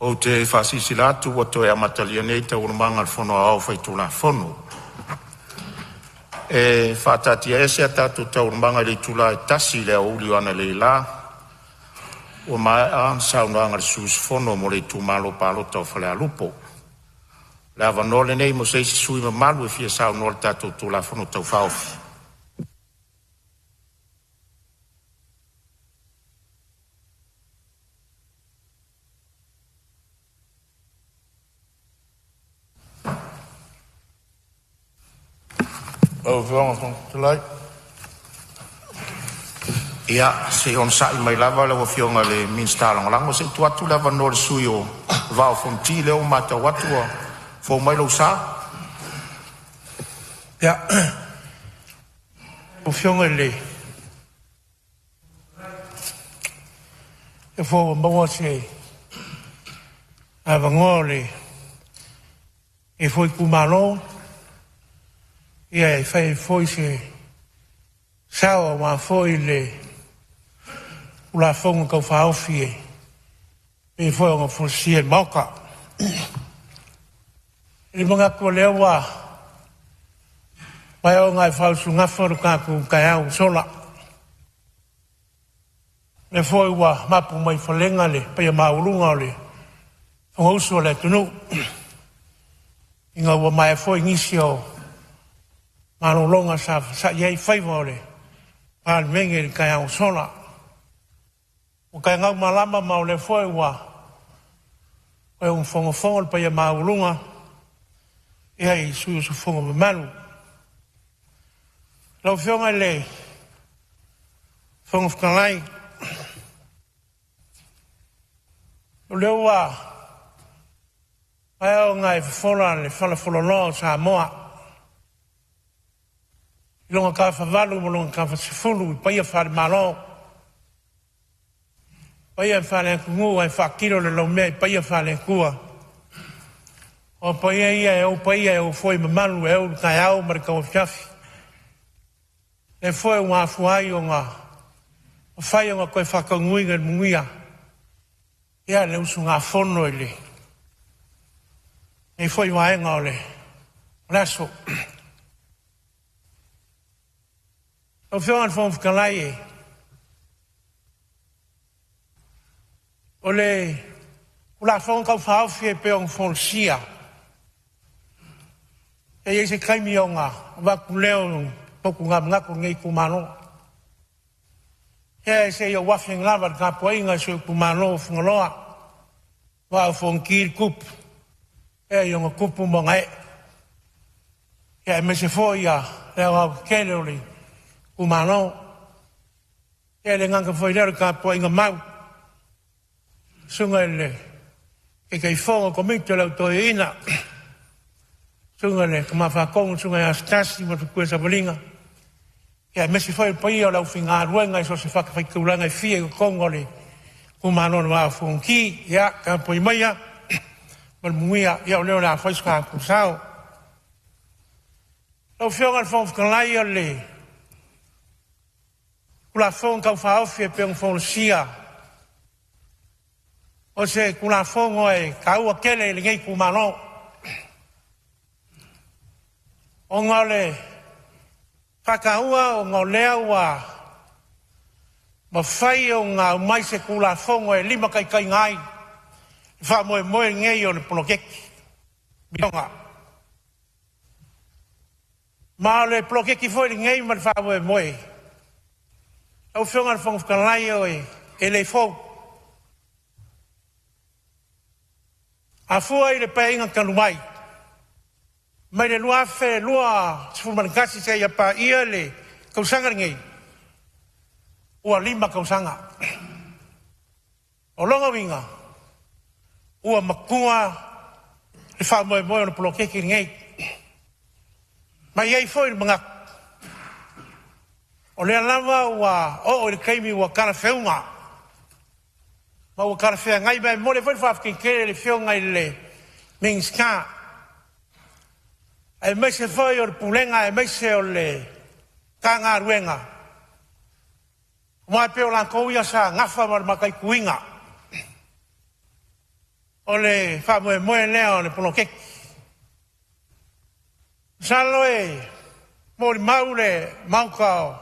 Ou te faasilasila atu ua toe amatalia nei Taualumaga a le Fono Aoao Faitulafono. E faataatiaese a tatou Taualumaga i le itula e 1:00 i le aoauli analeila, ua maea le saunoaga a le sui usufono mo le itumalo palota o Falealupo. O le avanoa lenei mo se isi sui usufono mamalu e fia saunoa i le tatou Tulafono Tau Faaofi. Lau Afioga i le Fofoga Fetalai. Ia se i onosai mai lava lau Afioga i le Minisita Lagolago, se i tuu atu le avanoa i le sui usufono mo le Vaa o Fonoti, lea ua matau atu ua fou mai lou sa. Ia, lau Afioga i le Fofoga Fetalai, foi ua maua se avanoa o lenei foi itumalo e fai ai foi se sao aua foi le Tulafono Tau Faaofi e pei foi ona folasia i le Maota. E manatu o lea ua maea ona e faausugafa lo tatou taeao ua sola, o lea foi ua mapu mai falega le paia maualuga o le Fonousu a le atunuu, ina ua maea foi nisi o malologa sa fasai ai faiva o le Palemene i le taeao ua sola. Ua taegaumalama ma o lea foi ua toe fonofono le paia maualuga i sui usufono mamalu. Lau Afioga i le Fofoga Fetalai, o lea ua maea ona e fofola le falafololoa o Samoa i lona tafa valu ma lona tafa 10 i paia faale-Malo, paia faale-atunuu ae faatilo le laumea i paia faale-Atua. O paia ia e ou paia, e ou foi mamalu, e ou le taeao ma le tauafiafi. O lea foi ua afua ai ona mafai ona toe faataunuuina i le manuia ia le usugafono i lenei foi vaega o le aso. Lau Afioga i le Fofoga Fetalai, o le Tulafono Tau Faaofi e pei ona folasia, e i ai se taimi ona avatu lea o ni totuga manatu o lenei itumalo. Ia se i ou afe ane lava i le tapuaiga a si ou itumalo o Fagaloa, Vaa o Fonoti le tupu i ona tupu ma ona ee, aemaise foi ia le aoaotetele o le itumalo. E le gata foi i lea o le tapuaiga mau a le susuga i le Taitaifono o le Komiti o le Au Toeaina, le susuga i le Tama Faatonu le susuga ia Asotasi ma le faletua ia Savalina, aemaise foi le paia o le aufaigaluega i so o se fatafaitaulaga e fia i totonu o le itumalo o le Vaa o Fonoti. Ia tapuai maia ma le manuia, o lea o le a fai so tatou sao. Lau Afioga i le Fofoga Fetalai, o le Tulafono Tau Faaofi e pei ona folasia, o se Tulafono e taua tele i lenei itumalo, ona o le faataua ona o lea ua mafai ona aumai se Tulafono e limataitaiina ai le faamoemoe lenei o le poloketi miliona. Ma o le poloketi foi lenei ma le faamoemoe, lau Afioga i le Fofoga Fetalai, e le fou. A fua i le Paeaiga talu ai mai le 2021 seia paia le tausaga lenei, ua 5 tausaga. O lona uiga ua matua le faamoemoe o le poloketi lenei. Ma e i ai foi le manatu, o lea lava ua oo i le taimi ua talafeauga ma ua talafeagai. Ma e momoli ai foi le faafetai tele i le Afioga i le Minisita aemaise foi o le Pulega aemaise o le Matagaluega, aua e pei o latou ia sa nafa ma le mataituina. O le faamoemoe lea o le poloketi. Masalo e molimau le Maota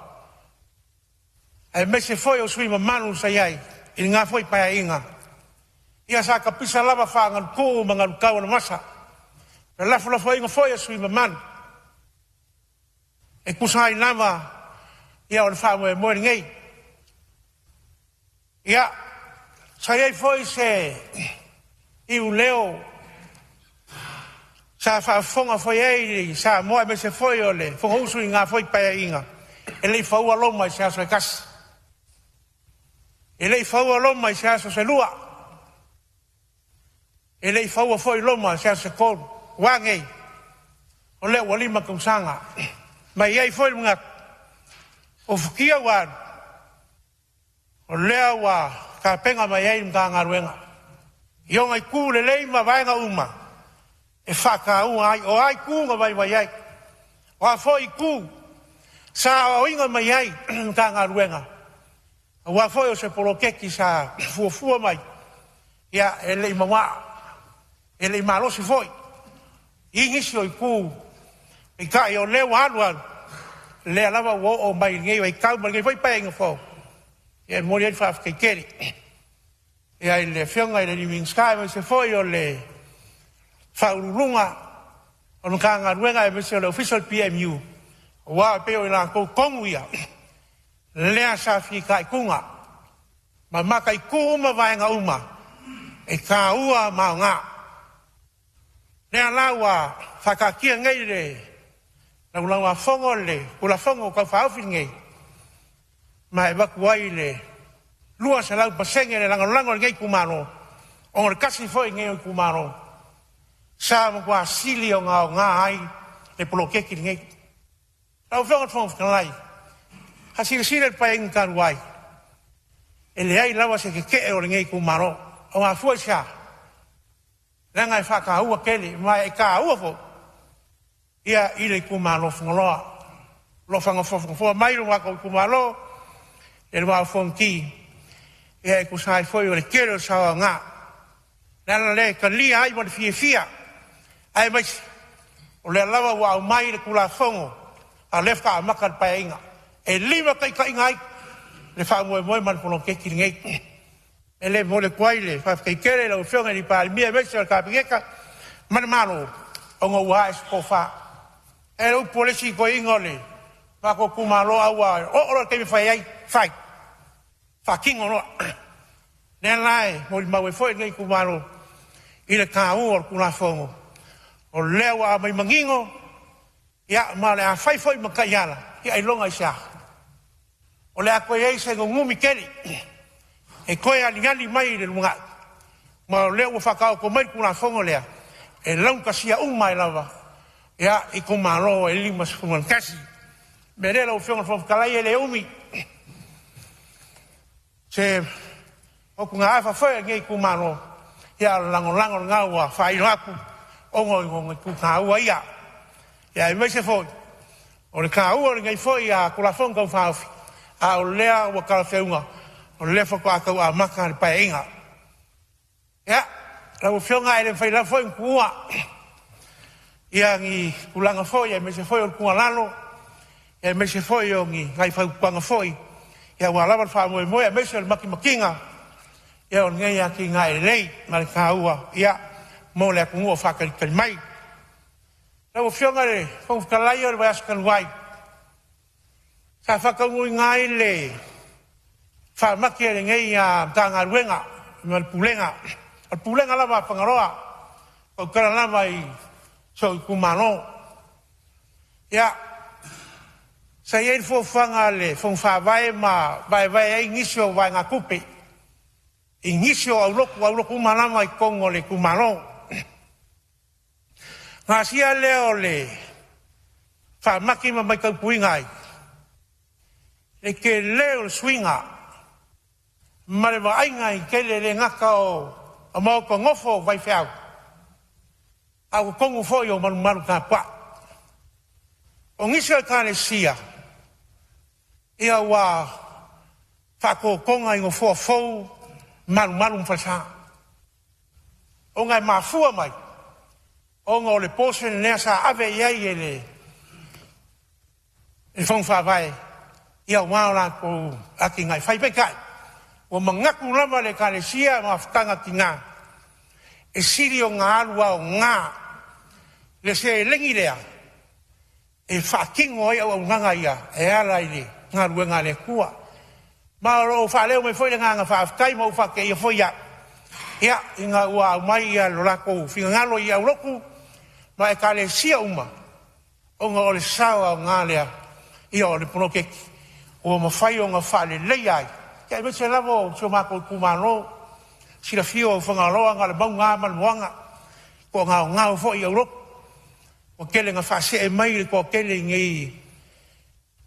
aemaise foi o sui usufono mamalu sa i ai i lena foi Paeaiga, ia sa tapisa lava faagalutuu ma galutau o le vasa, felafolafoaiga foi a sui usufono mamalu e tusa ai lava o le faamoemoe lenei. Ia, sa i ai foi se iuleo sa faafofoga foi i ai i Samoa aemaise foi o le Fonousu i lena foi Paeaiga, e le i faua Roma i se aso se tasi. E le i faua Roma i se aso se lua, e le i faua foi Roma i se aso se tolu. Ua a nei? O lea ua 5 tausaga, ma e i ai foi le manatu, o futia ua alu, o lea ua tapena mai ai le Matagaluega i ona itu lelei ma vaega uma e faataua ai. O a itu na vaivai ai, o a foi itu sa aoaoina mai ai le Matagaluega, aua foi o se poloketi sa fuafua mai, ia e le i manao, e le i malosi foi i nisi o itu, peitai o lea ua alu alu, o lea lava ua oo mai i lenei vaitau ma lenei foi Paeaiga fou. E momoli ai le faafetai tele i le Afioga i le Minisita aemaise foi o le Faauluuluga o le Matagaluega aemaise o le Ofisa o le PMU, aua e pei o i latou tonu ia lea sa fitaituga ma mataitu uma vaega uma e taua ma aoga. O lea la ua faataatia nei i le Laulau-a-Fono le Tulafono Tau Faaofi lenei, ma e avatu ai le 200% le lagolago a lenei itumalo, ona o le tasi foi lenei o itumalo sa matua sili ona aoga ai le poloketi lenei. Lau Afioga i le Fofoga Fetalai, a silasila i le Paeaiga talu ai, e leai lava se tetee o lenei itumalo. Ua mafua i se a? Leaga e faataua tele, ma e taua foi ia i le itumalo o Fagaloa. O lo o faafogafoga mai lo matou itumalo i le Vaa o Fonoti, ia e tusa ai foi o le tele o sao aoga. O le ala lea e talia ai ma le fiafia, aemaise o lea lava ua aumai le Tulafono, a o lea faatoa amata le Paeaiga. E limataitaiina ai le faamoemoe ma le poloketi lenei. E le momoli atu ai le faafetai tele i lau Afioga i le Palemia aemaise o le Kapeneta ma le Malo ona ua ae se tofa. E le upu a le isi toeaina o le matou itumalo, a ua oo loa i le taimi e fai ai, fai, faatino loa. O lea la e molimau ai foi lenei itumalo i le taua o le Tulafono, o lea ua aumai manino, ia ma o le a fai foi ma taiala, ia ailoga i se a? O le a toe i ai se nunumi tele e toe aliali mai i le lumanai, ma o lea ua faataoto mai le Tulafono lea e laugatasia uma ai lava ia itumalo e 51. O le mea lea lau Afioga i le Fofoga Fetalai, e le umi se motugaafa foi a lenei itumalo, ia a o le lagolago lena ua faailo atu ona o itu taua ia, aemaise foi o le taua o lenei foi Tulafono Tau Faaofi, a o lea ua talafeauga o lea faatoa tau amata le Paeaiga. Ia, lau Afioga e le mafai lava foi ona tuua ia ni tulaga foi aemaise foi o le tuualalo aemaise foi o ni nai fautuaga foi aua lava le faamoemoe aemaise o le matimatiga o lenei atinae lelei ma le taua mo le atunuu o faatalitali mai. Lau Afioga i le Fofoga Fetalai, o le vaiaso talu ai sa faataunuuina ai le faamati a lenei Matagaluega ma le Pulega, o le Pulega lava a Fagaloa, e tautala lava i si ou itumalo. Ia, sa i ai le fuafuaga a le Fono Faavae ma vaevae ai nisi o vaegatupe i nisi o aulotu, aulotu uma lava i totonu o le itumalo. Ona asia lea o le faamati ma matautuina ai le tele o le suiga ma le vaaiga i tele, e le gata o maota nofo o faifeau, a o totonu foi o malumalu tapuai. O nisi o ekalesia ia ua faatotoga i nofoa fou, malumalu ma falesa. Ona e mafua mai ona o le portion lea sa ave i ai e le Fono Faavae ia aua o latou atinae fai. Peitai, ua manatu lava le Ekalesia ma Mafutaga a Tina e sili ona alu aoga le seleni lea e faatino ai auaunaga ia e ala i le galuega a le Atua. Ma o lo o faaleo mai foi le agaga faafetai, ma ua faateia foi au ia ina ua aumai ia lo latou finagalo i aulotu ma ekalesia uma ona o le sao aoga lea ia o le poloketi ua mafai ona faaleleia ai ia aemaise lava o si o matou itumalo. Silafia o Fagaloa na o le mauga lava ma le moana, toagaogao foi i aulotu. Ua tele na faasee mai le toatele i nei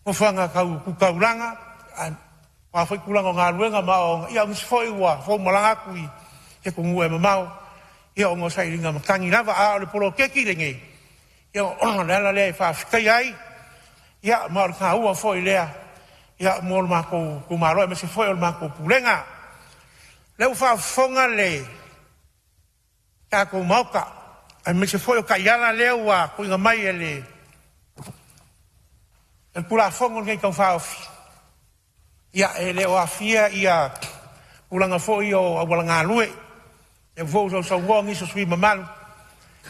nofoaga tau tu taulaga, aua foi tulaga o galuega ma aoaoga ia aemaise foi ua foumalaga atu i atunuu e mamao ia ona o sailiga matagi lava. A o le poloketi lenei, ia o le ala lea e faafetaia ai ia ma o le taua foi lea ia mo le matou itumalo aemaise foi o le matou pulega. O lea ua faafofoga le tatou Maota aemaise foi o taiala lea ua tuuina mai e le Tulafono lenei Tau Faaofi, ia e le o aafia ia tulaga foi ia o auala galue. O lea foi ua sausaunoa nisi o sui usufono mamalu,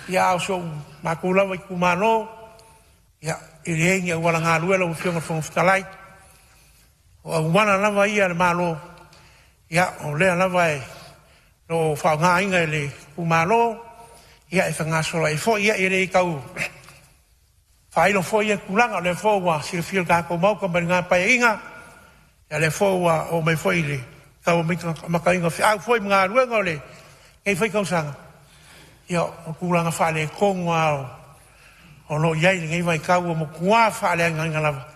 ia a o si o matou lava itumalo, ia e leai ni auala galue lau Afioga i le Fofoga Fetalai. O auala lava ia a le Malo, ia o lea lava o lo o faaaogaina e le itumalo ia e fegasoloai ai foi. Ia e le tau faailo foi ia tulaga, o lea foi ua silafia e le tatou Maota mai lena Paeaiga, ia lea foi ua oo mai foi i le tau amataina o feau foi ma galuega o lenei foi tausaga. Ia o tulaga faaletonu lava o lo o i ai i lenei vaitau, ua matua faaleagaina lava,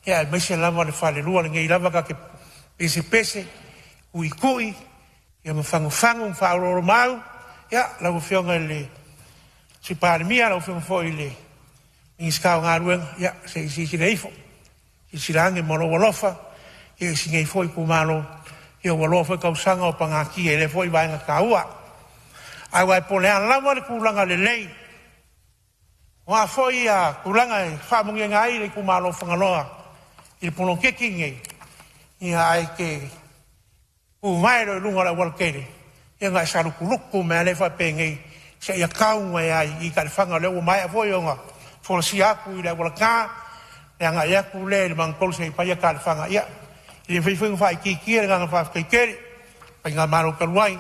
ia aemaise lava le falelua lenei lava ta te pesepese, tuitui ia ma fagufagu ma faaoloolomaau. Ia lau Afioga i le Sui Palemia, lau Afioga foi i le Minisita o Galuega, ia se i silasila ifo, silasila ane ma lou alofa i si nei foi itumalo, ia ua loa foi tausaga o pagatia i lea foi vaega taua. Aua po o le a lava le tulaga lelei o a foi tulaga e faamanuiaina ai le itumalo o Fagaloa i le poloketi lenei, ia ae te tu vae loa i luga o le aualatele, ia ona e salutulutu mai lava lea faapenei seia tau mai lava i Taelefaga. O lea ua maea foi ona folasia atu i le aualatā le agai atu lea i le magatolu seia paia Taelefaga. Ia e le mafai foi ona faaitiitia le agaga faafetai tele i le faigamalo talu ai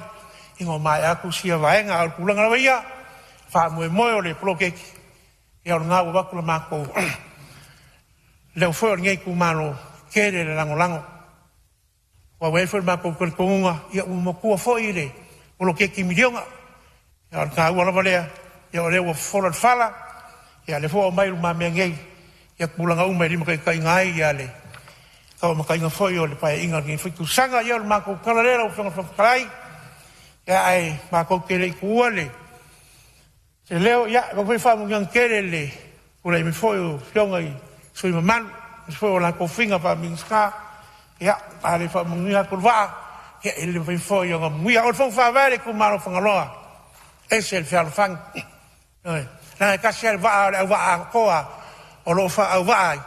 ina ua maea atu sia vaega. A o le tulaga lava ia, faamoemoe o le poloketi, ia o lena ua avatu le matou leo foi o lenei itumalo, e tele le lagolago. Aua ua i ai foi le matou talitonuga, ia ua matua foi le poloketi miliona. A o le taua lava lea, ia o lea ua fofola le fala, ia o lea foi ua aumai i lumamea nei ia tulaga uma e limataitaiina ai ia le tauamataina foi o le Paeaiga o lenei foi tausaga. Ia o le matou tala lea lau Afioga i le Fofoga Fetalai, ia ae matou te le i tuua le se leo, ia avatu foi faamanuiaga tele i le tulai mai foi o afioga i sui usufono mamalu aemaise foi o latou tofiga faa-Minisita. Ia a le faamanuia atu le vaa, ia e le mafai foi ona manuia. O le Fono Faavae o le itumalo o Fagaloa, e ese le fealofani. Ioe, leaga e tasi lava le vaa o le auvaa atoa o lo o faaauvaa ai,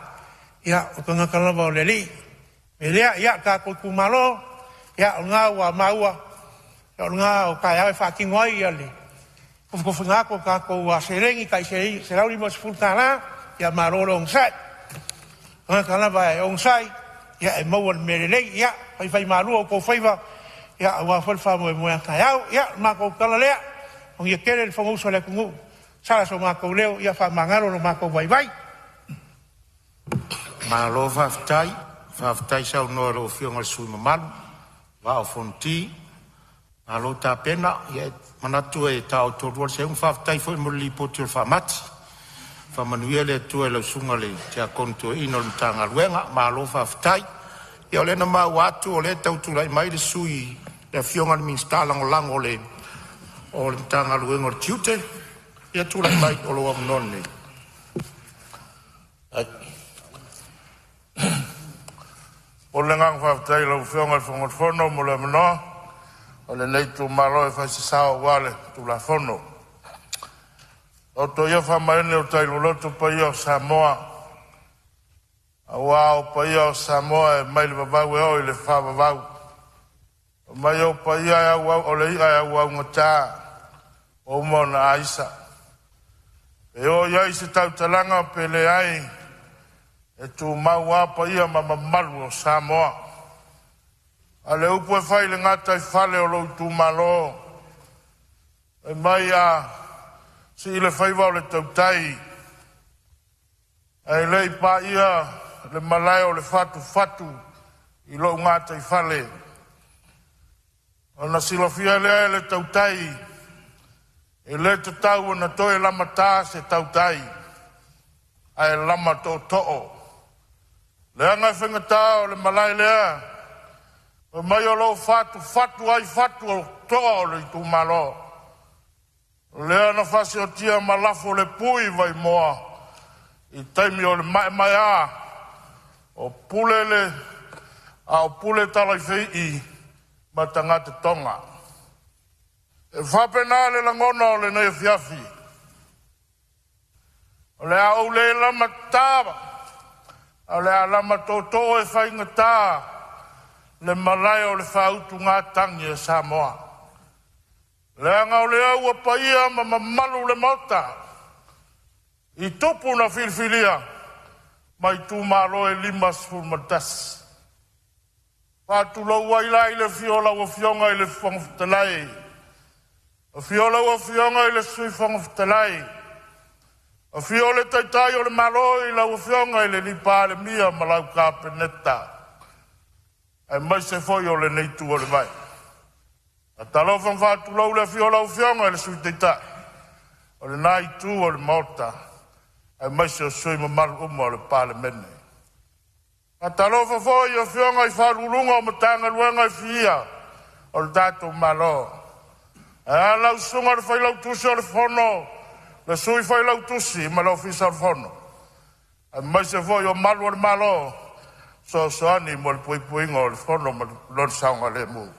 ia o tagata lava o le Alii. O le mea lea, ia tatou itumalo, ia o lena ua maua, o lena o taeao e faatino ai le tofutofuina atu o tatou seleni tai $150, ia malo le onosai. O tagata lava e onosai, ia e maua le mea lelei. Ia faifaimalu o outou faiva ia aua foi le faamoemoe a taeao. Ia o le matou tala lea, manuia tele le Fonousu a le atunuu, sala so matou leo, ia faamagalo lo matou vaivai. Malo faafetai, faafetai saunoa i lau Afioga i le sui usufono mamalu Vaa o Fonoti. Malo tapena, ia e manatu e taotolua le seuga. Faafetai foi mo le lipoti o le faamati. Faamanuia le Atua i lau susuga i le Tiakono Toeaina o le Matagaluega, malo faafetai. Ia o lea na maua atu o lea e tau tulai mai le sui le Afioga i le Minisita Lagolago o le Matagaluega o le Tiute. Ia tulai mai o lou avanoa lenei. Momoli le agaga faafetai i lau Afioga i le Fofoga Fetalai mo le avanoa. o lenei itumalo e fai se sao aua le Tulafono. Taoto ia faamaene o tai loloto paia o Samoa, aua o paia o Samoa e mai le vavau e oo i le faavavau. Omai ou paia e auau o le i'a e auaugata ua uma ona aisa. E oo i ai se tautalaga pe leai, e tumau lava paia ma mamalu o Samoa. A o le upu e fai i le gataifale o lou itumalo, e mai a sii le faiva o le tautai ae le i paia le malae o le fatufatu i lou gataifale, ona silafia lea e le tautai e le tatau ona toe lamata se tautai, ae lama tootoo. Leaga e faigata o le malae lea, fai mai o lo o fatufatu ai fatu o toa o le itumalo. O lea na faasiotia ma lafo le pui vaimoa i taimi o le maemaea o pule le a o pule talafeii ma tagata toga. E faapena le lagona o lenei afiafi. O le a ou le lamata, a o le a lama tootoo e faigata le malae o le faautugatagi a Samoa. Leaga o lea ua paia ma mamalu le Maota i tupu na filifilia mai itumalo e 51. Faatulou ai la i le afio o lau Afioga i le Fofoga Fetalai, afio lau Afioga i le Sui Fofoga Fetalai, afio le Taitai o le Malo i lau Afioga i le Palemia ma lau Kapeneta, aemaise foi o lenei itu o le vai. Faatalofa ma faatulou le afio o lau Afioga i le Sui Taitai o lena itu o le Maota, aemaise o sui usufono mamalu uma o le Palemene. Faatalofa foi i afioga i Ofisa Sili o Pulega o Matagaluega e fia o le tatou Malo. Ae a lau Susuga i le Failautusi o le Fono, le Sui Failautusi ma le Ofisa o le Fono, aemaise foi o malu o le Malo fesoasoani mo le puipuiga o le Fono ma lona saogalemu.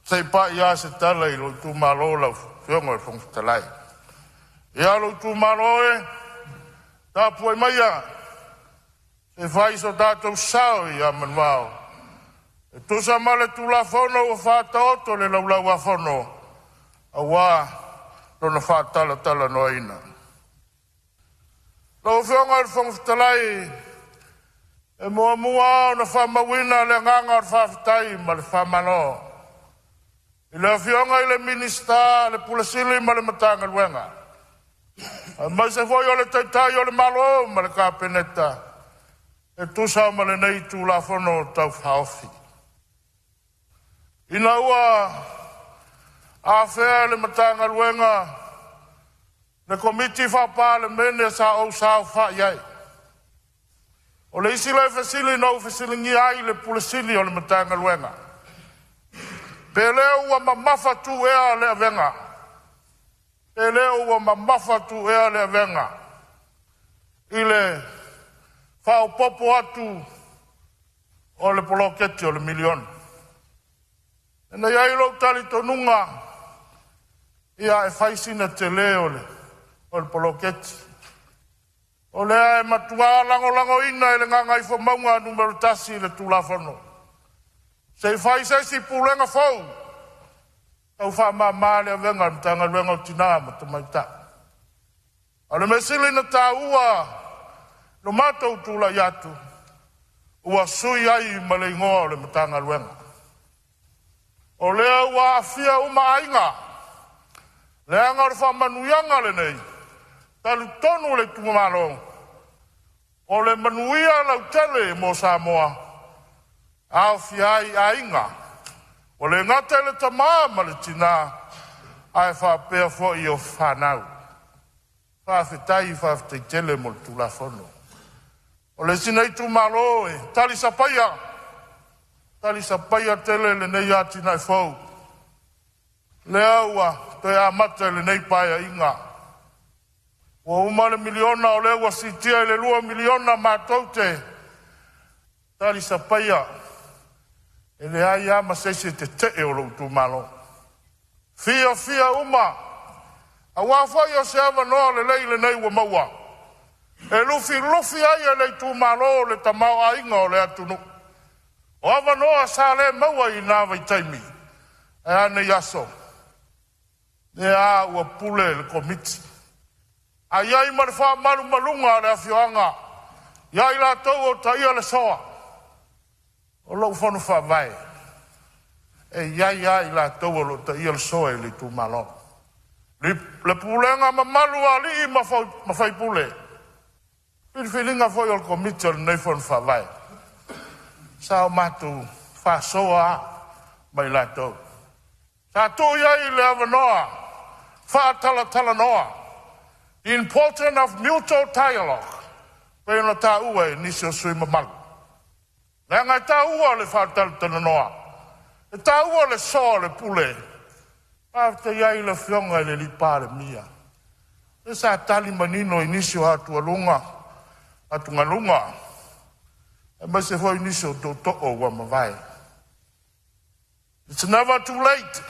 Se i pai lava se tala i lou itumalo lau Afioga i le Fofoga Fetalai. Ia lou itumalo e, tapuai maia se i fai so tatou sao ia manuvao e tusa ma le Tulafono ua faataoto i le Laulau a Fono aua lona faatalatalanoaina. Lau Afioga i le Fofoga Fetalai, e muamua ona faamauina le agaga o le faafetai ma le faamalo i le Afioga i le Minisita, le Pule Sili ma le Matagaluega, aemaise foi o le Taitai o le Malo ma le Kapeneta e tusa ma lenei Tulafono Tau Faaofi. Ina ua afea e le Matagaluega le Komiti Faa-Palemene sa ou saofai ai, o le isi lea fesili na ou fesiligia ai le Pule Sili o le Matagaluega, pe le ua mamafatu ea le avega, pe le ua mamafatu ea le avega i le faaopoopo atu o le poloketi o le miliona. Na i ai lou talitonuga, ia e fai sina tele o le poloketi. O lea e matua lagolagoina e le Gagaifomauga Nu.1 le Tulafono. Se i fai se isi pulega fou, tau faamama le avega a le Matagaluega o Tina ma Tamaitai. A o le mea sili ona taua lo matou tulai atu, ua sui ai ma le igoa o le Matagaluega. O lea ua aafia uma aiga, leaga o le faamanuiaga lenei, talitonu le itumalo, o le manuia lautele mo Samoa, aofia ai aiga, ua le gata i le tama ma le tina, ae faapea foi o fanau. Faafetai, faafetai tele mo le Tulafono. O le isi nei itumalo e talisapaia, talisapaia tele lenei atinae fou, lea ua toe amata i lenei Paeaiga. Ua uma le miliona, o lea ua siitia i le $2 miliona matou te talisapaia. E leai lava ma se isi e tetee o lou itumalo. Fiafia uma, aua foi o se avanoa lelei lenei ua maua e lufilufi ai e le itumalo le tamaoaiga o le atunuu. O avanoa sa le maua i na vaitaimi, ae a nei aso? Lea ua pule le Komiti, a i ai ma le faamalumaluga a le afioaga ia i latou o taia le soa. O lou fono faavae, e i ai lava i latou o lo o taia le soa i le itumalo. Le pulega mamalu a alii ma faipule, filifiliga foi o le Komiti o lenei fono faavae, sa o matou faasoa lava ma i latou. Sa tuu i ai le avanoa faatalatalanoa, important of mutual dialogue, pei ona taua e nisi o sui usufono mamalu. Leaga e taua le faatalatalanoa, e taua le soa o le pule. Faafetai ai i le Afioga i le Palemia, lea sa tali manino i nisi o atugaluga, aemaise foi nisi o tootoo ua mavae. It's never too late.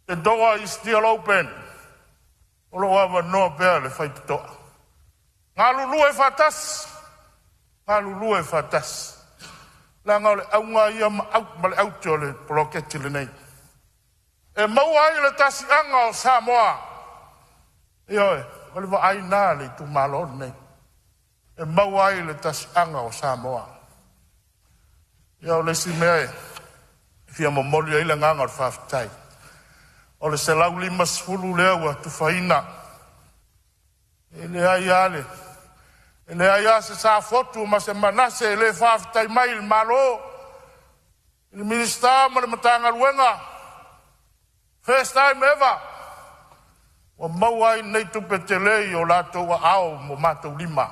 The door is still open. O lo o avanoa pea le faitotoa. Galulue faatasi, galulue faatasi. Leaga o le auga ia ma au ma le aute o le poloketi lenei, e maua ai le tasi'aga o Samoa. Ioe, o le vaai lena a le itumalo lenei, e maua ai le tasi'aga o Samoa. Ia, o le isi mea e fia momoli ai le agaga o le faafetai, o le 150 lea ua tufaina, e leai lava le e leai lava se Safotu ma se Manase e le faafetai mai i le Malo, i le Minisita ma le Matagaluega. First time ever ua maua ai nei tupe tele i o latou aao ma o matou lima.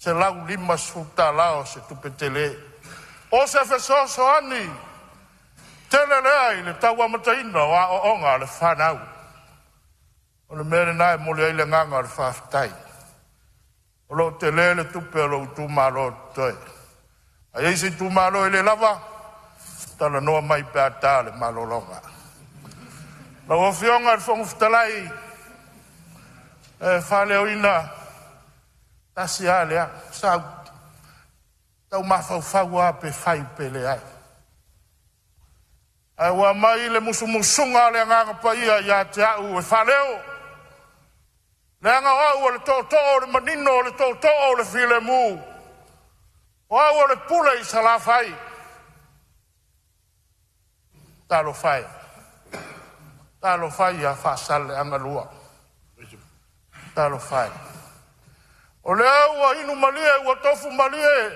$150 o se tupe tele. O se fesoasoani tele lea i le tau amataina o aoaoga a le fanau. O le mea lena e momoli ai le agaga o le faafetai. O lo o tele le tupe a lou itumalo o totoe. A i ai se itumalo e le lava, talanoa mai pe a ta le malologa. Lau Afioga i le Fofoga Fetalai, e faaleoina tasi lava lea, sa ou tau mafaufau lava pe fai pe leai. Ae ua aumai le musumusuga a le Agaga Paia ia te au e faaleo, leaga o au o le tootoo o le manino, o le tootoo o le filemu, o au o le pule i Salafai. Talofa e, talofa e ia Faasaleleaga 2, talofa e. O lea ua inu malie ua tofu malie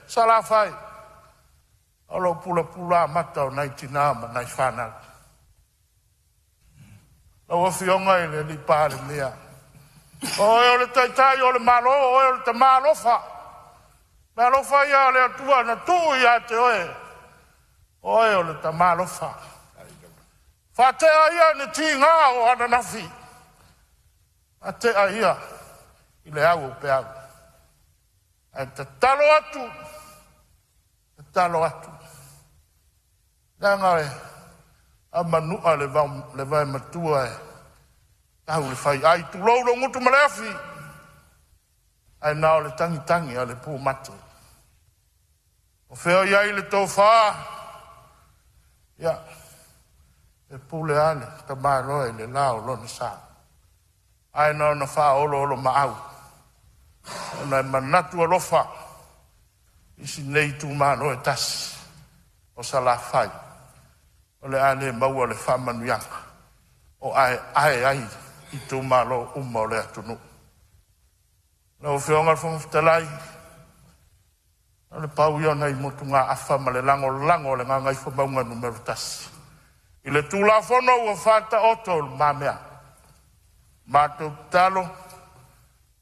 Salafai, o lo o pulapula amata o nai tina ma nai fanau. Lau Afioga i le Palemia, o oe o le Taitai o le Malo, o oe o le tama alofa. Le alofa ia o le Atua na tuu ia te oe, o oe o le tama alofa. Faatea ia ni tiga o ananafi, faatea ia i le au o peau. Ae tatalo atu, tatalo atu, leaga e amanua le vae matua e tau le faiai, tulou lou gutu ma le afi, ae na o le tagitagi a le pumate. O fea o i ai le tofa? Ia, e pule lava le tamaloa i le la o lona sa, ae na ona faaoloolomaau ona e manatu alofa i si nei itumalo e tasi o Salafai, o le a le maua le faamanuiaga o aeae ai itumalo uma o le atunuu. Lau Afioga i le Fofoga Fetalai, o le pau ia o nai motugaafa ma le lagolago a le Gagaifomauga Nu.1 i le Tulafono ua faataoto i lumamea. Matou tatalo,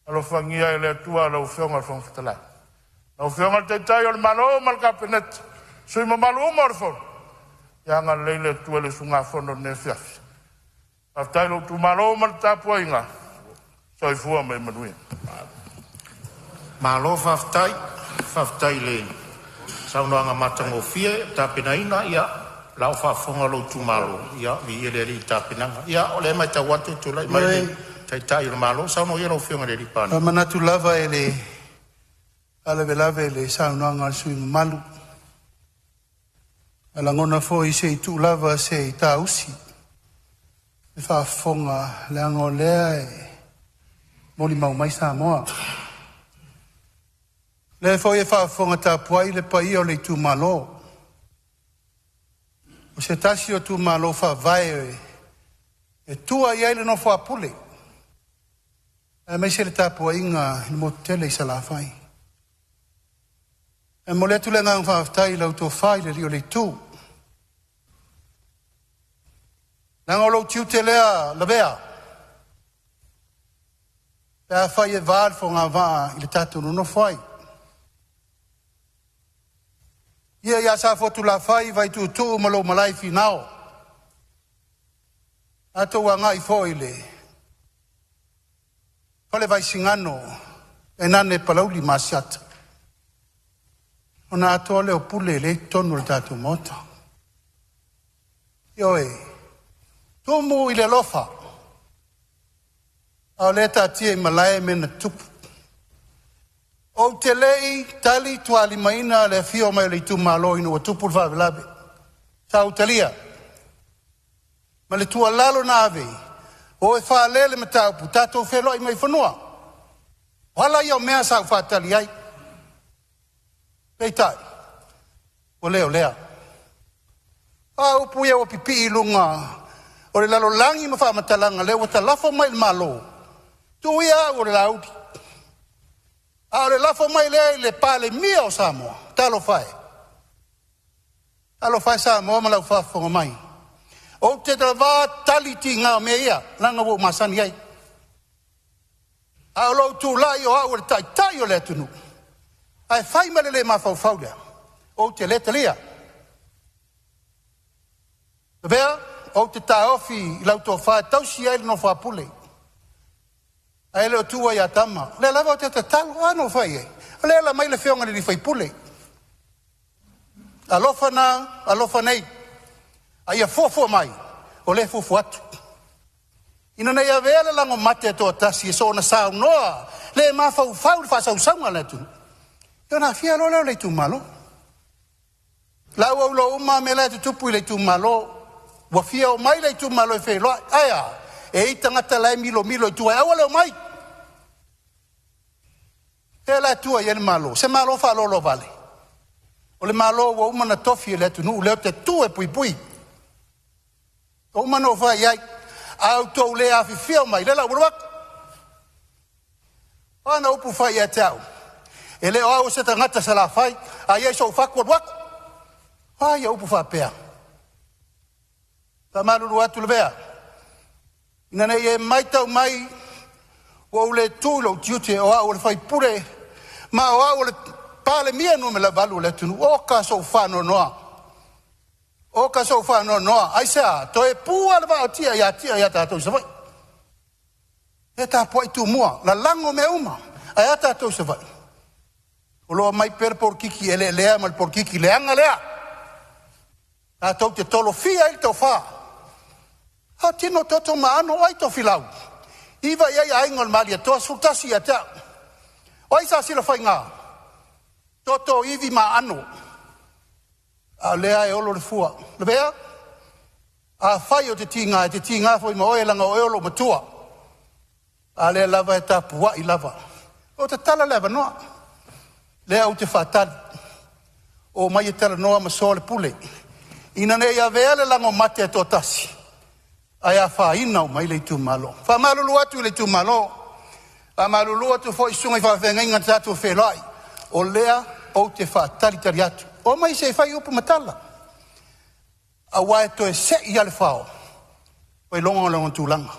alofagia e le Atua lau Afioga i le Fofoga Fetalai, lau Afioga i le Taitai o le Malo ma le Kapeneta, sui usufono mamalu uma o le Fono, ia agalelei le Atua i le usugafono i lenei afiafi. Faafetai i lou itumalo ma le tapuaiga. Soifua ma ia manuia. Malo faafetai, faafetai i le Saunoaga matagofie tapenaina, ia la ua faafofoga lou itumalo, ia viia le Alii i tapenaga. Ia o lea e matau atu ua tulai mai le Taitai o le Malo. Saunoa ia lau Afioga i le Palemia. Manatu lava e le faalavelave i le saunoaga a le sui usufono mamalu. Ae lagona foi se i tuu lava se i saausi le faafofoga leaga o lea e molimau mai Samoa. O lea foi e faafofoga tapuai le paia o le itumalo. O se tasi o itumalo faavae e tua i ai le nofo a Pule, aemaise le tapuaiga i le motu tele i Salafai. E momoli atu le agaga faafetai i lau tofa i le alii o le itu, leaga o lou tiute lea Lavea, pe afai e va le fogavaa i le tatou nonofo ai. Le paia ia Safotulafai, Vaituutuu ma lou malae i Finao, tatou agai foi i le Fale Vaisigano tainane Palauli ma Asiata, ona atoa lea o pule lea e i totonu o le tatou Maota. Ioe, tumu i le alofa, a o lea e taatia i malae mea na tutupu. Ou te le i talitualimaina le afio mai o le itumalo ina ua tupu le faalavelave, sa ou talia ma le tuualalo na ave, o e faalele le mataupu, tatou feiloai mai i fanua. O ala ia o mea sa ou faatali ai, peitai, ua le o lea. O a upu ia ua pipii i luga o le lalolagi ma faamatalaga, o lea ua talafo mai i le Malo, tuu ia au o le Laauli, a o le lafo mai lea i le Palemia o Samoa, talofa e, talofa e Samoa ma lau faafofoga mai. Ou te tava tali tiga o mea ia, leaga ua ou masani ai. A o lou tulai o au o le taitai o le atunuu, ae fai ma le le mafaufau lea, ou te le talia. Lavea, ou te taofi i lau tofa e tausi ai le nofo a Pule, ae le o tuua ia tama. O lea lava ou te tatalo, a na ou fai i ai? O lea e ala mai le afioga i le sui usufono. Alofa na, alofa nei, a ia fuafua mai, o lea e fuafua atu. Ina ne i avea le lago mate e toatasi e soona saunoa le mafaufau i le faasausauga a le atunuu, ia ona aafia loa lea o le itumalo. La ua ou iloa uma lava mea la e tutupu i le itumalo. Ua fia omai le itumalo e feiloai, ae a? E i ai tagata la e milomilo i tua e aua le omai. O fea la e tua i ai le Malo? Se Malo faaloaloavale? O le Malo ua uma ona tofi e le atunuu lea ou te tu e puipui. Ua uma ona ou fai i ai, a outou le afifio mai, o lea la ua alu atu. O a ana upu fai ia te au? E le o au o se tagata Salafai, a i ai sou fatu, alu atu. O a ia upu faapea? Faamalulu atu Lavea, ina ne i e matau mai ua ou le tu i lou tiute o au o le sui usufono ma o au o le Palemia numera 8 o le atunuu. Oka sou faanoanoa, oka sou faanoanoa. Aisea? Toe pua le vaotia ia tia ia tatou i Savaii. E tapuai Tumua, lalago mea uma. Ae a tatou i Savaii? O lo o aumai pea le polokiki eleelea ma le polokiki leaga lea. Tatou te tolofia ai le tofa. A tino toto ma ano, o ai tofilau? 9 i ai aiga o le Malietoa, 11 ia te au. O ai sa silafaiga? Toto ivi ma aano. A o lea e olo le fua. Lavea, afai ou te tiga, e te tiga foi ma oe, leaga o oe o lou matua. A lea lava e tapuai lava. O tatala le avanoa, lea ou te faatali, omai e talanoa ma soa le pule, ina ne i avea le lago mate a toatasi ae afaina uma ai le itumalo. Faamalulu atu i le itumalo, faamalulu atu foi i susuga i faafeagaiga na tatou feiloai, o lea ou te faatalitali atu. Omai se i fai upu ma tala, aua e toe sei lava le fao, ua iloga o lona tulaga.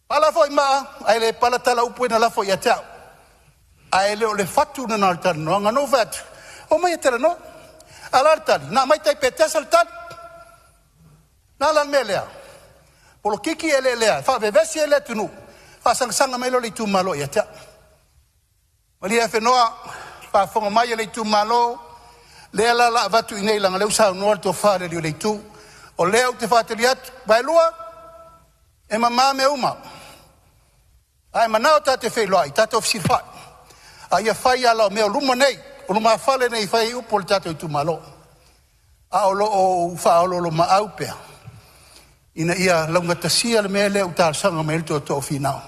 Pala foi maa, ae le pala tala upu na lafo ia te au. Ae le o le fatu lena o le talanoaga. Na ou fai atu, omai e talanoa. A o le a le tali? Na aumai tai Petesa le tali. O le a la le mea lea? Polokiki eleelea, e faavevesi ai le atunuu, faasagasaga mai loa le itumalo ia te au. Malie Afenoa, Faafofoga mai a le itumalo, lea la o le a avatu i inei leaga o lea ua saunoa le tofa i le alii o le itu. O lea ou te faatali atu, Vaelua, e mama mea uma. A e manao tatou te feiloai, tatou fesilafai, a ia fai ala o mea o luma nei, o lumafale nei e fai ai upu o le tatou itumalo. A o lo o ou faaoloolomaau pea ina ia laugatasia le mea lea ua talosaga mai ai le tootoo o Finao.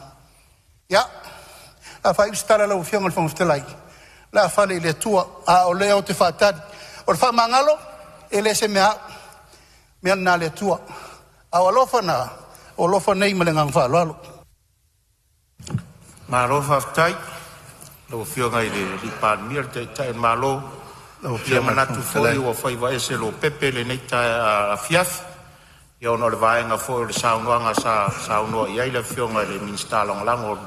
Ia, o le a faaiu se tala lau Afioga i le Fofoga Fetalai, o le a fale i le Atua, a o lea ou te faatali. O le faamagalo, e le se mea a au, o le mea lena a le Atua. A o alofa na, o alofa nei ma le agaga faaaloalo. Malo faafetai i lau Afioga i le Palemia, o le Taitai o le Malo. Lau Ia Afioga i le manatu Fofoga foi Fetalai. ua faiva ese lopepe lenei afiafi ona o le vaega foi o le saunoaga sa saunoa i ai le Afioga i le Minisita Lagolago o le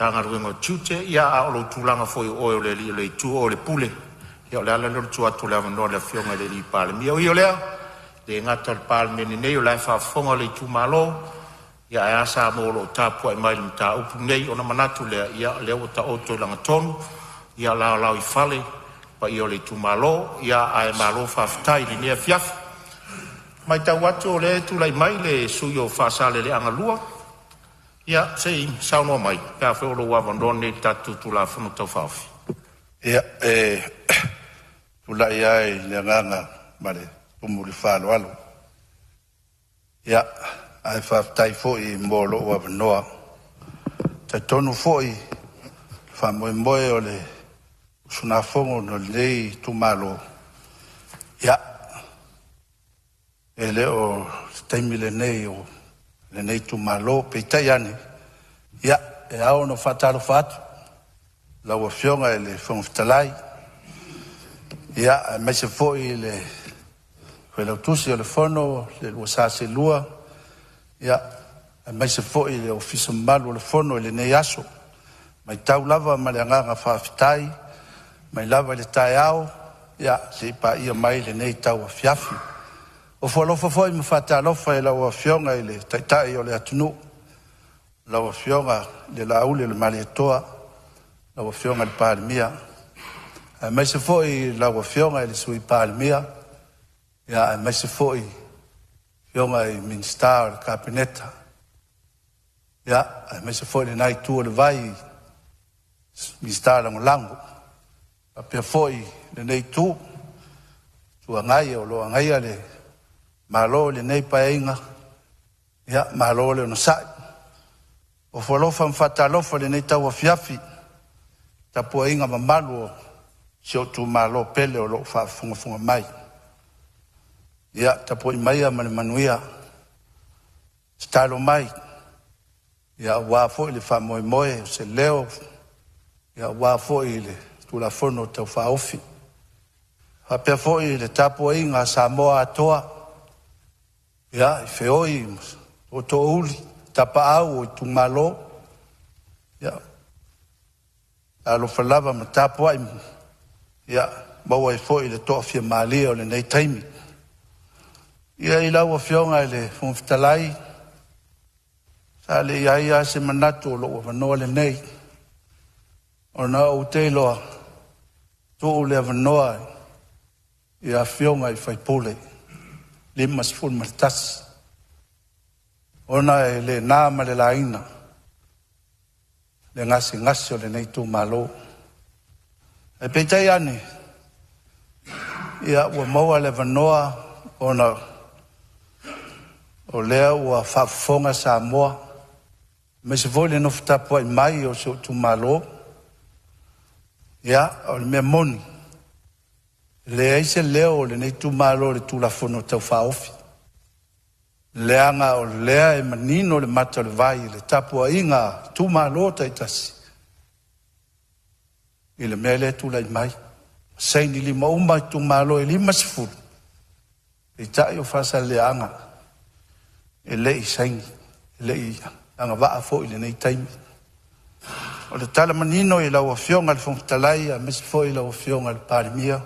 Matagaluega o Tiute, ia a o lou tulaga foi o oe o le alii o le itu o oe o le Pule. Ia o le ala lea o le tuu atu o le avanoa i le Afioga i le Palemia. Ui o lea, e le gata i le Palemene nei o la e faafofoga le itumalo, ia ae a Samoa o lo o tapuai mai i le mataupu lenei. Ona manatu lea, ia o lea ua taoto i lagatonu ia laolao i fale le paia o le itumalo. Ia ae malo faafetai i lenei afiafi. E matau atu o lea e tulai mai le sui usufono o Faasaleleaga 2, ia se i saunoa mai pe afai o lou avanoa lenei i le tatou Tulafono Tau Faaofi. Ia, e tulai lava i le agaga ma le faaaloalo, ia, ae faafetai foi mo lou avanoa. E talitonu foi o le faamoemoe o le usugafono a lenei itumalo, ia, e le o se taimi lenei o lenei itumalo. Peitai ane, ia, e ao ona faatalofa atu i lau Afioga i le Fofoga Fetalai, ia, aemaise foi le Failautusi o le Fono le lua sa seelua, ia, aemaise foi le Ofisa mamalu o le Fono i lenei aso. E matau lava ma le agaga faafetai mai lava i le taeao seia paia mai lenei tauafiafi. E ofo alofa foi ma faatalofa i lau Afioga i le Taitai o le atunuu, lau Afioga i le Laaulialemalietoa, lau Afioga i le Palemia, aemaise foi lau Afioga i le Sui Palemia, aemaise foi afioga i Minisita o le Kapeneta, aemaise foi lena itu o le vai i Minisita Lagolago. E faapea foi lenei itu, Itu Agai o lo o agaia le Malo i lenei Paeaiga, ia malo le onosai. E ofo alofa ma faatalofa i lenei tauafiafi i le tapuaiga mamalu a si ou itumalo pele o lo o faafogafoga mai. Ia tapuai maia ma le manuia, tatalo mai aua foi le faamoemoe o se leo aua foi le Tulafono Tau Faaofi. E faapea foi le tapuaiga a Samoa atoa, ia, i feoi ma tootoouli, tapaau o itumalo, ia talofa lava ma tapuai ia maua ai foi le toafimalie o lenei taimi. Ia i lau Afioga i le Fofoga Fetalai, sa leai lava se manatu o lou avanoa lenei, ona ou te iloa, tuu le avanoa i afioga i sui usufono e 51, ona e le na ma le laina le gasegase o lenei itumalo. Ae peitai ane, ia ua maua le avanoa ona o lea ua faafofoga Samoa, aemaise foi le nofo tapuai mai o si ou itumalo. Ia, o le mea moni, e leai se leo o lenei itumalo i le Tulafono Tau Faaofi, leaga o lea e manino le mata o le vai i le tapuaiga a itumalo taitasi i le mea lea e tulai mai, saini lima uma itumalo e 50, peitai o Faasaleleaga e le i saini, e le i agavaa foi i lenei taimi. O le tala manino i lau Afioga i le Fofoga Fetalai aemaise foi lau Afioga i le Palemia,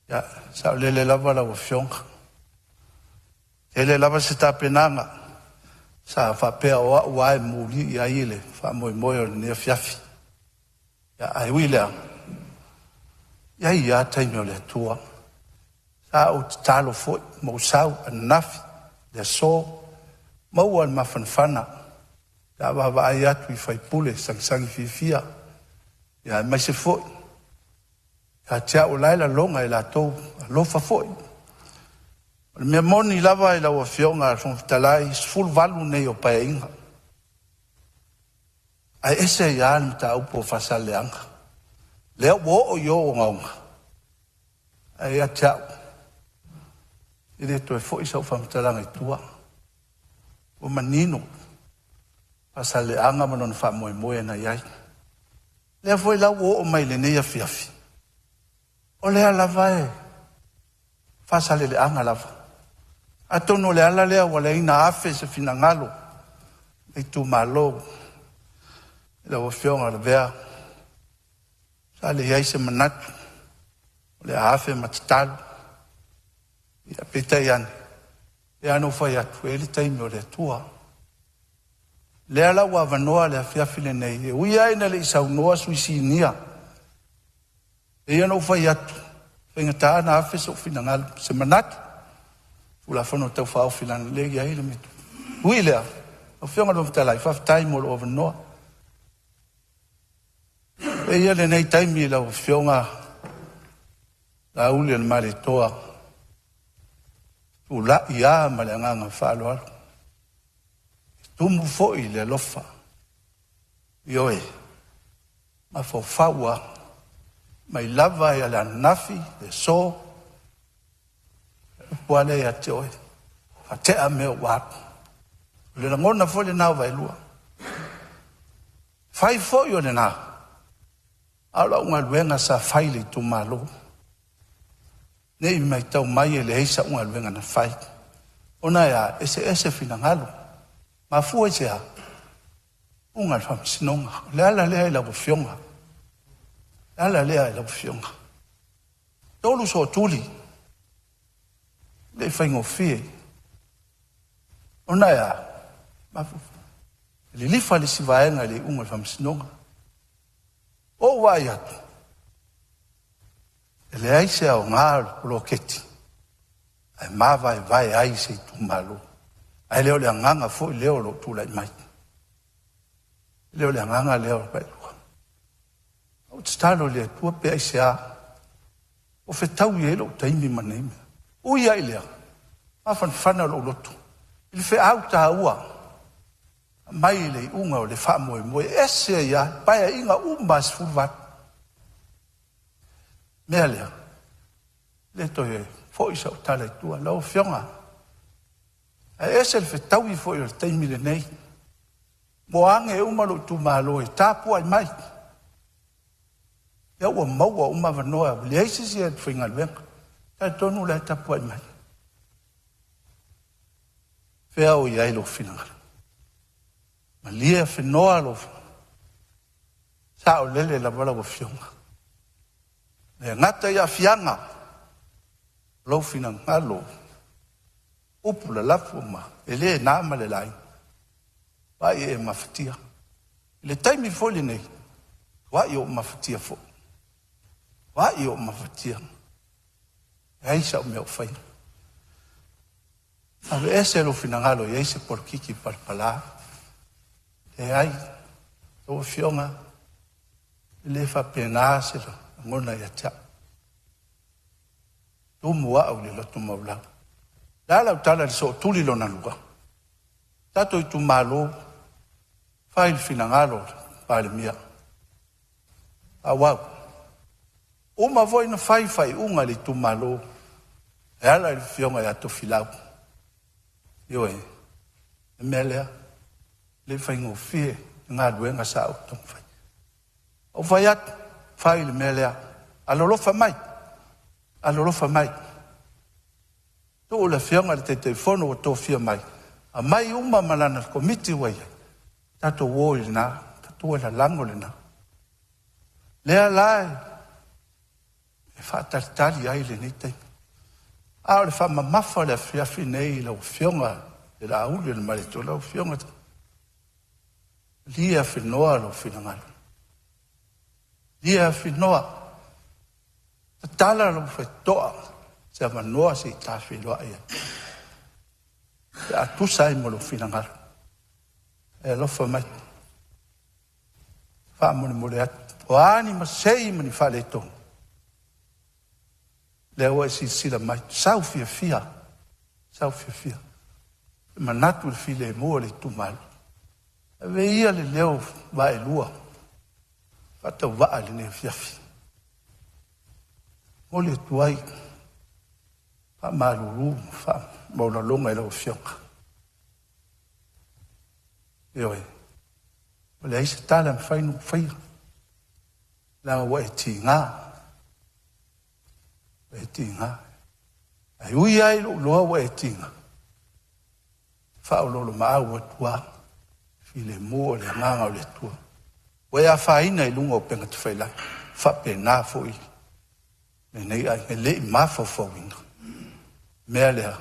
ia, e saolele lava lau Afioga. E tele lava se tapenaga sa faapea o au lava e muli i ai le faamoemoe o lenei afiafi. Ae ui i lea, e i ai lava taimi o le Atua. Sa ou tatalo foi ma ou sau ananafi, le aso, maua le mafanafana pe a vaavaai atu i sui usufono sagisagi fiafia, aemaise foi ia te au o la e lagona e latou alofa foi. O le mea moni lava i lau Afioga i le Fofoga Fetalai, 18 nei o Paeaiga, ae ese ai lava le mataupu o Faasaleleaga, lea ua oo i o ogaoga, ae ia te au, e le toe foi sau faamatalaga i tua. Ua manino Faasaleleaga ma lona faamoemoe na i ai. Lea foi la ua oo mai lenei afiafi, o lea lava e Faasaleleaga lava. Atonu o le ala lea ua leai na afe se finagalo i itumalo i lau Afioga Lavea, sa leai se manatu o le a afe ma tatalo, ia peitai ane, e pei lava ona ou fai atu, e i ai le taimi o le Atua. O lea la ua avanoa le afiafi lenei, e ui lava ina le i saunoa sui sinia, e pei ona ou fai atu, e faigata ona afe sou finagalo, se manatu, Tulafono Tau Faaofi, leaga o lea e i ai le… Ui i lea, lau Afioga i le Fofoga Fetalai, faafetai mo lou avanoa. Avea ia lenei taimi i lau Afioga Laaulialemalietoa, e tulai lava ma le agaga faaaloalo, e tumu foi le alofa. Ioe, e mafaufau lava mai lava i le ananafi, le aso, o le upu lava lea ia te oe, faatea mea ua alu. O le lagona foi lena o Vaelua. Fai foi o lena, a o lau galuega sa fai i le itumalo. Ne i matau mai e leai sau galuega na fai. Ona e a? E eseese finagalo. Mafua i se a? Uga i le faamasinoga. O le ala lea i lau Afioga. O le ala lea i lau Afioga. 3 sootuli, le i faigofie. Ona e a? E lilifa le isi vaega i le iuga o le faamasinoga. Ou vaai atu, e leai se aoga o le poloketi ae mavaevae ai se itumalo. Ae le o le agaga foi lea o lou tulai mai. E le o le agaga lea o Vaelua. Ou tatalo i le Atua pe aisea, o fetaui ai lou taimi ma nei mea. Ui lava i lea, mafanafana lou loto i le feau taua mai le iuga o le faamoemoe, e ese ai lava paeaiga uma a 18. Mea lea, le toe foi sau tala i tua. Lau Afioga, ae ese le fetaui foi o le taimi lenei. Ua age uma lou itumalo e tapuai mai. Lea ua maua uma avanoa, ua leai se isi e faigaluega. Talitonu la e tapuai mai. Fea o i ai lou finagalo? Malie afenoa lou saolele lava lau Afioga. Le gata i aafiaga, lou finagalo, upu lalafu ma e le na ma le laina, vai e mafatia. I le taimi foi lenei, vai ou mafatia foi. Vai ou mafatia. E ai sau mea o faia. Aveese lou finagalo i ai se polokiki palapala. Leai, lau Afioga, e le faapena se lagona ia te au. Tumu au i le loto maualalo. Le a lau tala i le sootuli lona lua? Tatou itumalo, fai le finagalo o le Palemia. Auau. Uma foi na fai faaiuga i le itumalo e ala i le afioga ia Tofilau. Ioe, le mea lea, le faigofie le galuega sa ou taumafai. Ou fai atu, fai le mea lea. Alolofa mai, alolofa mai. Tuu le afioga i le Taitaifono ua tofia mai, aumai uma ma lana komiti ua i ai, tatou o i lena, tatou lalago lena. Lea la e faatalitali ai lenei taimi. A o le faamamafa o le afiafi nei i lau Afioga i le Laaulialemalietoa, lau Afioga, lia afenoa lou finagalo. Ia afinoa, tatala lou faitotoa, se avanoa se i ta feiloai ai, pe a tusa ai ma lou finagalo. E alofa mai, faamolemole atu, o a ni masei ma ni faaletonu, lea ua e silasila mai, sau fiafia, sau fiafia, e manatu i le filemu o le itumalo. Ave ia le leo vaelua faatauvaa i lenei afiafi. Momoli atu ai faamalulu ma faamaualaloga i lau Afioga. Ioe, ua leai se tala e mafai ona ou faia, leaga ua e tiga, ua e tiga. Ae ui lava i lou iloa ua e tiga, faaoloolomaau atu lava, filemu o le agaga o le Atua. Ua e afaina i luga o upega tafailagi, e faapena foi lenei aiga, e le i mafaufauina mea lea,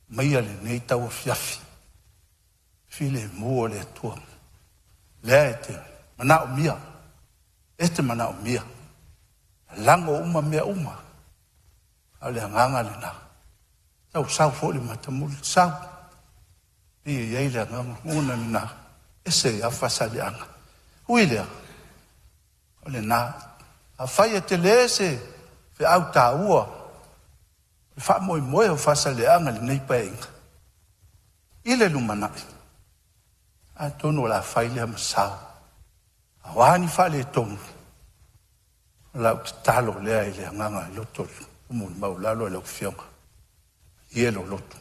maia lenei tauafiafi, filemu o le Atua. Lea e te manaomia, e te manaomia, lago uma mea uma, a o le agaga lena. Tau sau foi le matamuli, sau, pei e i ai le agaga lagona lena, ese ai lava Faasaleleaga. Ui lea, o lena, afai e tele se feau taua, le faamoemoe o Faasaleleaga i lenei Paeaiga, i le lumanai, atonu o le a fai lea ma sao, aua ni faaletonu, o lau tatalo lea i le agaga i loto tumu i le maualalo i lau Afioga, ia lou loto.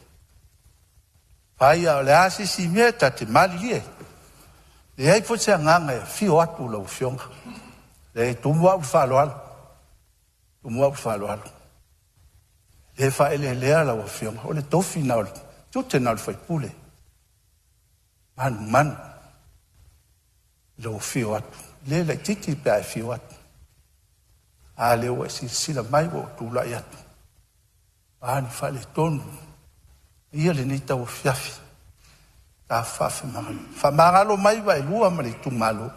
Fai a o le a se isi mea ta te malilie, leai foi se agaga e afio atu lau Afioga, e tumu au i le faaaloalo, tumu au i le faaaloalo. E le faaeleelea lau Afioga, o le tofi lena o le tiute lena o le faipule, manumanu i lou afio atu, e le laitiiti pe a e afio atu. A lea ua e silasila mai ua ou tulai atu, a ni faaletonu, ia lenei tauafiafi, ta faamagalo mai vaelua ma le itumalo,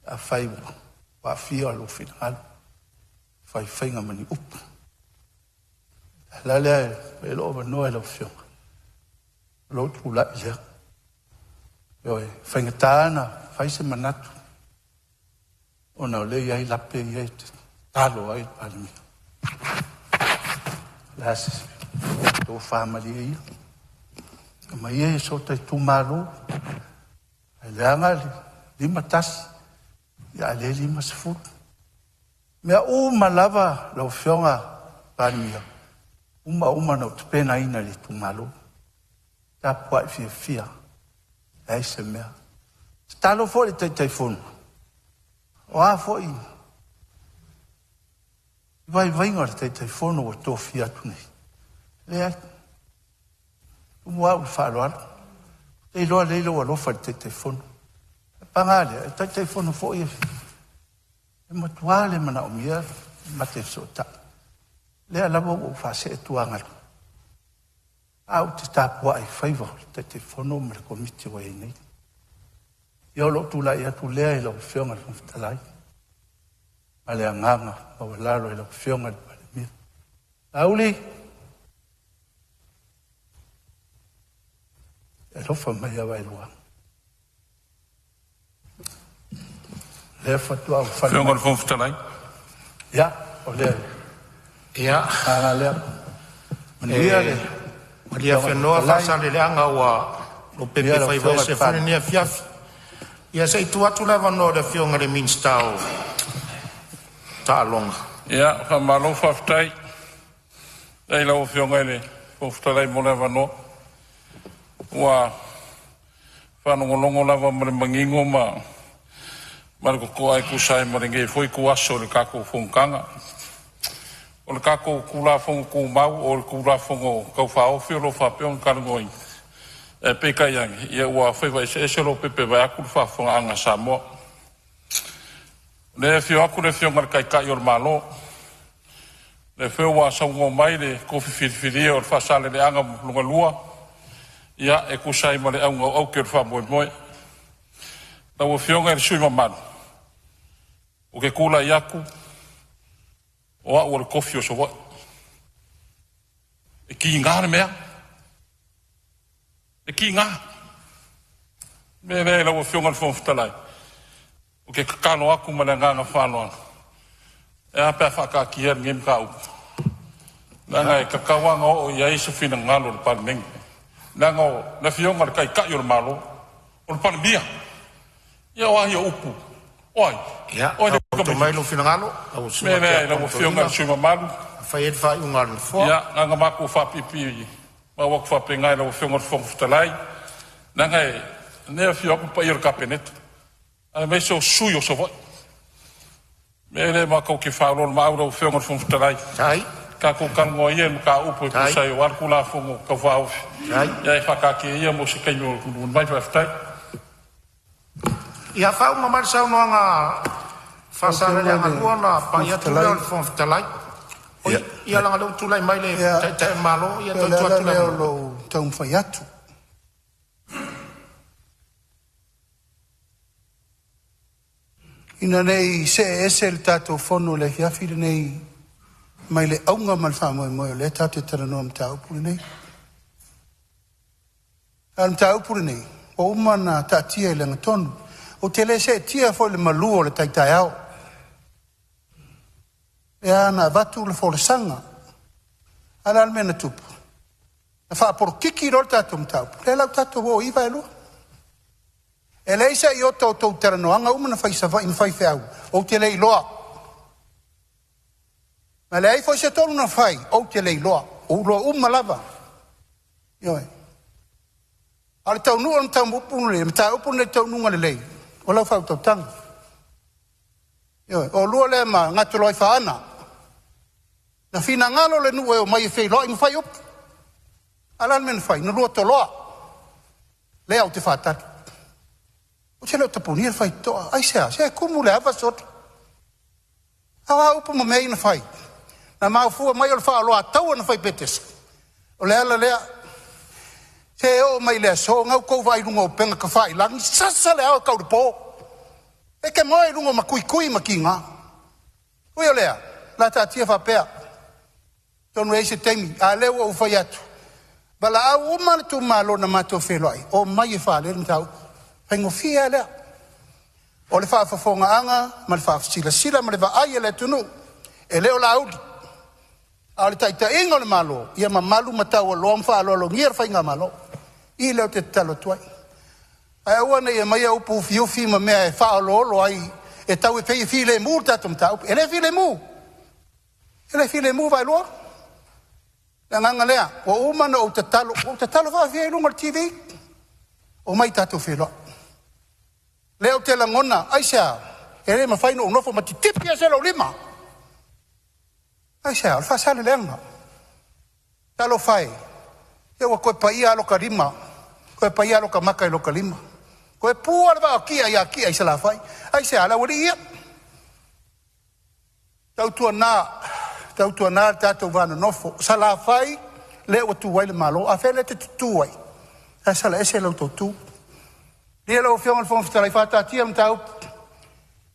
afai ua aafia lou finagalo, faifaiga ma ni upu. La lea e loo avanoa i lau Afioga, o lou tulai lea. Ioe, faigata na fai se manatu, ona o lea e i ai lape ia e tatalo ai le Palemia. O le a se tofa malie ia, aumai ia i so ta itumalo, ae leaga le 51, ia a o lea e 50. Mea uma lava lau Afioga Palemia, uma na ou tapenaina i le itumalo. Tapuai fiafia, leai se mea. Tatalo foi le Taitaifono, o a foi vaivaiga o le Taitaifono ua tofia atu nei, leai, tumu au i le faaaloalo, ou te iloa lelei lou alofa i le Taitaifono. E paga lea, e Taitaifono foi e matua le manaomia ma te fesootai. Lea lava ua ou faasee tuagalu, a ou te tapuai i faiva o le Taitaifono ma le Komiti ua i ai nei. Ia o lou tulai atu lea i lau Afioga i le Fofoga Fetalai, ma le agaga maualalo i lau Afioga i le Palemia. Laauli, e alofa mai ia Vaelua. Lea faatoa ou fale Afioga i mai. le Fofoga Fetalai. Ia, o le Ia, agaga lea. Manuia le malie Afioga i le afenoa Fofoga Fetalai, Faasaleleaga ua lopepe manuia lau faiva Afioga i le ese foi lenei Palemia. afiafi. Ia se i tuu atu le avanoa i le Afioga i le Minisita o Taaloga. Ia, faamalo faafetai. Faafetai i lau Afioga i le Fofoga Fetalai mo le avanoa. Ua faalogologo lava ma le manino ma le totoa e tusa ai ma lenei foi ituaso i le tatou fonotaga. O le tatou Tulafono Tumau o le Tulafono Tau Faaofi o lo o faapea ona talanoaina, ae peitai ane, ia ua faiva eseese lopepe vaeatu le faafofogaaga a Samoa. O lea e afio atu le Afioga i le Taitai o le Malo, o lea foi ua saunoa mai le tofi filifilia o le Faasaleleaga 2, ia e tusa ai ma le auga o aute o le faamoemoe. Lau Afioga i le sui usufono mamalu, Ou te tulai atu o au o le tofi o Savaii. E tiga le mea, e tiga. O le mea lea lau Afioga i le Fofoga Fetalai, ou te tatalo atu ma le agaga faaaloalo, e a pe a faataatia lenei mataupu, leaga e tatau lava ona oo i ai se finagalo o le Palemene, leaga o le Afioga i le Taitai o le Malo, o le Palemia. Ia o a ia upu, o ai? Ia, O ai le taoto mai lou tamaitiiti? finagalo lau O le Susuga mea lea lau Tiakono Afioga i Toeaina le sui usufono mamalu, e fai ai le faaiuga a le Nofoa. ia na ona matou faapipii mau atu faapena i lau Afioga i le Fofoga Fetalai, leaga o lea e afio atu le paia o le Kapeneta aemaise o sui usufono o Savaii. O le mea lea matou te faaoloolomaau i lau Afioga i le Fofoga Fetalai, Tai, tatou talanoa ia i mataupu e tai, tusa ai aua le Tulafono Tau Faaofi, tai. ae faataatia ia mo se taimi o mulimuli mai. Faafetai. Ia faauma mai le saunoaga a Lau Afioga Faasaleleaga i le 2 ona Fofoga pai atu lea Fetalai, o le Fofoga Fetalai. Oi, ia leaga o lea ua tulai mai le ia, Taitai o le Malo, ia pei o toe le tuu ala atu le lea o avanoa. lou taumafai atu ina ne i see ese le tatou fono i le afiafi lenei mai le auga ma le faamoemoe o lea tatou te talanoa i le mataupu lenei. A o le mataupu lenei, ua uma ona taatia i le agatonu. Ou te le seetia foi i le malu o le tai taeao, lea na avatu le folasaga. A o le a le mea na tupu? Na faapolokiki loa le tatou mataupu, lea la ua tatou o i ai Vaelua. E leai se iota o outou talanoaga uma na fai i Savaii ma faifeau, ou te le iloa. Na leai foi se tonu na fai, ou te le iloa. Ou iloa uma lava. Ioe. A o le taunuuga o le mataupu lenei i le taunuuga lelei, o lau faautautaga. Ioe. O oulua lea ma Gatoloaifaana, na finagalo le nuu e omai e feiloai ma fai upu. A o le a le mea na fai? Na lua toloa. Lea ou te faatali. Ou te le o tapunia le faitotoa. Aisea? Se e tumu i le ava le solo. A o a upu ma mea ia na fai? Na mafua mai o le faaoloataua na fai i Petesa. O le ala lea. Se e oo mai i le aso, o lena ua outou vaai i luga o upega tafailagi, sasa le ao e tau i le po. E te moe i luga o matuitui ma tiga. Ui o lea, o le a taatia faapea, atonu e i ai se taimi, a o lea ua ou fai atu, valaau uma le itumalo na matou feiloai, omai e faalele le mataupu. E faigofie lava lea. O le faafofogaaga ma le faasilasila ma le vaai a le atunuu, e le o Laauli, a o le taitaiga o le Malo, ia mamalu ma taualoa ma faaaloalogia le faigamalo. I lea ou te tatalo atu ai, ae aua ne i aumaia upu ufiufi ma mea e faaoloolo ai, e tau e pei e filemu le tatou mataupu. E le filemu, e le filemu Vaaelua. O le agaga lea, ua uma ona ou tatalo, ua ou tatalo faafia i luga o le TV, omai tatou feiloai. Lea ou te lagona, aisea? E le mafai ona ou nofo ma titipi ese lou lima. Aisea? O le faasaleleaga. Talofa e, se ua toe paia lava lo ta lima, toe paia lava lo ta mata i lo ta lima, toe pua le vaa o Tia ia Tia i Salafai. Aisea? Le aualii ia. Tautuana, tautuana le tatou va nonofo, o Salafai lea ua tu ai le Malo. A fea lea e te tutu ai? Ae sala ese la outou tu. Ia lau Afioga i le Fofoga Fetalai, faataatia le mataupu,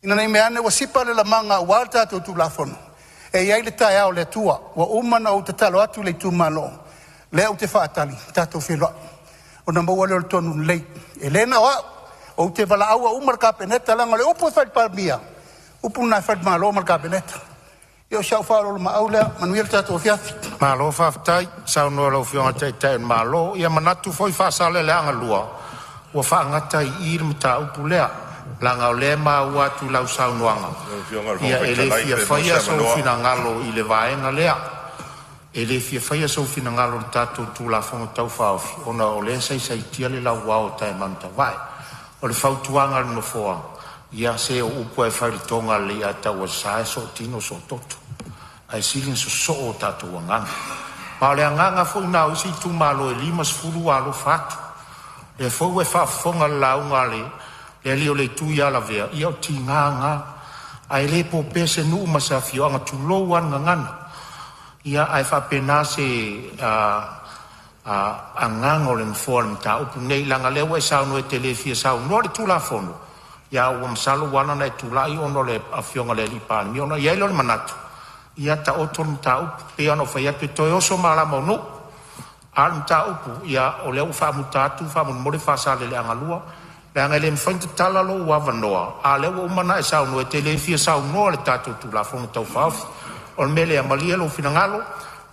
ina ne i mea ane ua sipa le lamaga aua le tatou Tulafono, e i ai le taeao o le Atua. Ua uma ona ou tatalo atu i le itumalo, lea ou te faatali, tatou feiloai ona maua lea o le tonu lelei. E le na o au, ou te valaauina uma le Kapeneta leaga o le upu e fai i le Palemia, o upu na e fai i le Malo ma le Kapeneta. Ia o si au faaoloolomaau lea, manuia le tatou afiafi. Malo faafetai saunoa i lau Afioga i le Taitai o le Malo. Ia manatu foi Faasaleleaga 2 ua faagata ai i i le mataupu lea, leaga o lea e maua atu i lau saunoaga, Lau Afioga i le ia Fofoga e le Fetalai fia pe maua se faia sou avanoa. finagalo i le vaega lea. E le fia faia sou finagalo i le tatou Tulafono Tau Faaofi, ona o lea e saisaitia le lauao a Taemaga Tavae. O le fautuaga a le Nofoa, ia se o upu lava e fai i le toga a le Leiataualesa e sootino soototo, ae sili ona sosoo a tatou agaga. Ma o le agaga foi lena o isi itumalo e 50 ua alofa atu. O lea foi ua e faafofoga i le lauga a le alii o le itu ia Lavea, ia o tiga lava na, ae le po po se nuu ma se afioaga, tulou lava le gagana. Ia ae faapena se agaga o le Nofoa i le mataupu lenei, leaga o lea ua e saunoa e te le fia saunoa i le Tulafono, Ia ua masalo ua ala ona e tulai ona o le afioga i le Palemia, ona i ai lea o le manatu ia taoto le mataupu. E pei lava ona ou fai atu, e toe oso malama o Nuu, a o le mataupu o lea ua faamuta atu faamolemole Faasaleleaga 2, leaga e le mafai ona tatala lou avanoa a o lea ua uma ona e saunoa e te le fia saunoa i le tatou Tulafono Tau Faaofi. O le mea lea, malie lou finagalo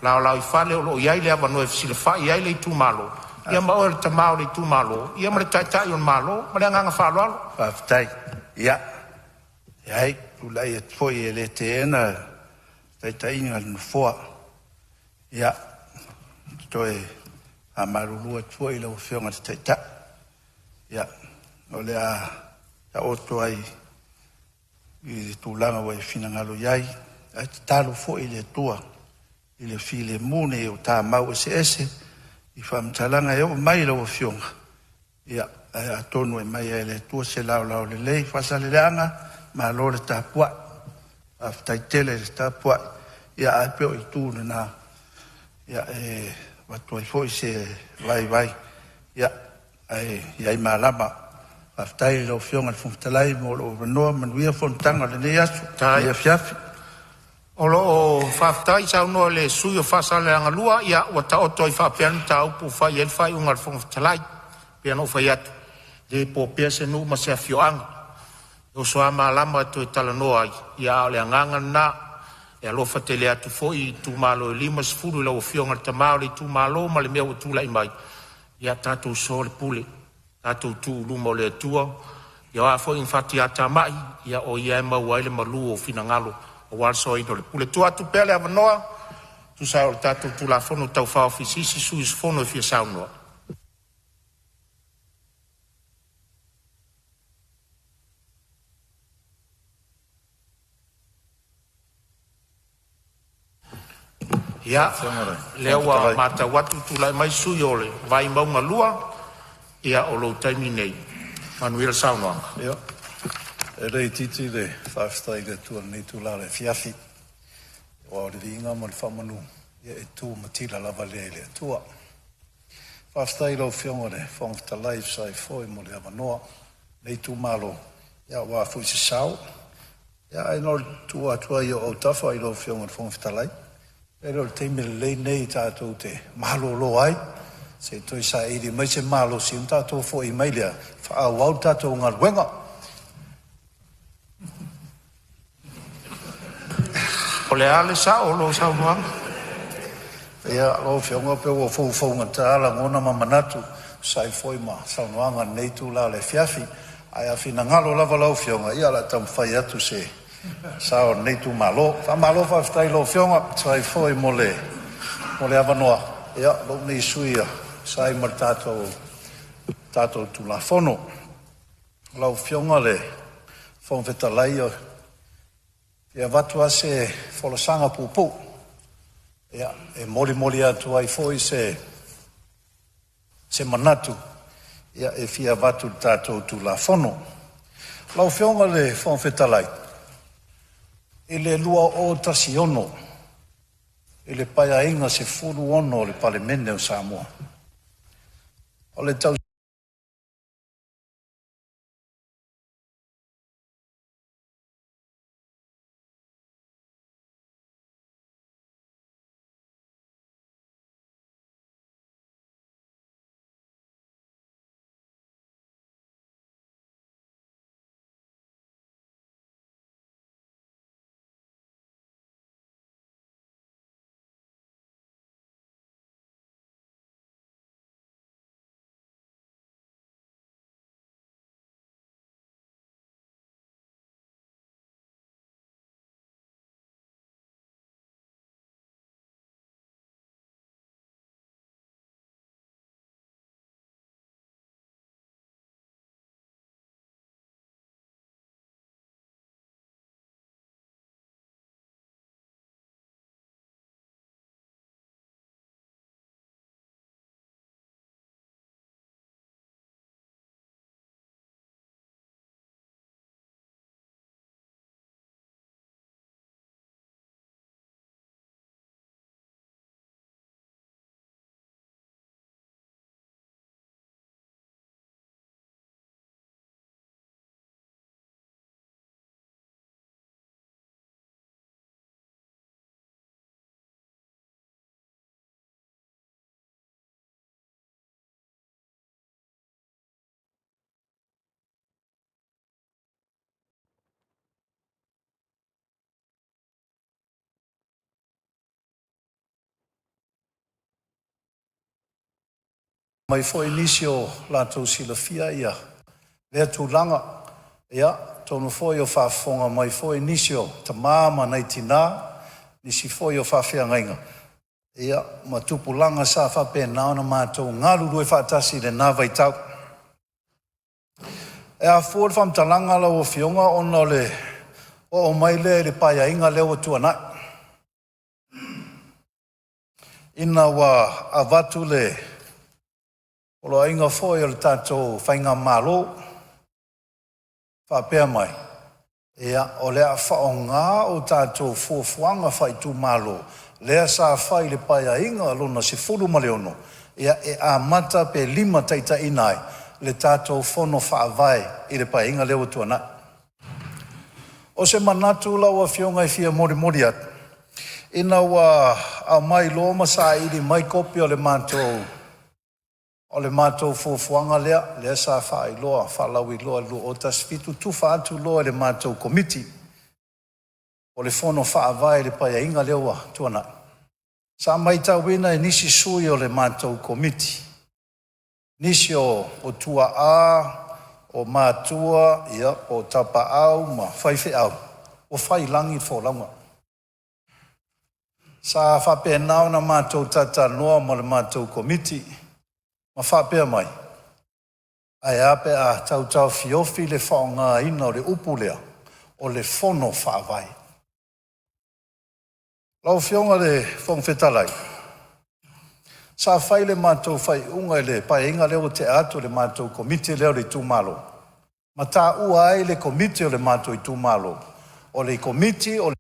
laolao i fale o lo o i ai le avanoa e fesilafai ai le itumalo, ia ma oe o le tama o le itumalo ma le taitai o le Malo. Ma le agaga faaaloalo. Faafetai. Ia, e leai, e tulai atu foi e le teena le taitaiga a le Nofoa. Ia, ou te toe faamalulu atu foi i lau Afioga i le Taitai, ia, o le a taoto ai i le tulaga ua e finagalo i ai, ae tatalo foi i le Atua i le filemu ina ia o ta mau eseese i faamatalaga e oo mai i lau Afioga, ia ae atonu e aumai lava e le Atua se laolao lelei. Faasaleleaga, malo le tapuai, faafetai tele le tapuai, ae pei o itu na e avatu ai foi se vaivai, ae i ai malama. Faafetai i lau Afioga i le Fofoga Fetalai mo lou avanoa. Manuia fonotaga o lenei aso ma lenei afiafi. O lo o faafetai saunoa i le sui usufono mo Faasaleleaga 2, ia ua taoto ai faapea le mataupu ua fai i ai le faaiuga a le Fofoga Fetalai. E pei ona ou fai atu, e le po pea se nuu ma se afioaga, e oso a malama e toe talanoa ai, a o le agaga lena. E alofa tele atu foi i itumalo e 50 i lau afioga i le tama o le itumalo ma le mea ua tulai mai, ia tatou soa le pule, tatou tuu i luma o le Atua. Ia o a foi ni fatiatamai, ia o Ia lava e maua ai le malu o finagalo aua le soaina o le pule. Tuu atu pea le avanoa e tusa ai o le tatou Tulafono Tau Faaofi i se isi sui usufono e fia saunoa. Ia, o lea ua matau atu ua tulai mai le sui usufono mo Vaimauga 2, ia o lou taimi lenei. Manuia le saunoaga. Ia, e le itiiti le faafetai i le Atua i lenei itula afiafi, aua o le viiga ma le faamanu e tumatila lava lea i le Atua. Faafetai i lau Afioga i le Fofoga Fetalai e tusa ai foi mo le avanoa o lenei itumalo aua foi se sao. Ae na ona tuu atu lava i ou autafa i lau Afioga i le Fofoga Fetalai, pe le o le taimi lelei lenei tatou te malolo ai se i toe saili mai se malosi ona tatou foi mai lea e faaauau le tatou galuega. O le a le sao o lau saunoaga? Ia, lau Afioga pei ua foufou gata lagona ma manatu e tusa ai foi ma saunoaga i lenei itula o le afiafi. Ae a finagalo lava lau Afioga, ia o le a taumafai atu se sao o lenei itumalo. Faamalo faafetai i lau Afioga e tusa ai foi mo le avanoa o lou nei sui usufono e tusa ai ma le tatou Tulafono. Lau Afioga i le Fofoga Fetalai, e fia avatu lava se folasaga puupuu e molimoli atu ai foi se manatu e fia avatu i le tatou Tulafono. Lau Afioga i le Fofoga Fetalai, i le 2016 i le Paeaiga XVI o le Palemene o Samoa, o le tausaga Mai foi nisi o latou silafia ia lea tulaga. Ia, atonu foi o faafofoga mai foi nisi o tamā ma nai tinā, nisi foi o faafeagaiga ia ma tupulaga sa faapena ona matou galulue faatasi i lena vaitau. E afua le faamatalaga lau Afioga ona o le oo mai lea i le Paeaiga lea ua tuanai, ina ua avatu le poloaiga foi o le tatou Faigamalo faapea mai, ia, o le a faaaoga o tatou fuafuaga faaitumalo lea sa fai i le Paeaiga lona XVI e amata pe limataitaiina ai le tatou Fono Faavae i le Paeaiga lea ua tuanai. O se manatu lau Afioga e fia molimoli atu, ina ua aumai loa ma saili mai kopi o le matou fuafuaga lea sa faailoa faalauiloa i le 2017, tufa atu loa i le matou Komiti o le Fono Faavae i le Paeaiga lea ua tuanai, sa matauina e nisi sui o le matou Komiti, nisi o tuaa, o matua, o tapaau ma faifeau ua faiilagi le folauga. Sa faapena ona matou talatalanoa ma le matou Komiti ma faapea mai, ae a pe a tau taofiofi le faaaogaina o le upu lea o le Fono Faavae. Lau Afioga i le Fofoga Fetalai, sa fai le matou faaiuga i le Paeaiga lea ua tea atu i le matou Komiti lea o le itumalo, ma taua ai le Komiti o le matou itumalo, o le Komiti o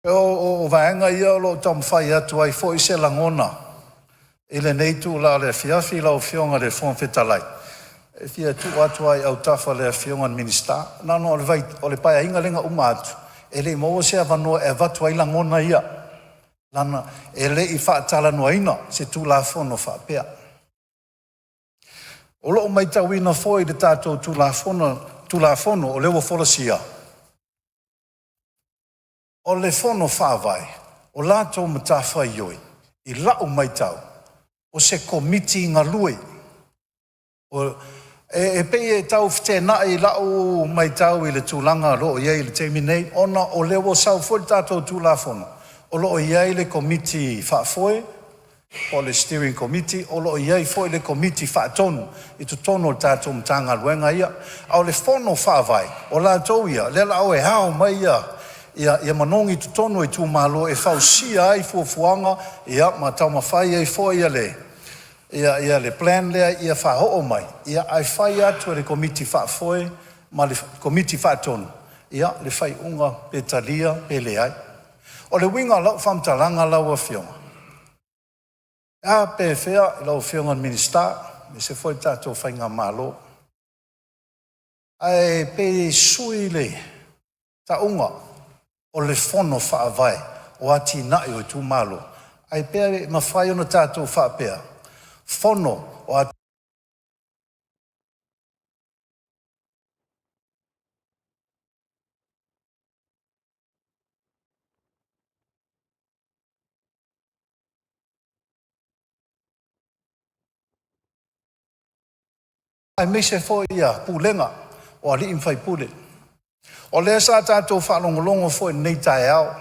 O vaega ia o lo o taumafai atu ai foi se lagona i lenei itula o le afiafi lau Afioga i le Fofoga Fetalai, e fia tuu atu lava i autafa o le Afioga i le Minisita. Leaga o le Paeaiga lea na uma atu e le i maua se avanoa e avatu ai lagona ia, leaga e le i faatalanoaina se Tulafono faapea. O lo o matauina foi i le tatou Tulafono o lea ua folasia, o le Fono Faavae, o latou matafaioi i lau matau, o se Komiti galue. E pei e tau feteenai i lau matau i le tulaga o lo o i ai i le taimi nei, ona o lea ua sau foi le tatou Tulafono o lo o i ai le Komiti Faafoe po o le Steering Committee, o lo o i ai foi le Komiti Faatonu i totonu o le tatou Matagaluega ia. A o le Fono Faavae, o latou ia lea o le a o e ao mai ia manogi i totonu o itumalo e fausia ai fuafuaga ma taumafai ai foi le plan lea ia faaoo mai, ae fai atu e le Komiti Faafoe ma le Komiti Faatonu le faaiuga pe talia pe leai. O le uiga o lau faamatalaga lau Afioga, e a pe afea lau Afioga i le Minisita aemaise foi le tatou faigamalo, ae pei e sui le tauga o le Fono Faavae o Atinae o Itumalo, ae pe mafai ona tatou faapea, Fono o aemaise foi ia pulega o alii ma faipule. O lea sa tatou faalogologo foi i lenei taeao,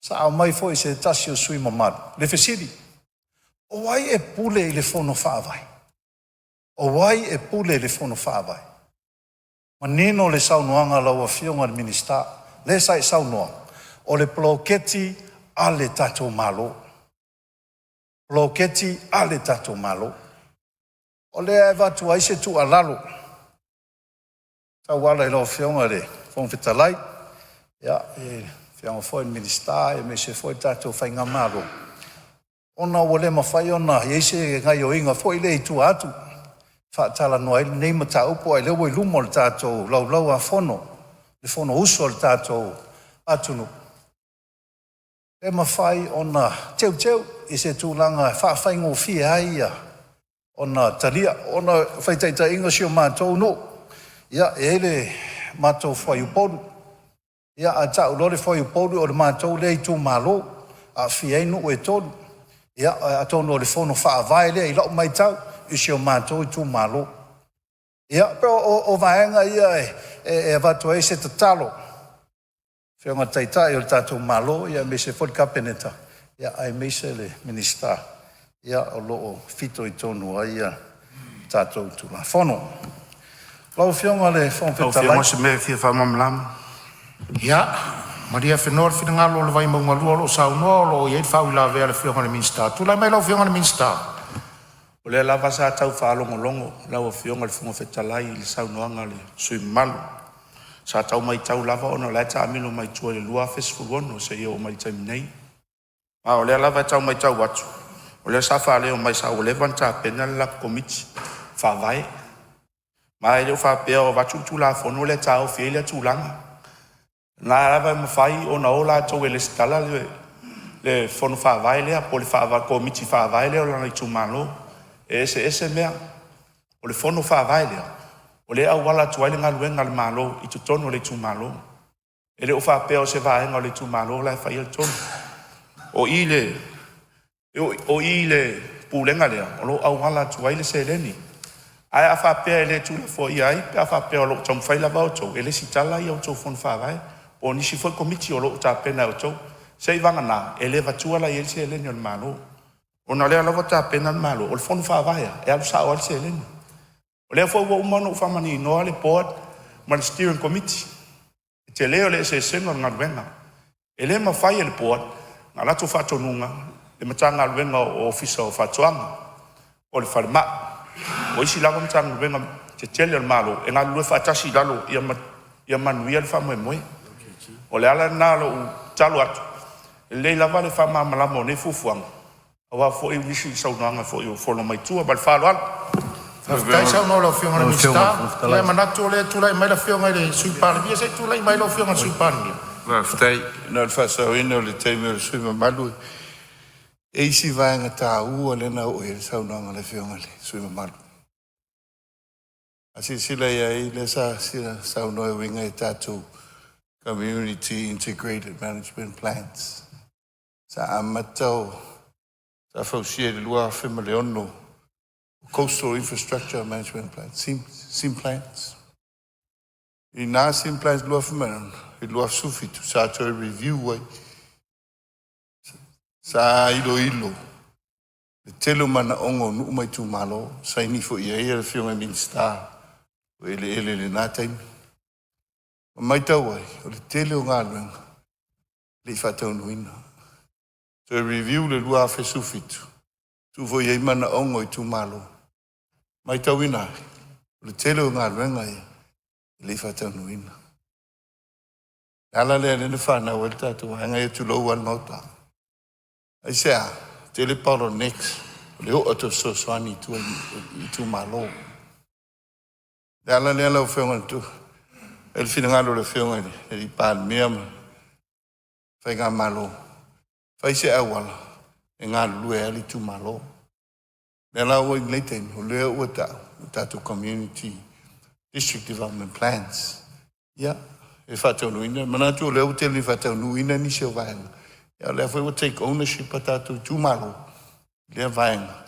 sa aumai foi e se tasi o sui usufono mamalu le fesili, o ai e pule i le Fono Faavae? O ai e pule i le Fono Faavae? Manino le saunoaga a lau Afioga i le Minisita, lea sa e saunoa, o le poloketi a le tatou Malo, poloketi a le tatou Malo. O lea e avatu ai se tuualalo e tauala i lau Afioga i le Fofoga Fetalai, le Afioga foi i le Minisita aemaise foi le tatou faigamalo, ona ua le mafai ona i ai se gaoioiga foi lea i tua atu e faatalanoa ai lenei mataupu, a o lea ua i luma o le tatou Laulau-a-Fono le Fonousu a le tatou atunuu, e mafai ona teuteu i se tulaga e faafaigofie ai ia ona talia, ona o faitaitaiga si o matou nuu, ia e i ai le matou fuaiupolu. Ia a tau loa le fuaiupolu o le matou lea itumalo, aafia ai nuu e 3. Ia atonu o le fono faavae lea i lau matau i si o matou itumalo. Ia po o vaega ia e avatu ai se tatalo, Afioga i le Taitai o le tatou Malo aemaise foi le Kapeneta aemaise le Minisita o lo o fitoitonu ai ia tatou Tulafono. Lau Afioga i le Fofoga Fetalai, o se mea e fia faamalamalama. Ia, malie afenoa le finagalo o le Vaimauga 2 o lo o saunoa, o lo o i ai le faauilavea a le Afioga i le Minisita. Tulai mai lau Afioga i le Minisita. O lea lava sa tau faalogologo lau Afioga i le Fofoga Fetalai i le saunoaga a le sui usufono mamalu. Sa tau matau lava ona o la e taamilo mai tua i le 2016 seia oo mai i le taimi nei. A o lea lava e tau matau atu, o lea sa faaleo mai sa ua leva ona tapena le latou Komiti Faavae. Ma e le o faapea o avatu le Tulafono lea e taofi ai lea tulaga. O lena lava e mafai ona o latou e resitala le fono faavae lea po o le komiti faavae lea o lona itumalo. E eseese mea. O le fono faavae lea, o lea e auala atu ai le galuega a le Malo i totonu o le itumalo. E le o faapea o se vaega o le itumalo la e faia le tonu. O i i le pulega lea o lo o auala atu ai le seleni. Ae a faapea e le tuulafoaia ai pe a faapea o lo o taumafai lava outou e resitala a outou fono faavae po o nisi foi komiti o lo o tapena e outou, seiavagana e le avatua la i ai le seleni a le Malo, ona o lea lava ua tapena le Malo. O le fono faavae lava e alu sao lava le seleni. O lea foi ua uma ona ou faamaninoa le Board ma le Steering Committee, le tele o le eseesega o le galuega. E le mafai e le Board ona latou faatonuina le Matagaluega o Ofisa o Faatoaga, o le Falemai, o isi lava Matagaluega tetele a le Malo e galulue faatasi i lalo ia manuia le faamoemoe. O le ala lena o lou tatalo atu, e lelei lava le faamalamalama o nei fuafuaga aua foi nisi o saunoaga foi ua folo mai tua. Ma le faaaloalo. Faafetai saunoa i lau Afioga i le Lau Afioga i le Minisita. Fofoga Ia Fetalai. manatu o lea e tulai mai le Afioga i le Sui Palemia. Se i tulai mai lau Afioga i le Sui Palemia. Faafetai. Na o le faasaoina o le taimi o le sui usufono mamalu, e i ai si vaega taua lea na oo i ai le saunoaga a le Afioga i le sui usufono mamalu. A silasila i ai lea sa saunoa e uiga i tatou Community Integrated Management Plans. Sa amata o sa fausia i le 2006 Coastal Infrastructure Management Plan, SIM plans. I na SIM plans 2006 i le 2017 sa toe review ai. Sa iloilo le tele o manaoga o nuu ma itumalo, saini foi i ai le Afioga i le Minisita o Eleele i lena taimi. Ma matau ai, o le tele o galuega e le i faataunuuina. Toe review le 2017, tuu foi i ai manaoga o itumalo, matauina ai, o le tele o galuega ia e le i faataunuuina. Le ala lea lea na fanau ai le tatou vaega ia tulou lava le Maota. Aisea? Tele bottlenecks o le oo atu o fesoasoani i tua i itumalo. Le ala lea lau Afioga i le e le finagalo o le Afioga i le Palemia ma le Faigamalo, fai se auala e galulue ai le itumalo. Lea la ua i lenei taimi, o lea ua ta'u o tatou Community District Development Plans. Ia, e faataunuuina, manatu o lea ua tele ina faataunuuina nisi o vaega, ia o lea foi ua take ownership a tatou itumalo i lea vaega.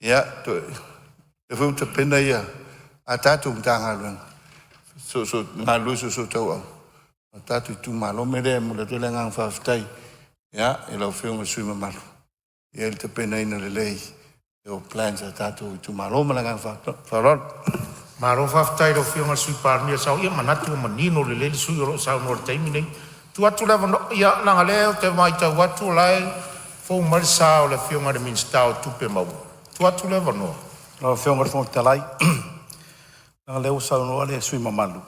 Ia, lea foi ua tapena ia a tatou Matagaluega soosoo galulue soosootauau ma tatou itumalo. O le mea lea e momoli atu ai le agaga faafetai ia i lau Afioga i le sui usufono mamalu i le tapenaina lelei o plans a tatou itumalo. Ma le agaga faaaloalo. Malo faafetai i lau Afioga i le Sui Palemia. Ia manatu ua manino lelei le sui usufono o lo o saunoa i le taimi lenei. Tuu atu le avanoa, ia leaga o lea ou te matau atu o la e fou mai le sa o le Afioga i le Minisita o Tupe Maua. Tuu atu le avanoa. Lau Afioga i le Fofoga Fetalai, leaga o lea ua saunoa le sui usufono mamalu,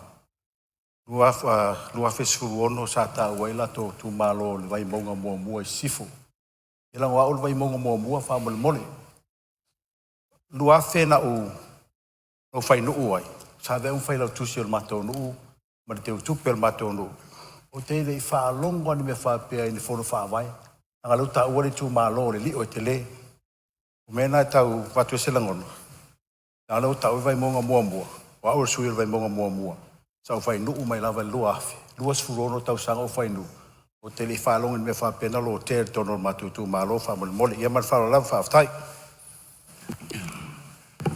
2016 sa taua ai latou itumalo o le Vaimauga 1 i sisifo. Ia leaga o au o le Vaimauga 1 faamolemole. 2000 na ou fainuu ai, sa avea ai ma failautusi o le matou nuu ma le teutupe o le matou nuu. Ou te le i faalogo lava i ni mea faapea i ni fono faavae, leaga o lea ua taua le itumalo o le lio e tele. O mea na e tau avatu ai se lagona, leaga o lea ua taua le Vaimauga 1, o au o le sui o le Vaimauga 1, sa ou fai nuu mai lava i le 2000, 26 tausaga o ou fai nuu, ou te le i faalogo i ni mea faapea na lotea i totonu o le matou itumalo faamolemole. Ia ma le faaaloalo lava, faafetai.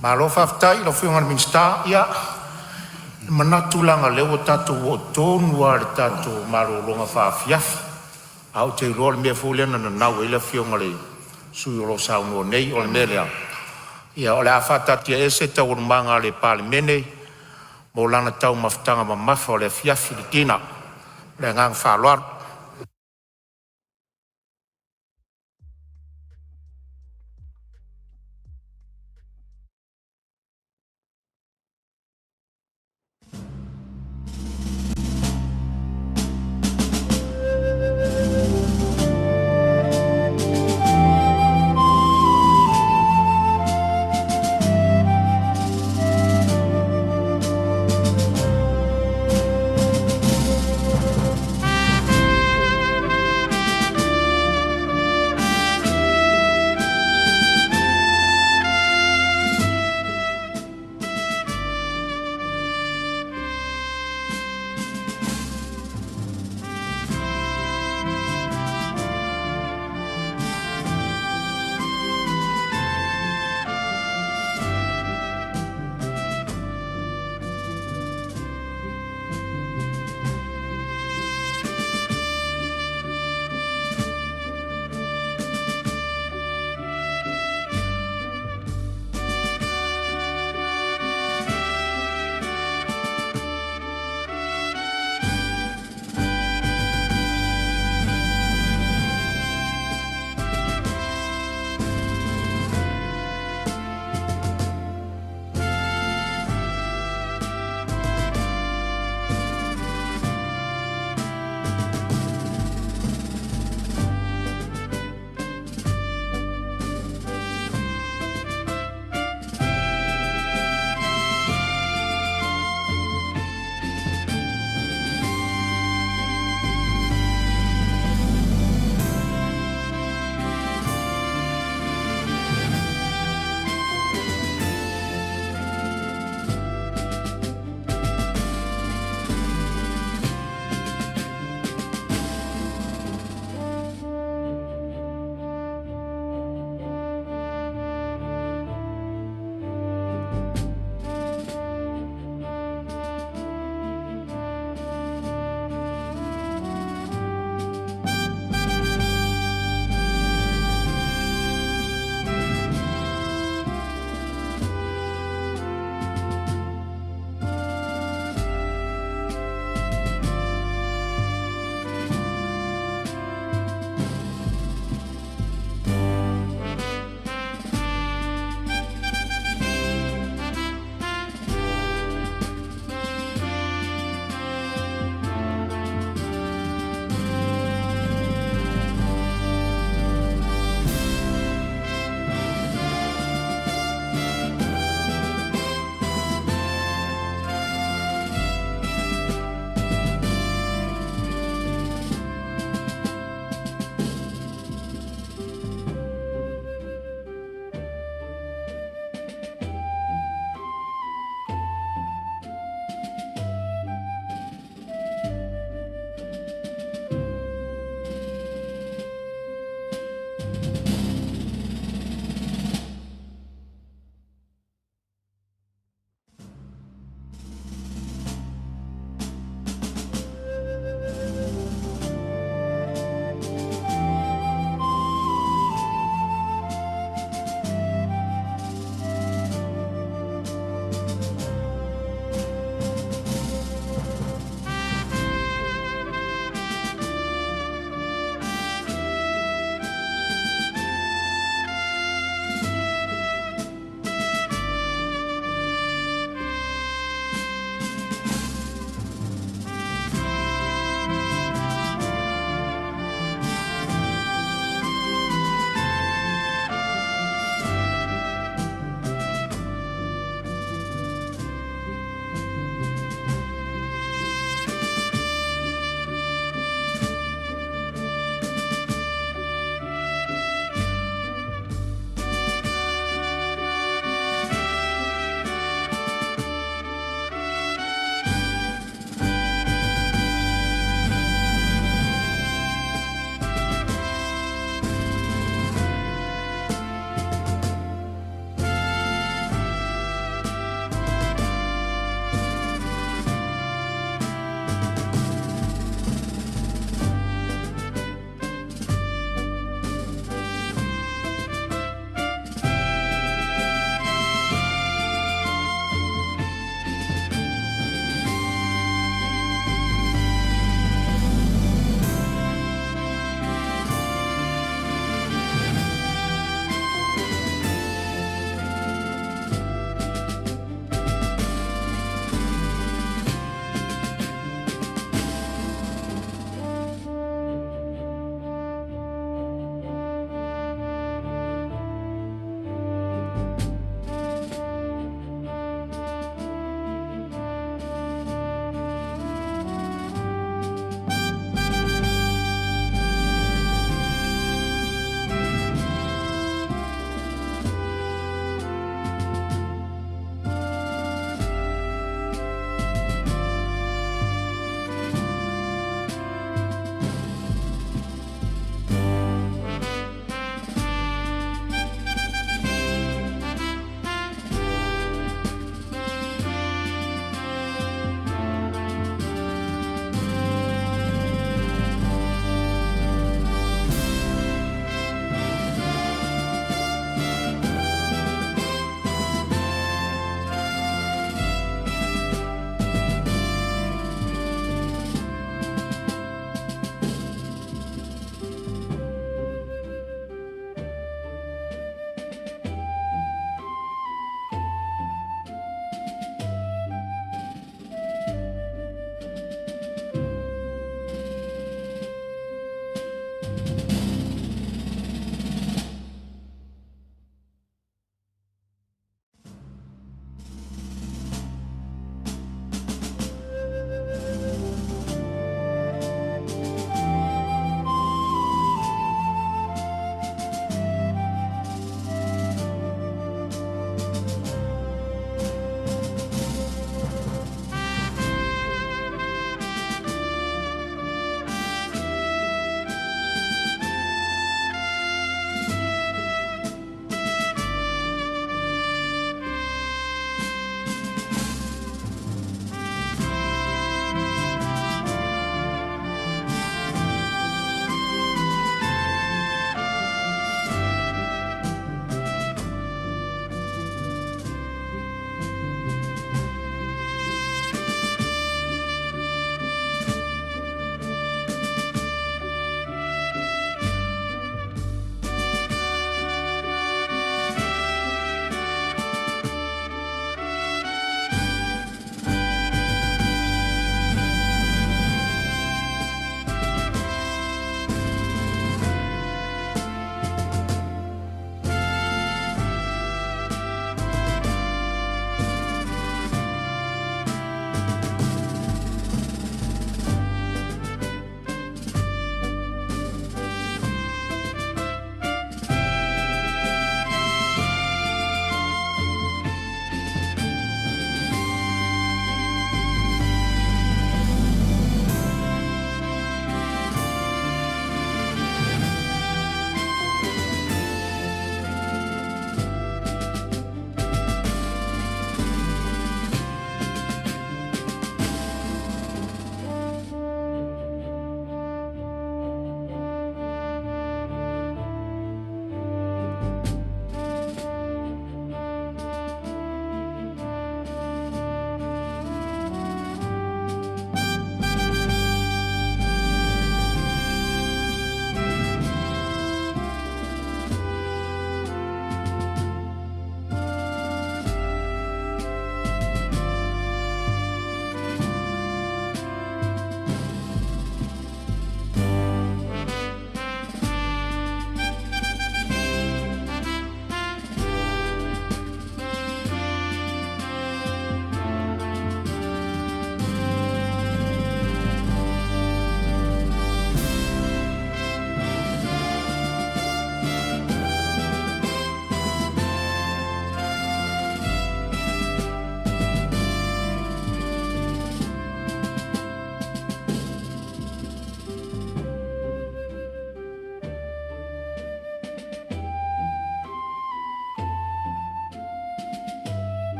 Malo faafetai i lau Afioga i le Minisita. Ia, e manatu leaga o lea ua tatou oo tonu lava i le tatou malologa faaafiafi, ae ou te iloa o le mea foi lea na nanau ai le afioga i le sui usufono o lo o saunoa nei. O le mea lea, ia o le a faataatiaese Taualumaga a le Palemene mo lana taumafataga mamafa o le afiafi, le dinner. Ma le agaga faaaloalo.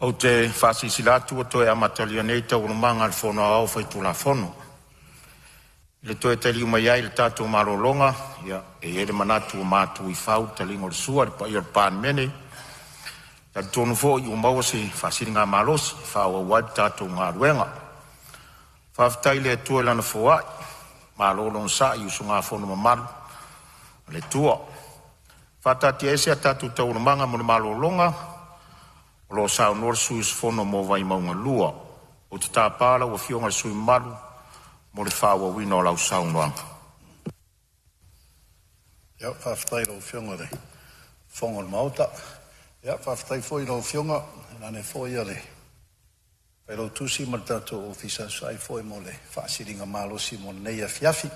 Ou te faasilasila atu ua toe amatalia nei Taualumaga a le Fono Aoao Faitulafono. I le toe taliu mai ai o le tatou malologa, e i ai le manatu ua matu i fau le taliga o le sua i le paia o le Palemene. E talitonu foi ua maua se faasiligamalosi e faaauau ai le tatou galuega. Faafetai i le Atua i Lana foai, malo le onosai i usugafono mamalu a le Atua. E faataatiaese a tatou Taualumaga mo le malologa o lo o saunoa le sui usufono mo Vaimauga 2. Ou te tapa lau Afioga i le sui usufono mamalu mo le faaauauina o lau saunoaga. Faafetai i lau Afioga i le Fofoga o le Maota. Faafetai foi i lau Afioga, tainane foi le Failautusi ma le tatou Ofisa, e tusa ai foi mo le faasiligamalosi mo lenei afiafi.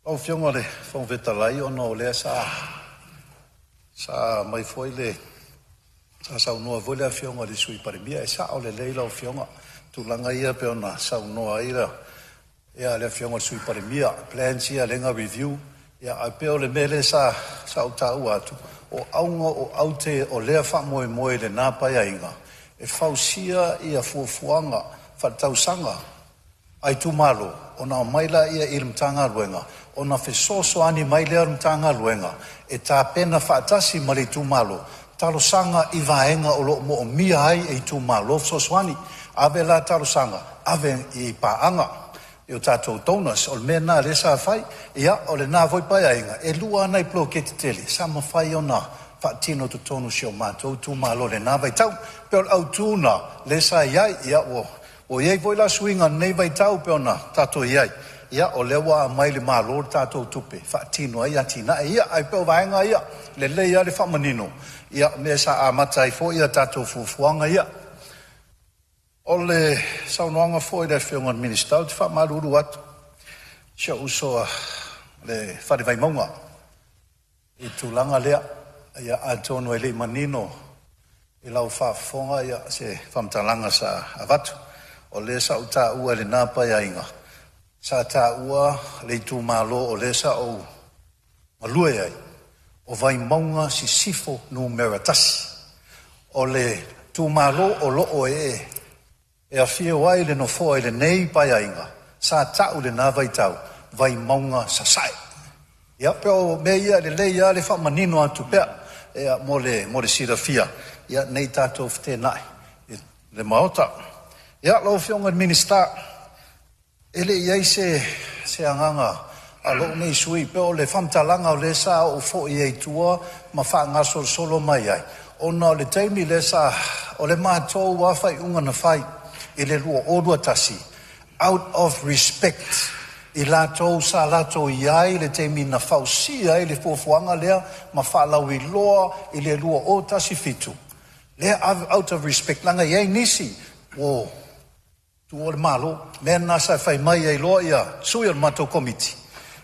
Lau Afioga i le Fofoga Fetalai, ona o lea sa aumai foi le, sa saunoa foi le Afioga i le Sui Palemia. E sao lelei lau Afioga, o tulaga ia pei ona saunoa ai le Afioga i le Sui Palemia, plans ia lea na review. Ae pei o le mea lea sa ou taua atu, o auga o aute o lea faamoemoe i lena Paeaiga e fausia fuafuaga faaletausaga a itumalo, ona aumai lea i le Matagaluega ona fesoasoani mai lea o le Matagaluega e tapena faatasi ma le itumalo talosaga i vaega o lo o moomia ai e itumalo fesoasoani. Ave la talosaga, ave i paaga i o tatou donors. O le mea lena lea sa fai. Ia, o lena foi Paeaiga, e lua lava nai poloketi tele sa mafai ona faatino i totonu o si o matou itumalo i lena vaitau. Pei o le autu lena lea sa i ai. Ia ua i ai foi la suiga i lenei vaitau e pei ona tatou i ai, ia o lea ua aumai i le Malo le tatou tupe e faatino ai atinae ia. Ae pei o vaega ia, e lelei lava le faamanino o mea sa amata ai foi a tatou fuafuaga ia. O le saunoaga foi a le Afioga i le Minisita, ou te faamalulu atu i si ou uso i le Fale Vaimauga i le tulaga lea. Ia atonu e le i manino i lau faafofoga se faamatalaga sa avatu. O lea sa ou taua i lena Paeaiga, sa taua le itumalo o lea sa ou galue ai, o Vaimauga Sisifo Nu.1. O le itumalo o lo o e afio ai le Nofoa i lenei Paeaiga, sa ta'u i lena vaitau, Vaimauga Sasae. Ia pei o mea ia e lelei lava le faamanino atu pea mo le silafia ne i tatou feteenai i le Maota. Ia, lau Afioga i le Minisita, e le i i ai se agaga o lou nei sui usufono, pei o le faamatalaga o lea sa ou foi ai i tua ma faagasolosolo mai ai, ona o le taimi lea sa… o le matou lava faaiuga na fai i le 2021, out of respect i latou sa latou i ai i le taimi na fausia ai le fuafuaga lea ma faalauiloa i le 2017, lea out of respect leaga e i ai nisi ua tuua le Malo. Mea lena sa fai mai ai loa sui o le matou Komiti,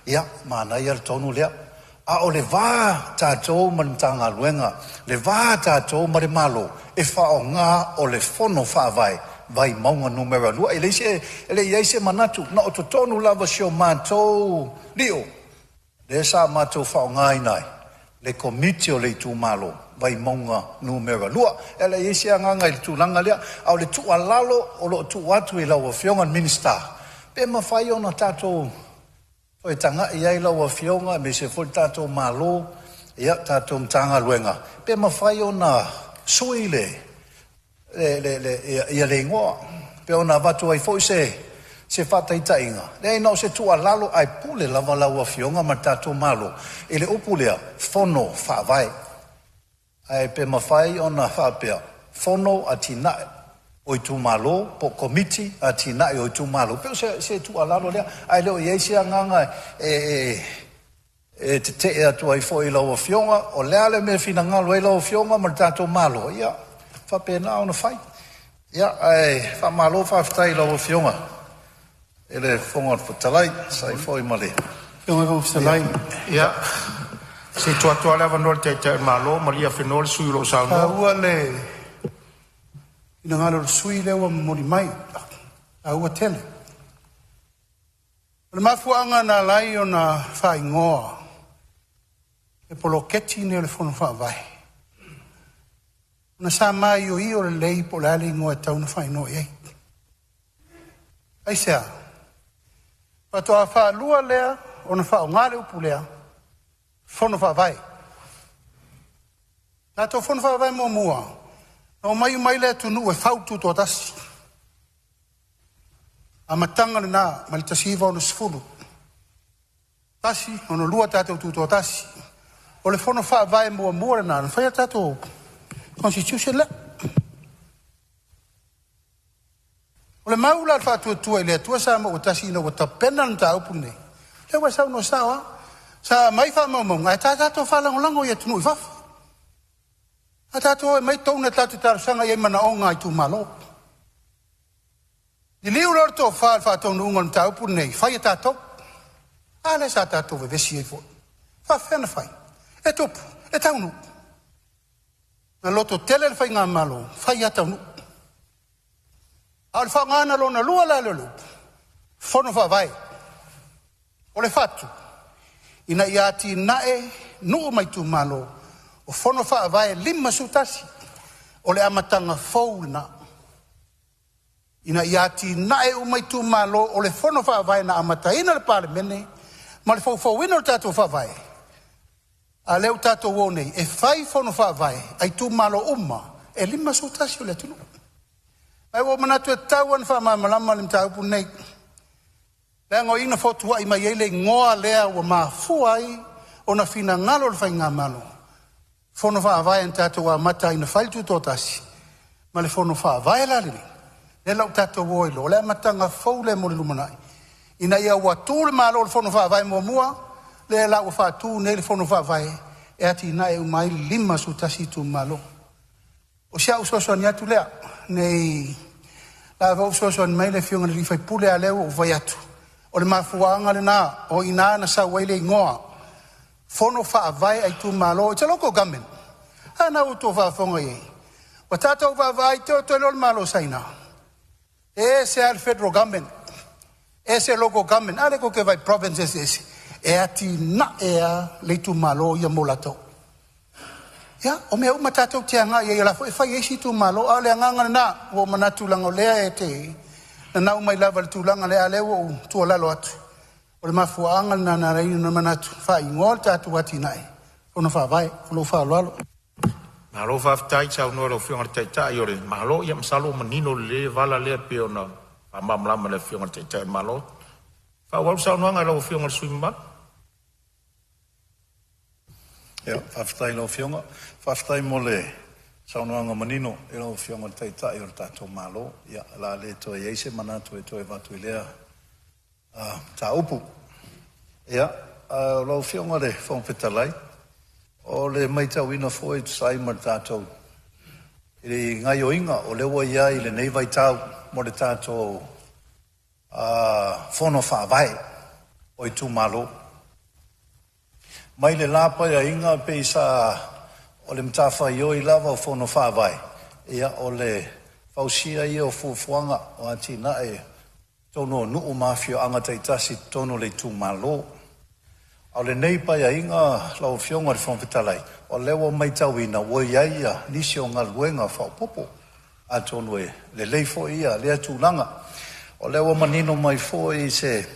ia, manaia le tonu lea. A o le va tatou ma le Matagaluega, le va tatou ma le Malo, e faaaoga o le Fono Faavae Vaimauga 2. E leai e le i i ai se manatu, na o totonu lava o si o matou lio lea sa matou faaaogaina ai le Komiti o le Itumalo Vaimauga 2. E le i i ai se agaga i le tulaga lea, a o le tuualalo o lo o tuu atu i lau Afioga i le Minisita, pe mafai ona tatou toe tagai i ai lau Afioga aemaise foi le tatou Malo, ia tatou Matagaluega, pe mafai ona sui le igoa pei ona avatu ai foi se faataitaiga. Leai na o se tuualalo ae pule lava lau Afioga ma le tatou Malo i le upu lea Fono Faavae. Ae pe mafai ona faapea, Fono Atinae o Itumalo po o Komiti Atinae o Itumalo. E pei o se tuualalo lea, ae le o i ai se agaga e tete'e atu ai foi i lau Afioga. O le a le mea e finagalo ai lau Afioga ma le tatou Malo, ia e faapena ona fai. Ia ae faamalo faafetai i lau Afioga i le Fofoga Fetalai e tusa ai foi ma le… Lau Afioga i le Fofoga Fetalai… Ia, se i tuu atu lava le avanoa i le Taitai o le Malo. Malie afenoa le sui usufono o lo o saunoa. E taua le finagalo o le sui usufono lea ua momoli mai, e taua tele. O le mafuaaga na ala ai ona faaigoa le poloketi lenei o le Fono Faavae, Ona sa maioio lelei po o le a le igoa e tatau ona faaigoa i ai. Aisea? Faatoa faalua lea ona faaaoga le upu lea, Fono Faavae. Tatou Fono Faavae muamua, na omai uma ai le atunuu e fau le Tutoatasi, amataga lena mai le 1960, 1, 62 tatou Tutoatasi. O le Fono Faavae muamua lena na fai ai tatou Constitution lea. O le mau la a le Faatuatua i le Atua Samoa ua Tasi ina ua tapena le mataupu lenei, lea ua e saunoa sao lava. Sa aumai faamaumauga ae tatou faalagolago i atunuu i fafo. A tatou o e aumai tatou te talosaga i ai i manaoga a itumalo. Liliu loa le tofa i le faataunuuga o le mataupu lenei, fai e tatou. A lea sa tatou vevesi ai foi. E faafefea ona fai? E tupu, e taunuu. Na lototele le faigamalo, fai lava taunuu. A o le faaaogaina lona lua la lea o le upu, Fono Faavae. O le fatu, ina ia atinae nuu ma itumalo, o fono faavae 51, o le amataga fou lena, ina ia atinae uma itumalo. O le fono faavae na amataina le Palemene ma le foufouina o le tatou Faavae, a o lea ua tatou o nei e fai fono faavae a itumalo uma e 51 o le atunuu. Ae ua ou manatu e tatau lava ona faamalamalama le mataupu lenei, leaga o i na fotuai mai ai le igoa lea ua mafua ai ona finagalo le Faigamalo, Fono Faavae na tatou amata ai na fai le Tutoatasi ma le Fono Faavae la lenei, lea la ua tatou o ai loa, o le amataga fou lea mo le lumanai, ina ua tu le Malo i le Fono Faavae muamua, lea la ua faatu nei le Fono Faavae e atinae uma ai 51 itumalo. O si au fesoasoani atu lea, ne i fesoasoani mai le Afioga i le sui usufono, a o lea ua ou fai atu, o le mafuaaga lena, o i ina na sau ai le igoa Fono Faavae a Itumalo. It's a local government. A na ua outou faafofoga i ai, ua tatou vaavaai te i o le Malo o Saina, e ese lava le federal government, ese local government. A lea tou te vaai i province eseese, e atinae lava le itumalo ia mo latou. Ia, o mea uma tatou te agai i ai, o la foi e fai e isi itumalo, a o le agaga lena, ua ou manatu leaga o lea e te nanau mai lava i le tulaga lea, a o lea ua ou tuualalo atu, o le mafuaaga lena na ala ai ona manatu e faaigoa le tatou atinae, Fono Faavae. Ma lou faaaloalo. Malo faafetai saunoa i lau Afioga i le Taitai o le Malo. Ia masalo ua manino lelei le vala lea pei ona faamalamalama e le Afioga i le Taitai o le Malo. Faaauau le saunoaga a lau Afioga i le sui usufono mamalu. Ia, faafetai i lau Afioga. Faafetai mo le saunoaga manino i lau Afioga i le Taitai o le tatou Malo. Ia, o le a le toe i ai se manatu e toe avatu i lea mataupu. Ia, lau Afioga i le Fofoga Fetalai, o le matauina foi e tusa ai ma le tatou i le gaoioiga o lea ua i ai i lenei vaitau mo le tatou Fono Faavae o itumalo. Mai le la Paeaiga pei sa o le matafaioi lava o Fono Faavae, ia o le fausia ia o fuafuaga o atinae i totonu o nuu ma afioaga taitasi i totonu o le itumalo. A o lenei Paeaiga lau Afioga i le Fofoga Fetalai, o lea ua matauina ua i ai nisi o galuega faaopoopo, atonu e lelei foi ia lea tulaga. O lea ua manino mai foi i se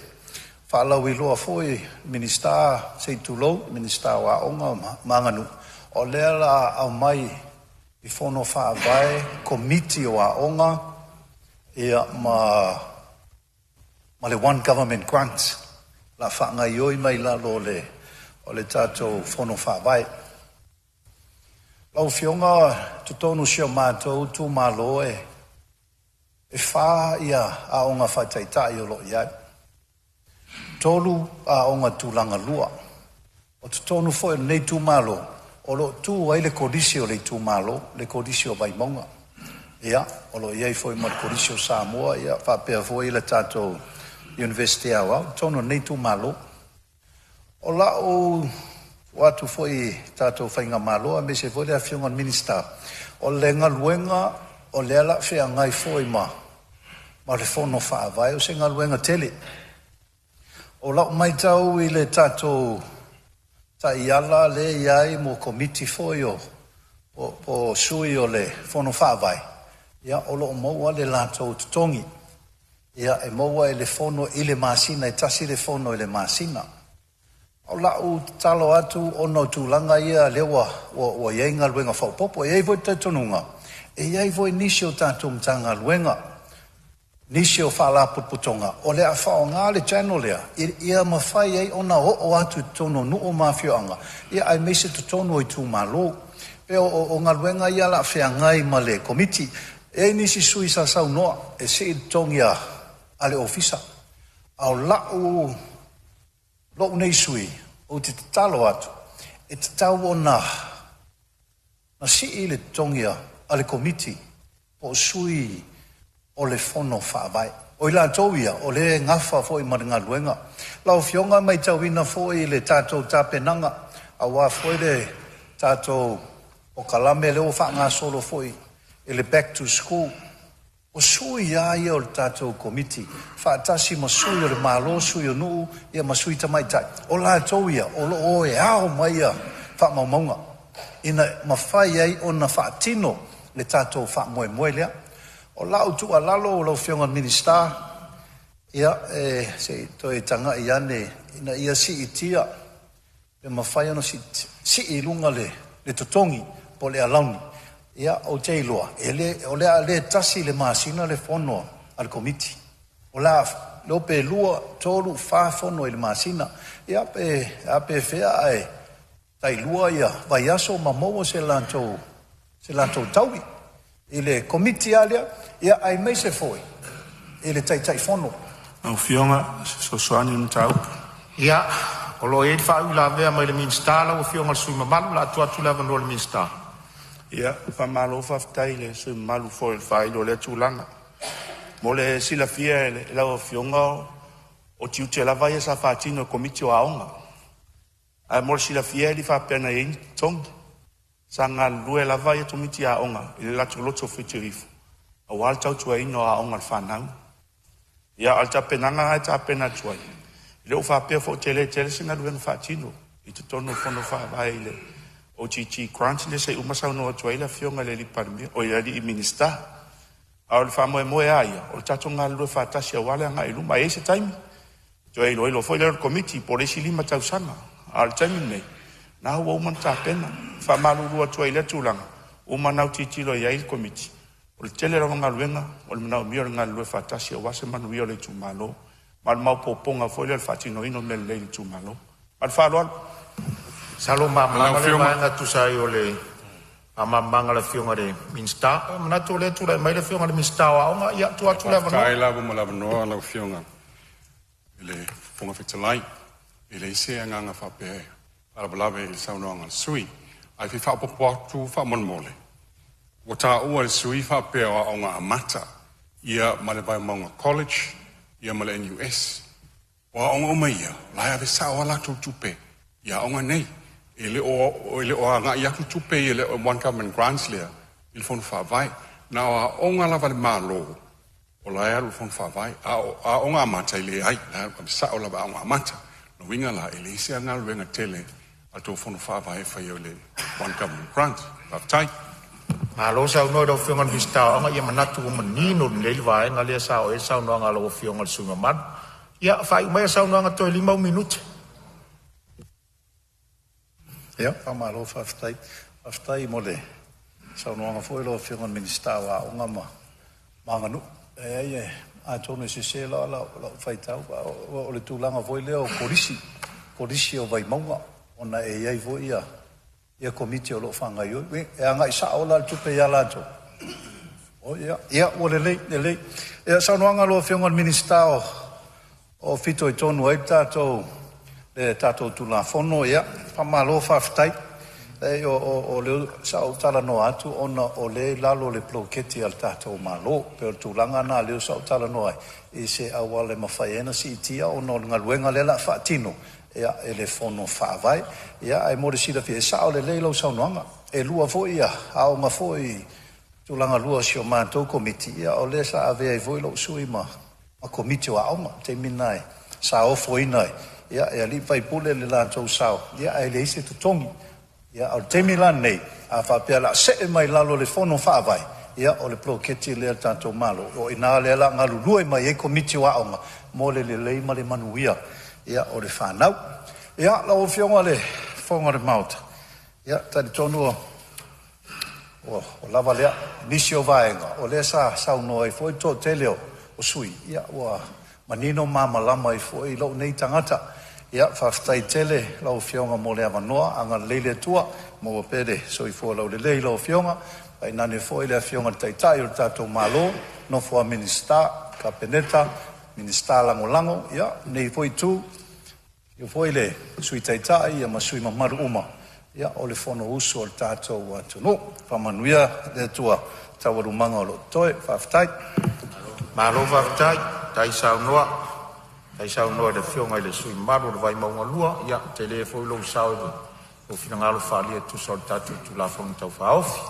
faalauiloa foi a le Minisita, se i tulou, le Minisita o Aoga ma Aganuu, o lea o le a aumai i Fono Faavae Komiti o Aoga, ia ma le One Government Grant o le a faagaioi mai i lalo o le tatou Fono Faavae. Lau Afioga i totonu o si o matou itumalo e 4 aoga faataitai o lo o i ai, 3 aoga tulaga lua. O totonu foi o lenei itumalo o lo o tu ai le Kolisi o le itumalo, le Kolisi o Vaimauga. Ia, o lo o i ai foi ma le Kolisi o Samoa, ia faapea foi le tatou Iunivesite Aoao i totonu o lenei itumalo. O lau tuu atu foi i tatou faigamalo aemaise foi le Afioga i le Minisita, o le galuega o lea o le a feagai foi ma le Fono Faavae, o se galuega tele. O lau matau i le tatou taiala lea e i ai mo Komiti foi o po o sui o le Fono Faavae, ia, o lo o maua le latou totogi. Ia, e maua e le Fono i le masina, e tasi le fono i le masina. O lau tatalo atu ona o tulaga ia lea ua i ai galuega faaopoopo. E i ai foi le talitonuga, e i ai foi nisi o tatou Matagaluega, nisi o Faalapotopotoga o le a faaaoga le channel lea ia mafai ai ona oo atu i totonu o nuu ma afioaga, ia aemaise totonu o itumalo. E pei o galuega ia o le a feagai ma le Komiti. E i ai nisi sui usufono sa saunoa e sii le totogi a le Ofisa, a o lou nei sui usufono, ou te tatalo atu, e tatau ona sii le totogi a le Komiti po o sui o le Fono Faavae. O i latou ia o lea e nafa foi ma le galuega. Lau Afioga e matauina foi i le tatou tapenaga aua foi le tatou polokalame lea ua faagasolo foi i le Back to School, o sui lava ia o le tatou Komiti faatasi ma sui o le Malo, sui o nuu ia ma sui tamaitai, o latou ia o lo o e ao mai faamaumauga ina mafai ai ona faatino le tatou faamoemoe lea. O lau tuualalo lau Afioga i le Minisita, ia e se i toe tagai ane ina ia siitia, pe mafai ona sii i luga le totogi po o le alauni. Ia ou te iloa e le o le a le tasi i le masina le fono a le Komiti. O le a iloa pe 2, 3, 4 fono i le masina. Ia pe a pe fea ae tailua ia vaiaso ma maua se latou taui i le Komiti lava lea, ia aemaise foi i le Taitaifono. Lau Afioga, o se fesoasoani i le mataupu. Ia, o lo o i ai le faauilavea mai le Minisita lau Afioga i le sui usufono mamalu. O le a tuu atu le avanoa i le Minisita. Ia, faamalo faafetai i le sui usufono mamalu foi i le faailo o lea tulaga. Mo le silafia e lau Afioga, o tiute lava ia sa faatino e Komiti o Aoga. Ae mo le silafia e le i faapea na i ai ni totogi. Sa galulue lava ia Komiti Aoga i le latou loto faitio ifo aua le tautuaina o aoga a le fanau. Ia, a o le tapenaga lena e tapena atu ai, e le o faapea foi ua tele tele se galuega faatino i totonu o Fono Faavae i le OGG Grant lea se i uma saunoa atu ai le Afioga i le Palemia, oi le alii Minisita. A o le faamoemoe lava ia, o le tatou galulue faatasi aua le agai i luma. E i ai se taimi toe iloilo foi lea o le Komiti po o le isi 5 tausaga, a o le taimi lenei, lena ua uma ona tapena. E faamalulu atu ai i lea tulaga, ua uma ona autilotilo i ai le Komiti, o le tele lava o galuega o le manaomia o le galulue faatasi aua se manuia o le itumalo, ma o le maopoopoga foi lea o le faatinoina o mea lelei i le itumalo. Ma le faaaloalo. Masalo ua Lau malamalama lea Afioga, vaega e tusa ai o le faamalamalamaga a le Afioga i le Minisita. E manatu o lea e tulai mai le Afioga i le Minisita o Aoga, ia tuu atu le faafetai avanoa. lava mo le avanoa lau Afioga i le Fofoga Fetalai. E leai se agaga faapea e faalavelave i le saunoaga a le sui usufono. Ae fia faaopoopo atu faamolemole, ua taua e le sui usufono faapea o Aoga Amata ia ma le Vaimauga College ia ma le NUS. O aoga uma ia, o la e ave sao lava latou tupe i aoga nei. E le o agai atu tupe i le One Government Grants lea i le Fono Faavae. Na o aoga lava a le Malo o la e alu i le Fono Faavae. A o Aoga Amata e leai, o la e ave sao lava i Aoga Amata. O le uiga la, e leai se galuega tele a le tou Fono Faavae e faia o le One Government Grant. Faafetai. Malo saunoa i lau Afioga i le Minisita o Aoga, ia manatu ua manino lelei le vaega lea sa oo i ai le saunoaga a lau Afioga i le sui usufono mamalu. Ia faaiu maia le saunoaga toe 5 ou minute. Ia, faamalo faafetai. Faafetai mo le saunoaga foi lau Afioga i le Minisita o Aoga ma Aganuu. Leai, atonu e sese la lau faitau, o le tulaga foi lea o Kolisi, Kolisi o Vaimauga, ona e i ai foi ia Komiti o lo o faagaioi. E agai sao la le tupe ia latou? O ia, ia ua lelei, lelei. Ia saunoaga a lau Afioga i le Minisita o fitoitonu ai le tatou Tulafono, ia faamalo faafetai. Leai, o lea sa ou talanoa atu ona o lea e i lalo o le poloketi a le tatou Malo. E pei o le tulaga lena lea sa ou talanoa ai i se auala e mafai ai ona siitia ona o le galuega lea o le a faatino e le Fono Faavae. Ia ae mo le silafia, e sao lelei lau saunoaga. E lua foi aoga foi tulaga lua o si o matou Komiti, ia o lea sa avea ai foi lou sui ma Komiti o aoga. O le taimi lena sa ofoina ai e alii ma faipule le latou sao, ia ae leai se totogi. Ia, a o le taimi la lenei, a faapea o le a se'e mai i lalo o le Fono Faavae, ia o le poloketi lea a le tatou Malo, o i ina lea o le a galulue mai ai Komiti o Aoga mo le lelei ma le manuia, ia, o le fanau. Ia, lau Afioga i le Fofoga o le Maota, ia, e talitonu ua lava lea, o nisi o vaega o lea sa saunoa ai foi le toatele o sui usufono, ia ua manino ma malamalama ai foi lou nei tagata. Ia faafetai tele i lau Afioga mo le avanoa, agalelei le Atua maua pea le soifua laulelei i lau Afioga, tainane foi le Afioga i le Taitai o le tatou Malo, nofo a Minisita, Kapeneta, Minisita Lagolago. Ia, lenei foi itu, afio foi le Sui Taitai ma sui usufono mamalu uma o le Fonousu a le tatou atunuu. Faamanuia le Atua i taualumaga o lo o totoe. Faafetai. Malo faafetai, faafetai saunoa i le Afioga i le sui usufono mamalu o Vaimauga 2. Ia tele foi lou sao i lou finagalo faaalia e tusa o le tatou Tulafono Tau Faaofi.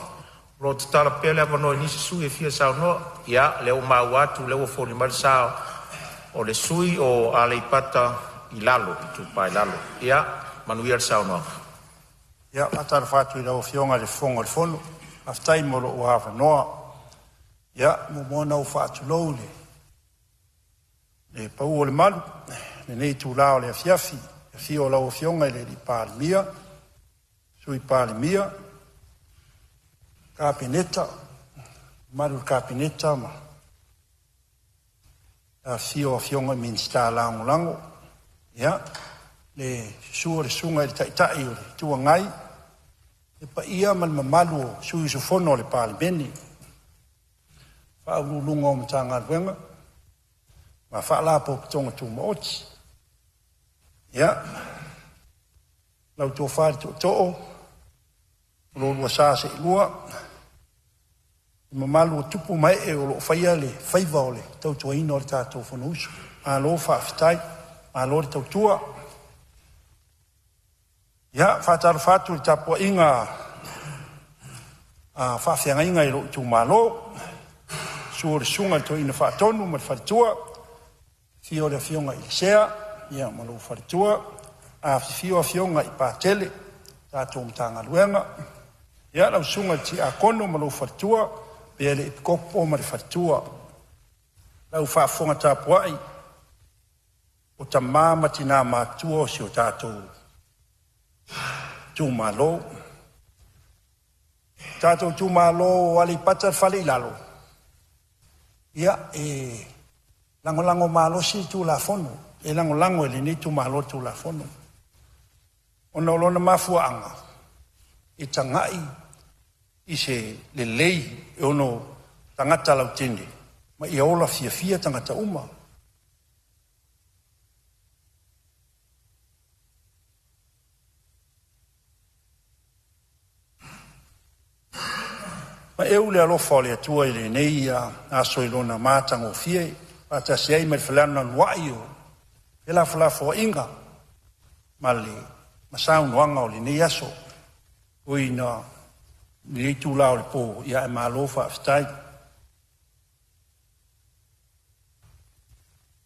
O lo o tatala pea le avanoa i nisi sui usufono e fia saunoa. Ia, o lea ua maua atu o lea ua foliga mai le sa o le sui usufono o Aleipata Itupa i Lalo. Ia manuia le saunoaga. Ia, e faatalofa atu i lau Afioga i le Fofoga o le Fono, faafetai mo lou avanoa. Ia, e muamua ona ou faatulou i le pau o le malu i lenei itula o le afiafi i le afio o lau Afioga i le Palemia, Sui Palemia, Kapeneta, le mamalu i le Kapeneta ma le afifio o Afioga i Minisita Lagolago. Ia, le susu o le Susuga i le Taitai o le Itu Agai, le paia ma le mamalu o sui usufono o le Palemene, Ofisa Sili o Pulega o Matagaluega ma Faalapotopotoga Tumaoti. Ia, lau Tofa i le Tootoo ma lo oulua sa seelua, le mamalu o tupu ma ee o lo o faia le faiva o le tautuaina o le tatou Fonousu. Malo faafetai, malo le tautua. Ia, e faatalofa atu i le tapuaiga a faafeagaiga i lou itumalo, susu o le Susuga i le Toeaina Faatonu ma le faletua, afio le Afioga i le Sea ma lou faletua, afifio afioga i Patele o le tatou Matagaluega. Ia lau Susuga i le Tiakono ma lou faletua, afio le Epikopo ma le faletua. Lau faafofoga tapuai o tama ma tina matutua o si o tatou itumalo. Le tatou itumalo o Aleipata le Fale i Lalo, ia, e lagolago malosi le Tulafono, e lagolago e lenei itumalo le Tulafono, ona o lona mafuaaga e tagai i se lelei e ono tagata lautele ma ia ola fiafia tagata uma. Paeu le alofa o le Atua i lenei aso i lona matagofie, faatasi ai ma le felanulanuai o felafolafoaiga ma le ma saunoaga o lenei aso. E ui ina i lenei itula o le po, ia ae malo faafetai.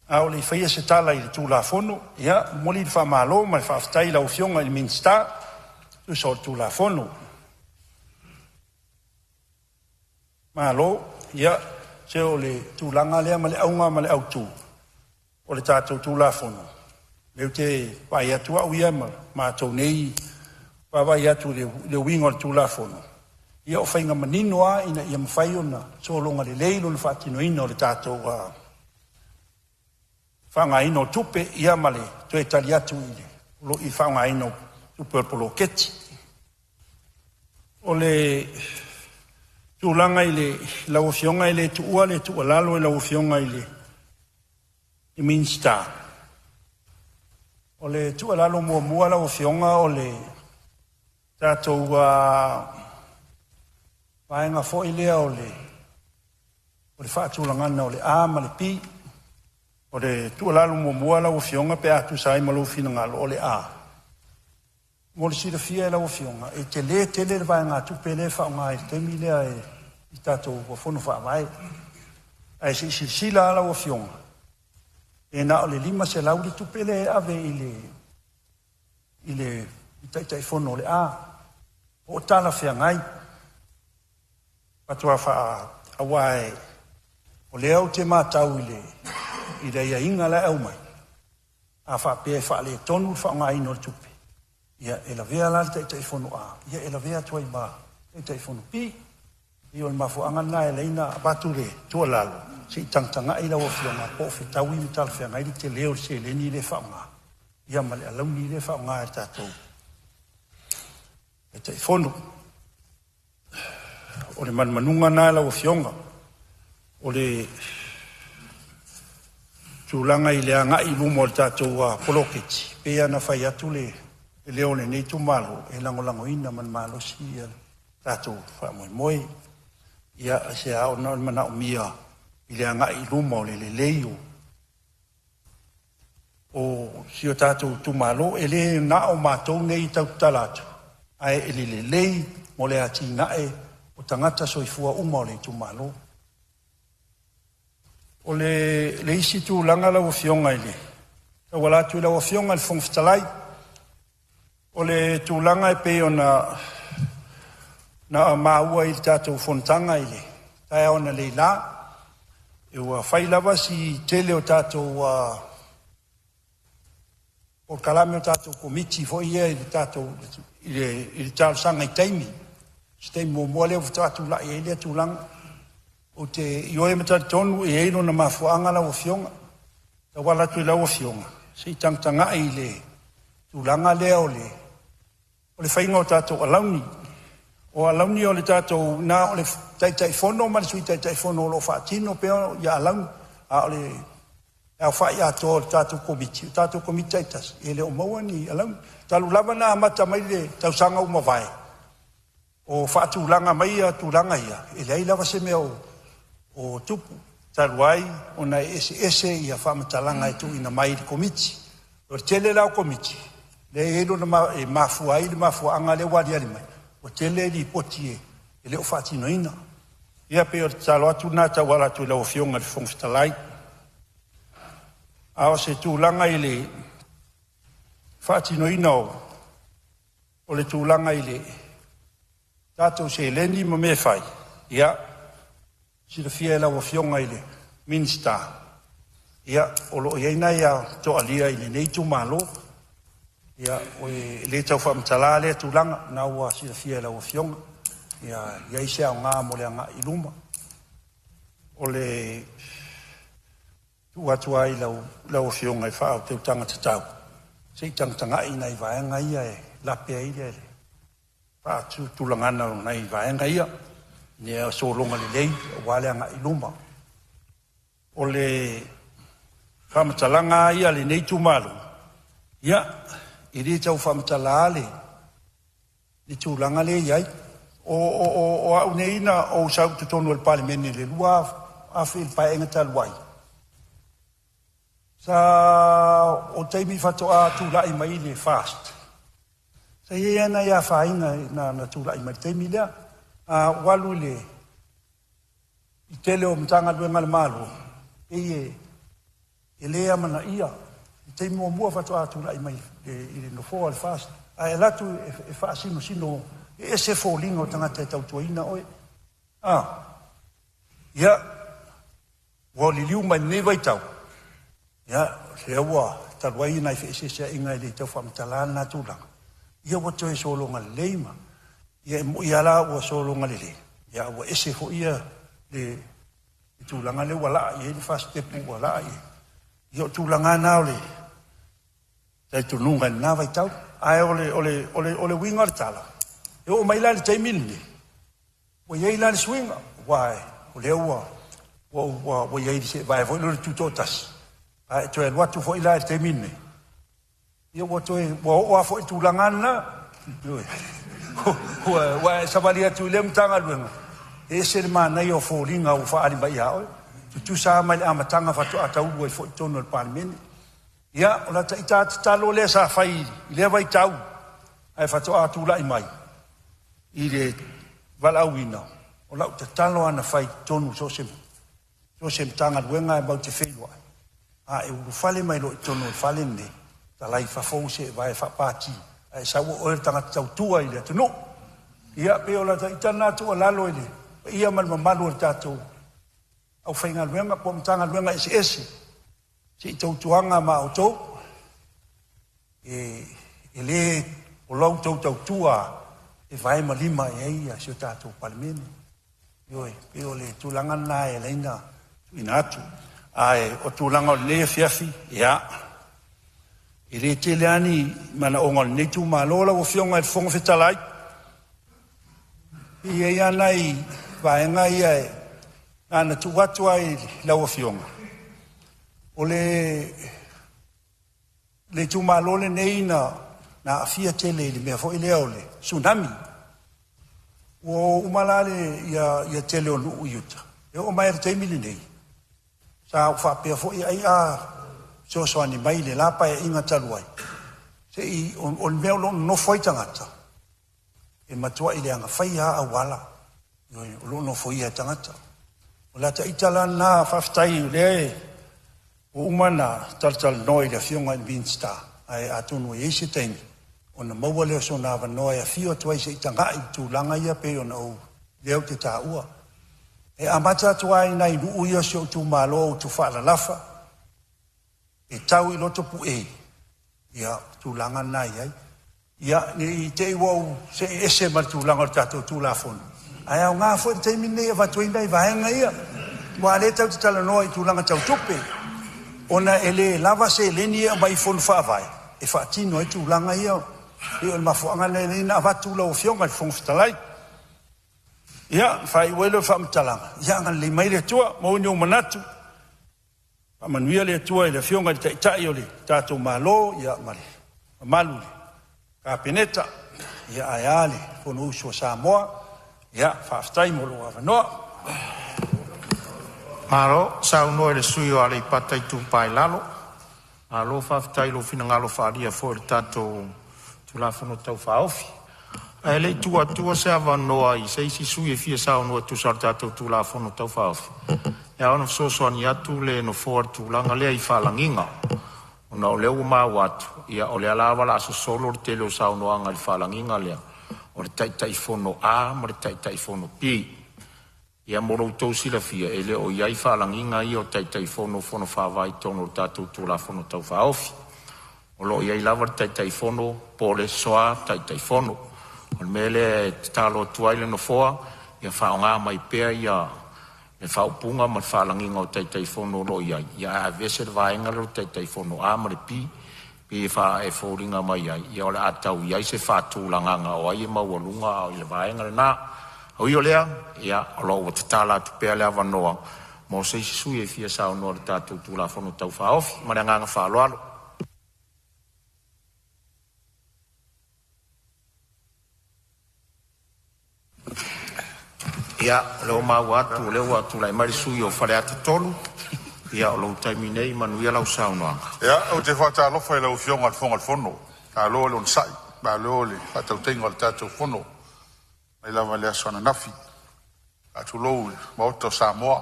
A o le i faia se tala i le Tulafono, ia e momoli le faamalo ma le faafetai i lau Afioga i le Minisita e tusa o le Tulafono. Malo. Ia, se o le tulaga lea ma le auga ma le autu o le tatou Tulafono, lea ou te vaai atu au ia ma matou nei vaavaai atu i le uiga o le Tulafono, ia o faiga manino lava ina ia mafai ona sologa lelei lona faatinoina o le tatou faaaogaina o tupe, ia ma le toe tali atu i le faaaogaina o tupe o le poloketi. O le tulaga i lau Afioga, e le tuua le tuualalo i lau Afioga i le Minisita, o le tuualalo muamua lau Afioga o le tatou vaega foi lea o le faatulagaga o le A ma le B. O le tuualalo muamua lau Afioga pe a tusa ai ma lou finagalo, o le A. Mo le silafia e lau Afioga, e tele tele le vaegatupe lea e faaaoga i le taimi lea i tatou fono faavae. Ae se i silasila lava lau Afioga, e na o le $500 le tupe lea e ave i le Taitaifono o le A. Po o talafeagai faatoa faa aua e o lea ou te matau i le aiaiga la e aumai, a faapea e faaletonu le faaaogaina o le tupe, ia e lavea la le Taitaifono A, ia e lavea atu ai ma Taitaifono B. Ia o le mafuaaga lena e ala ai ona avatu le tuualalo, se i tagatagai lau Afioga po o fetaui ma talafeagai le tele o le seleni lea e faaaoga ia ma le alauni lea e faaaoga e le tatou Taitaifono. O le manumanuga lena lau Afioga. O le tulaga i le agai i luma o le tatou poloketi, pei lava ona fai atu le leo o lenei itumalo, e lagolagoina ma le malosi le tatou faamoemoe. Ia aisea ona o le manaomia i le agai i luma o le lelei o si o tatou itumalo. E le na o matou nei e tau tatala atu, ae le lelei mo le atinae o tagata soifua uma o le itumalo. O le isi tulaga lau Afioga i le tauala atu i lau Afioga i le Fofoga Fetalai, o le tulaga e pei ona na maua i le tatou fonotaga i le taeao analeila, ua fai lava si tele o tatou polokalame o tatou Komiti foi ia i le tatou i le talosaga i taimi. O se taimi muamua lea faatoa tulai ai lea tulaga. Ou te ioe ma talitonu e i ai lona mafuaaga lau Afioga, e tauala atu i lau Afioga, se i tagatagai i le tulaga lea o le faiga o tatou alauni. O alauni o le tatou na o le Taitaifono ma le Sui Taitaifono o lo o faatino pea ia alauni, a o le aofai atoa o le tatou Komiti, o tatou Komiti taitasi, e le o maua ni alauni. Talu lava ona amata mai le tausaga ua mavae o faatulaga mai ia tulaga ia, e leai lava se mea o tupu, talu ai ona e eseese ia faamatalaga e tuuina mai i le Komiti. O le tele la o Komiti lea e i ai lona e mafua ai le mafuaaga lea ua aliali mai, ua tele lipoti e le o faatinoina. Ia pei o le tatalo atu lena e tauala atu i lau Afioga i le Fofoga Fetalai. A o se tulaga i le faatinoina o le tulaga i le tatou seleni ma mea e fai, ia, silafia e lau Afioga i le Minisita, ia, o lo o i ai nai toalia i lenei itumalo. Ia, e le tau faamatala lea tulaga, na ua silafia e lau Afioga, ia i ai se aoga mo le agai i luma. O le tuu atu ai i lau Afioga i faautautaga tatau, se i tagatagai i nai vaega ia e lape ai le faatutulagaga o nai vaega ia, ina ia sologa lelei aua le agai i luma. O le faamatalaga lava ia a lenei itumalo, ia, e le tau faamatala le tulaga lea e i ai. O au nei na ou sau i totonu o le Palemene i le 2000 i le Paeaiga talu ai, sa o taimi faatoa tulai mai le FAST, sa i ai lava nai afaina na tulai mai i le taimi lea. A ou alu i le tele o Matagaluega a le Malo, pei e le amanaia i le taimi muamua faatoa tulai mai i le nofoa o le FAST, ae alu atu e faasinosino, e ese foliga o tagata e tautuaina oe. Ia, ua liliu mai lenei vaitau, ia, lea ua talu ai nai feeseeseaiga e le tau faamatala lena tulaga, ia ua toe sologa lelei ma ia e moni lava la ua sologa lelei, ia ua ese foi ia le tulaga lea ua laa i ai le fasitepu ua laa i ai. Ia o tulaga lava na o le talitonuga i lena vaitau. Ae o le uiga o le tala, e oo mai la i le taimi lenei, ua i ai la le suiga, aua o lea ua i ai i se vaega foi lea o le tutoatasi, ae toe alu atu foi la i le taimi lenei, ia ua toe ua oo lava foi i le tulaga lena. Ua e savali atu i lea Matagaluega, e ese le manaia o foliga ua faaali mai ia oe, tutusa lava mai le amataga faatoa taulu ai foi i totonu o le Palemene. Ia, o lata ita tatalo lea sa fai i lea vaitau ae faatoa tulai mai i le valaauina, o lau tatalo lava na fai i totonu so o se Matagaluega e matou te feiloai, a e ulufale mai loa i totonu o le fale lenei, talai i fafo ou seevae faapati, ae sau o oe o le tagata tautua i le atunuu. Ia pei o lata ita lena tuualalo i le paia ma le mamalu o le tatou aufaigaluega po o Matagaluega eseese, se i tautuana ma outou, e le o la outou tautua e vae ma lima i ai si o tatou Palemene. Ioe, e pei o le tulaga lena e ala ai ona tuuina atu. Ae o tulaga o lenei afiafi, ia, e le tele lava ni manaoga o lenei itumalo lau Afioga i le Fofoga Fetalai. E i ai lava nai vaega ia na ona tuu atu lava i lau Afioga. O le itumalo lenei na aafia tele i le mea foi lea o le Tsunami. Ua o uma la le tele o nuu i uta, e oo mai lava i le taimi lenei, sa ou faapea foi ai a fesoasoani mai i le la Paeaiga talu ai, se i o le mea o lo o nonofo ai tagata, e matuai leaga faia lava auala o lo o nofoia e tagata. O lata ita la lena, faafetai o lea ua uma ona talatalanoa i le Afioga i le Minisita, ae atonu e i ai se taimi ona maua lea o sona avanoa e afio atu ai se i tagai i tulaga ia pei ona ou lea ou te taua. E amata atu lava i nai nuu ia o si ou itumalo o Utufaalalafa e tau i Lotopue, ia, o tulaga na e i ai. Ia, ne i te i ua ou see ese ma le tulaga o le tatou Tulafono, ae aoga foi le taimi lenei e avatu ai nai vaega ia, aua o lea tatou te talanoa i tulaga tau tupe, ona e le lava seleni ia e aumai i Fono Faavae e faatino ai tulaga ia. E pei o le mafuaaga lea e ala ai ona avatu lau Afioga i le Fofoga Fetalai. Ia, ona faaiu ai lea o le faamatalaga, ia agalelei mai le Atua, maua ni ou manatu, faamanuia le Atua i le Afioga i le Taitai o le tatou Malo ma le mamalu i le Kapeneta, ia ae a le Fonousu a Samoa. Ia faafetai mo lou avanoa. Malo saunoa i le sui usufono mo Aleipata Itupa i Lalo. Malo faafetai i lou finagalo faaalia foi i le tatou Tulafono Tau Faaofi. Ae le i tuu atua se avanoa i se isi sui usufono e fia saunoa e tusa o le tatou Tulafono Tau Faaofi, e ao ona fesoasoani atu le Nofoa i le tulaga lea i faalagiga, ona o lea ua maua atu, o lea lava o le a sosolo le tele o saunoaga i le faalagiga lea o le Taitaifono A ma le Taitaifono B. Ia mo lo outou silafia, e le o i ai faalagiga ia o Taitaifono o Fono Faavae i totonu o le tatou Tulafono Tau Faaofi. O lo o i ai lava le Taitaifono po o le Soa Taitaifono. O le mea lea e tatalo atu ai le Nofoa, ia faaaoga mai pea le faaupuga ma le faalagiga o Taitaifono o lo o i ai, ae aveese le vaega lea o le Taitaifono A ma le B. E pei e foliga mai ai o le a tau i ai se faatulagaga o ai e maualuga a o le vaega lena. Ui o lea, ia, o lo o ua tatala atu pea le avanoa mo se isi sui usufono e fia saunoa i le tatou Tulafono Tau Faaofi. Ma le agaga faaaloalo. Ia, o lea ua maua atu o lea ua tulai mai le sui usufono mo Faleata 3. Ia, o lou taimi lenei, manuia lau saunoaga. Ia, ou te faatalofa i lau Afioga i le Fofoga o le Fono, malo le onosai, malo le faatautaiga o le tatou Fono mai lava i le aso ananafi. Faatulou i le Maota o Samoa,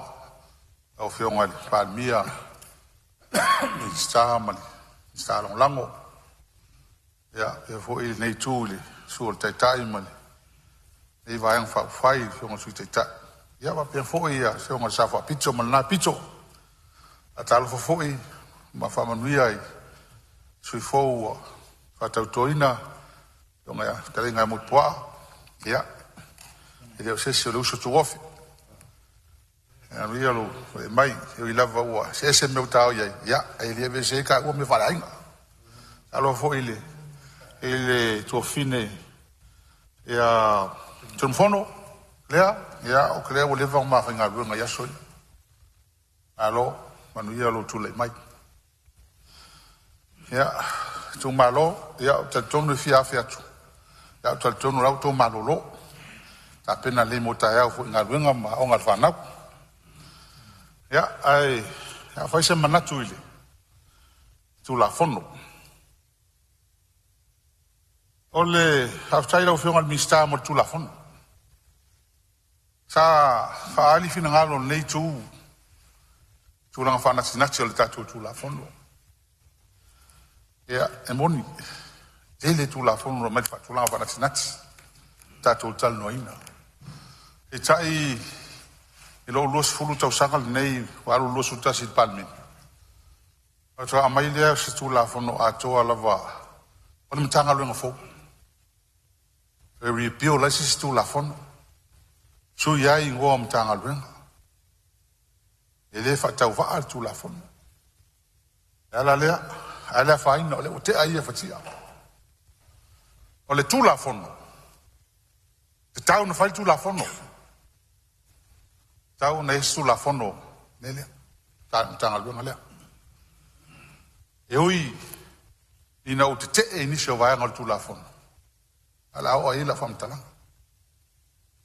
lau Afioga i le Palemia, Minisita ma Minisita Lagolago. Ia faapea foi lenei itu i le susu o le Taitai ma lenei Vaega Faaupufai, le Afioga i le Sui Taitai, ia faapea foi le Afioga i le Sao Faapito ma lena Pito. Faatalofa foi ma faamanuia i sui usufono fou ua faatautoina, le Afioga ia fetalaiga Motuopuaa, ia e le o se isi o le uso tuofe. Ia manuia lou tulai mai. E ui lava ua eseese mea ua ta o i ai, ia ae le aveesea ai taua mea faaleaiga. Faatalofa foi i le tuafafine ia Tunumafono Lea, ia o Lea ua leva ona ma faigaluega i aso ia. Malo, manuia lou tulai mai. Ia, itumalo, ia ou te talitonu e fia afe atu, ae ou te talitonu o la ua outou malolo, tapena lelei mo taeao foi i galuega ma aoga a le fanau. Ia, ae o le a fai se manatu i le Tulafono. O le faafetai i lau Afioga i le Minisita mo le Tulafono. Sa faaali finagalo o lenei itu i tulaga faanatinati o le tatou Tulafono. Ia, e moni, e tele Tulafono e aumai i le faatulaga faanatinati. tatou talanoaina. Peitai i lou 20 tausaga lenei ua alu le 21 i le Palemene, faatoa aumai lea o se Tulafono atoa lava o le Matagaluega fou. E repeal ai se isi Tulafono, sui ai igoa o Matagaluega. E le faatauvaa le Tulafono. O le ala lea, ae le afaina o lea ua tea ia fatia. O le Tulafono, e tatau ona fai le Tulafono, e tatau ona i ai se Tulafono le lea, Matagaluega lea. E ui ina ou tete'e i nisi o vaega o le Tulafono, ae o le a oo i ai lau faamatalaga.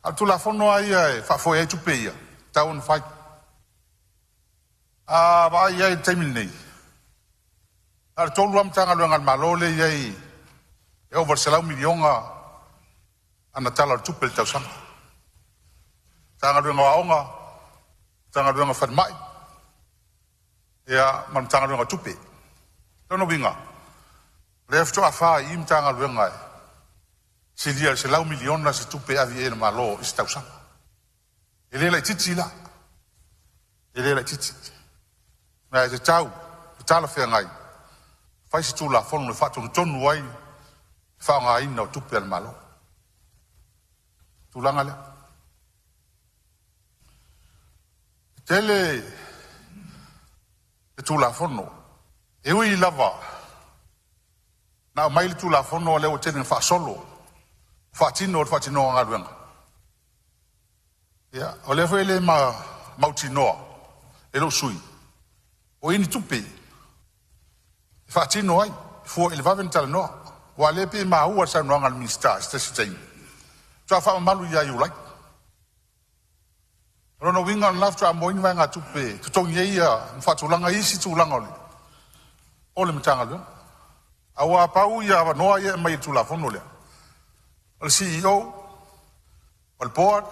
A o le Tulafono lava ia e faafoe ai tupe ia, e tatau ona fai. A vaai i ai i le taimi lenei, na o le 3 lava Matagaluega a le Malo lea e i ai e ova i le $100 miliona ana Tala o le Tupe i le tausaga. Matagaluega o Aoga, Matagaluega o Falemai, ia ma le Matagaluega o Tupe. O lona uiga, o lea faatoa fa i i Matagaluega e silia i le $100 miliona se tupe e ave i ai a le Malo i se tausaga. E le laitiiti la, e le laitiiti. Ma e tatau ma talafeagai, fai se Tulafono e faatonutonu ai le faaaogaina o tupe a le Malo. Tulaga lea. E tele le Tulafono, e ui lava na aumai le Tulafono a o lea ua tele ina faasolo, faatino le faatinoga o galuega. Ia, o lea foi e le mautinoa e lou sui usufono o i ai ni tupe e faatino ai fua i le vave ona talanoa. Aua o lea e pei e maua i le saunoaga a le Minisita i se tasi o taimi, faatoa faamamalu ia Iulai. O lona uiga o lena faatoa maua ai ni vaegatupe e totogi ai ia ma faatulaga isi tulaga o le Matagaluega. Aua pau ia avanoa ia e aumai e le Tulafono lea, o le CEO, o le Board,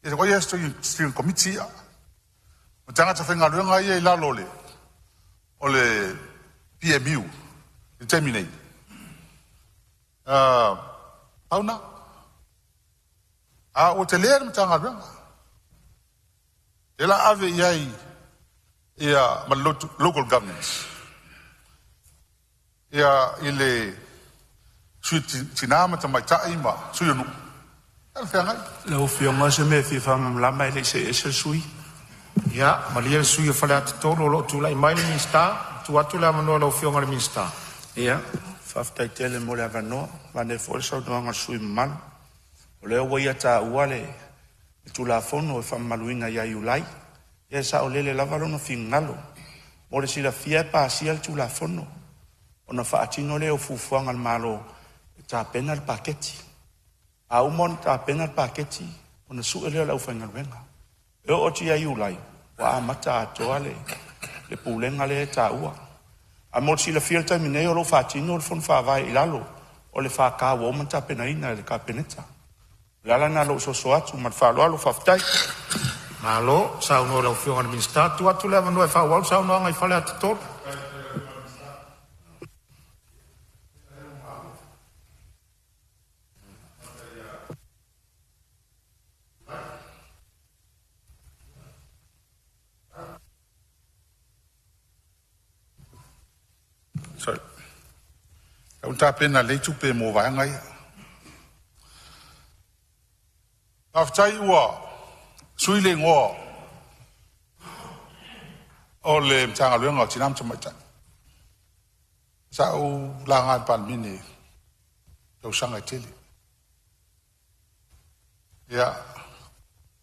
ia steering committee ia, ma tagata faigaluega ia i lalo o le PMU i le taimi nei. Pau lena. A ua tele le Matagaluega, lea la ave i ai ia ma le local government ia i le Sui Tina ma Tamaitai ma Sui o Nuu, talafeagai. Lau Afioga o se mea e fia faamalamalama ae le i see ese le sui usufono. Ia, malie le sui usufono mo Faleata 3 o lo o tulai mai le Minisita. Tuu atu le avanoa i lau Afioga i le Minisita. Ia, faafetai tele mo le avanoa. Manaia foi le saunoaga a le sui usufono mamalu. O lea ua ia taua le Tulafono e faamamaluina ia Iulai. Ia e saolele lava lona finagalo. Mo le silafia e pasia le Tulafono ona faatino lea o fuafuaga a le Malo e tapena le paketi. A uma ona tapena le paketi ona sue lea o le aufaigaluega. E oo atu ia Iulai ua amata atoa le pulega lea e taua. Ae mo le silafia i le taimi nei o lo o faatino le Fono Faavae i lalo o le FK ua uma ona tapenaina e le Kapeneta. O le ala lena o lou soso atu ma le faaaloalo, faafetai. Malo saunoa i lau Afioga i le Minisita. Tuu atu le avanoa e faaauau le saunoaga i Faleata 3. Sorry. Ua tapena lelei tupe mo vaega ia. Faafetai ua sui le igoa o le Matagaluega o Tina ma Tamaitai. Sa ou laga i le Palemene i tausaga e tele. Ia,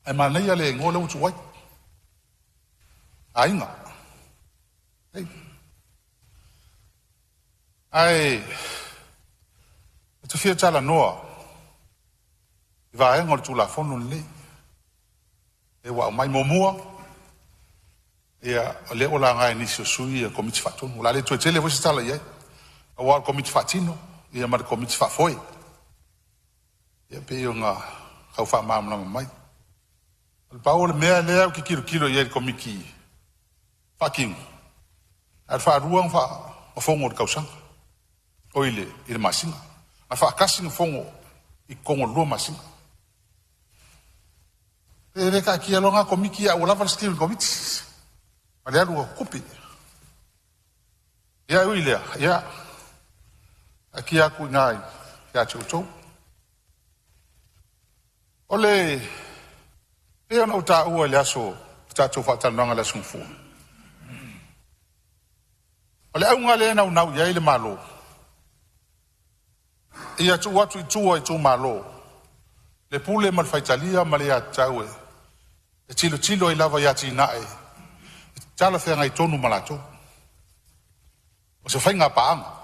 ae manaia le igoa lea ua tuu ai, Aiga. Ei. Ae ou te fia talanoa i vaega o le Tulafono lenei e ua aumai. Muamua, ia o lea ua laga e nisi o sui usufono Komiti Faatonu. O le a le toe tele foi se tala i ai, aua o le Komiti Faatino ia ma le Komiti Faafoe. Ia pei ona tau faamalamalama mai. O le pau o le mea lea ou te tilotilo i ai i le Komiti Faatino, ae faalua ona fono i le tausaga, oi le masina, ae faatasi ona fono i totonu o le 2 masina. E le taatia loa na komiti a ua lava le steering committee ma le alu o tupe. Ia ui lea, ia taatia atu i ina ia te outou. O le pei ona ou taua i le aso o tatou faatalanoaga i le aso Gafua, o le auga lea e naunau i ai le Malo, ia tuu atu i tua i itumalo le pule ma le faitalia ma le aiatatau e tilotilo ai lava i atinae e talafeagai tonu ma latou. O se faiga paaga.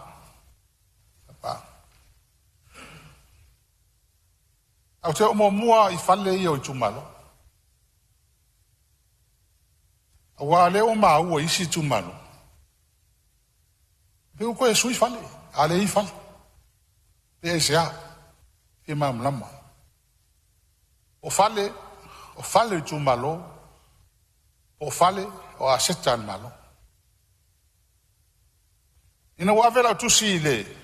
Ae ou te oo muamua i fale ia o itumalo, aua o lea ua maua i isi itumalo, pei ua toe sui fale, a o lea e i ai fale. Pe aisea? E fia malamalama. O fale, o fale o itumalo, o fale o aseta a le Malo. Ina ua ave lau tusi i le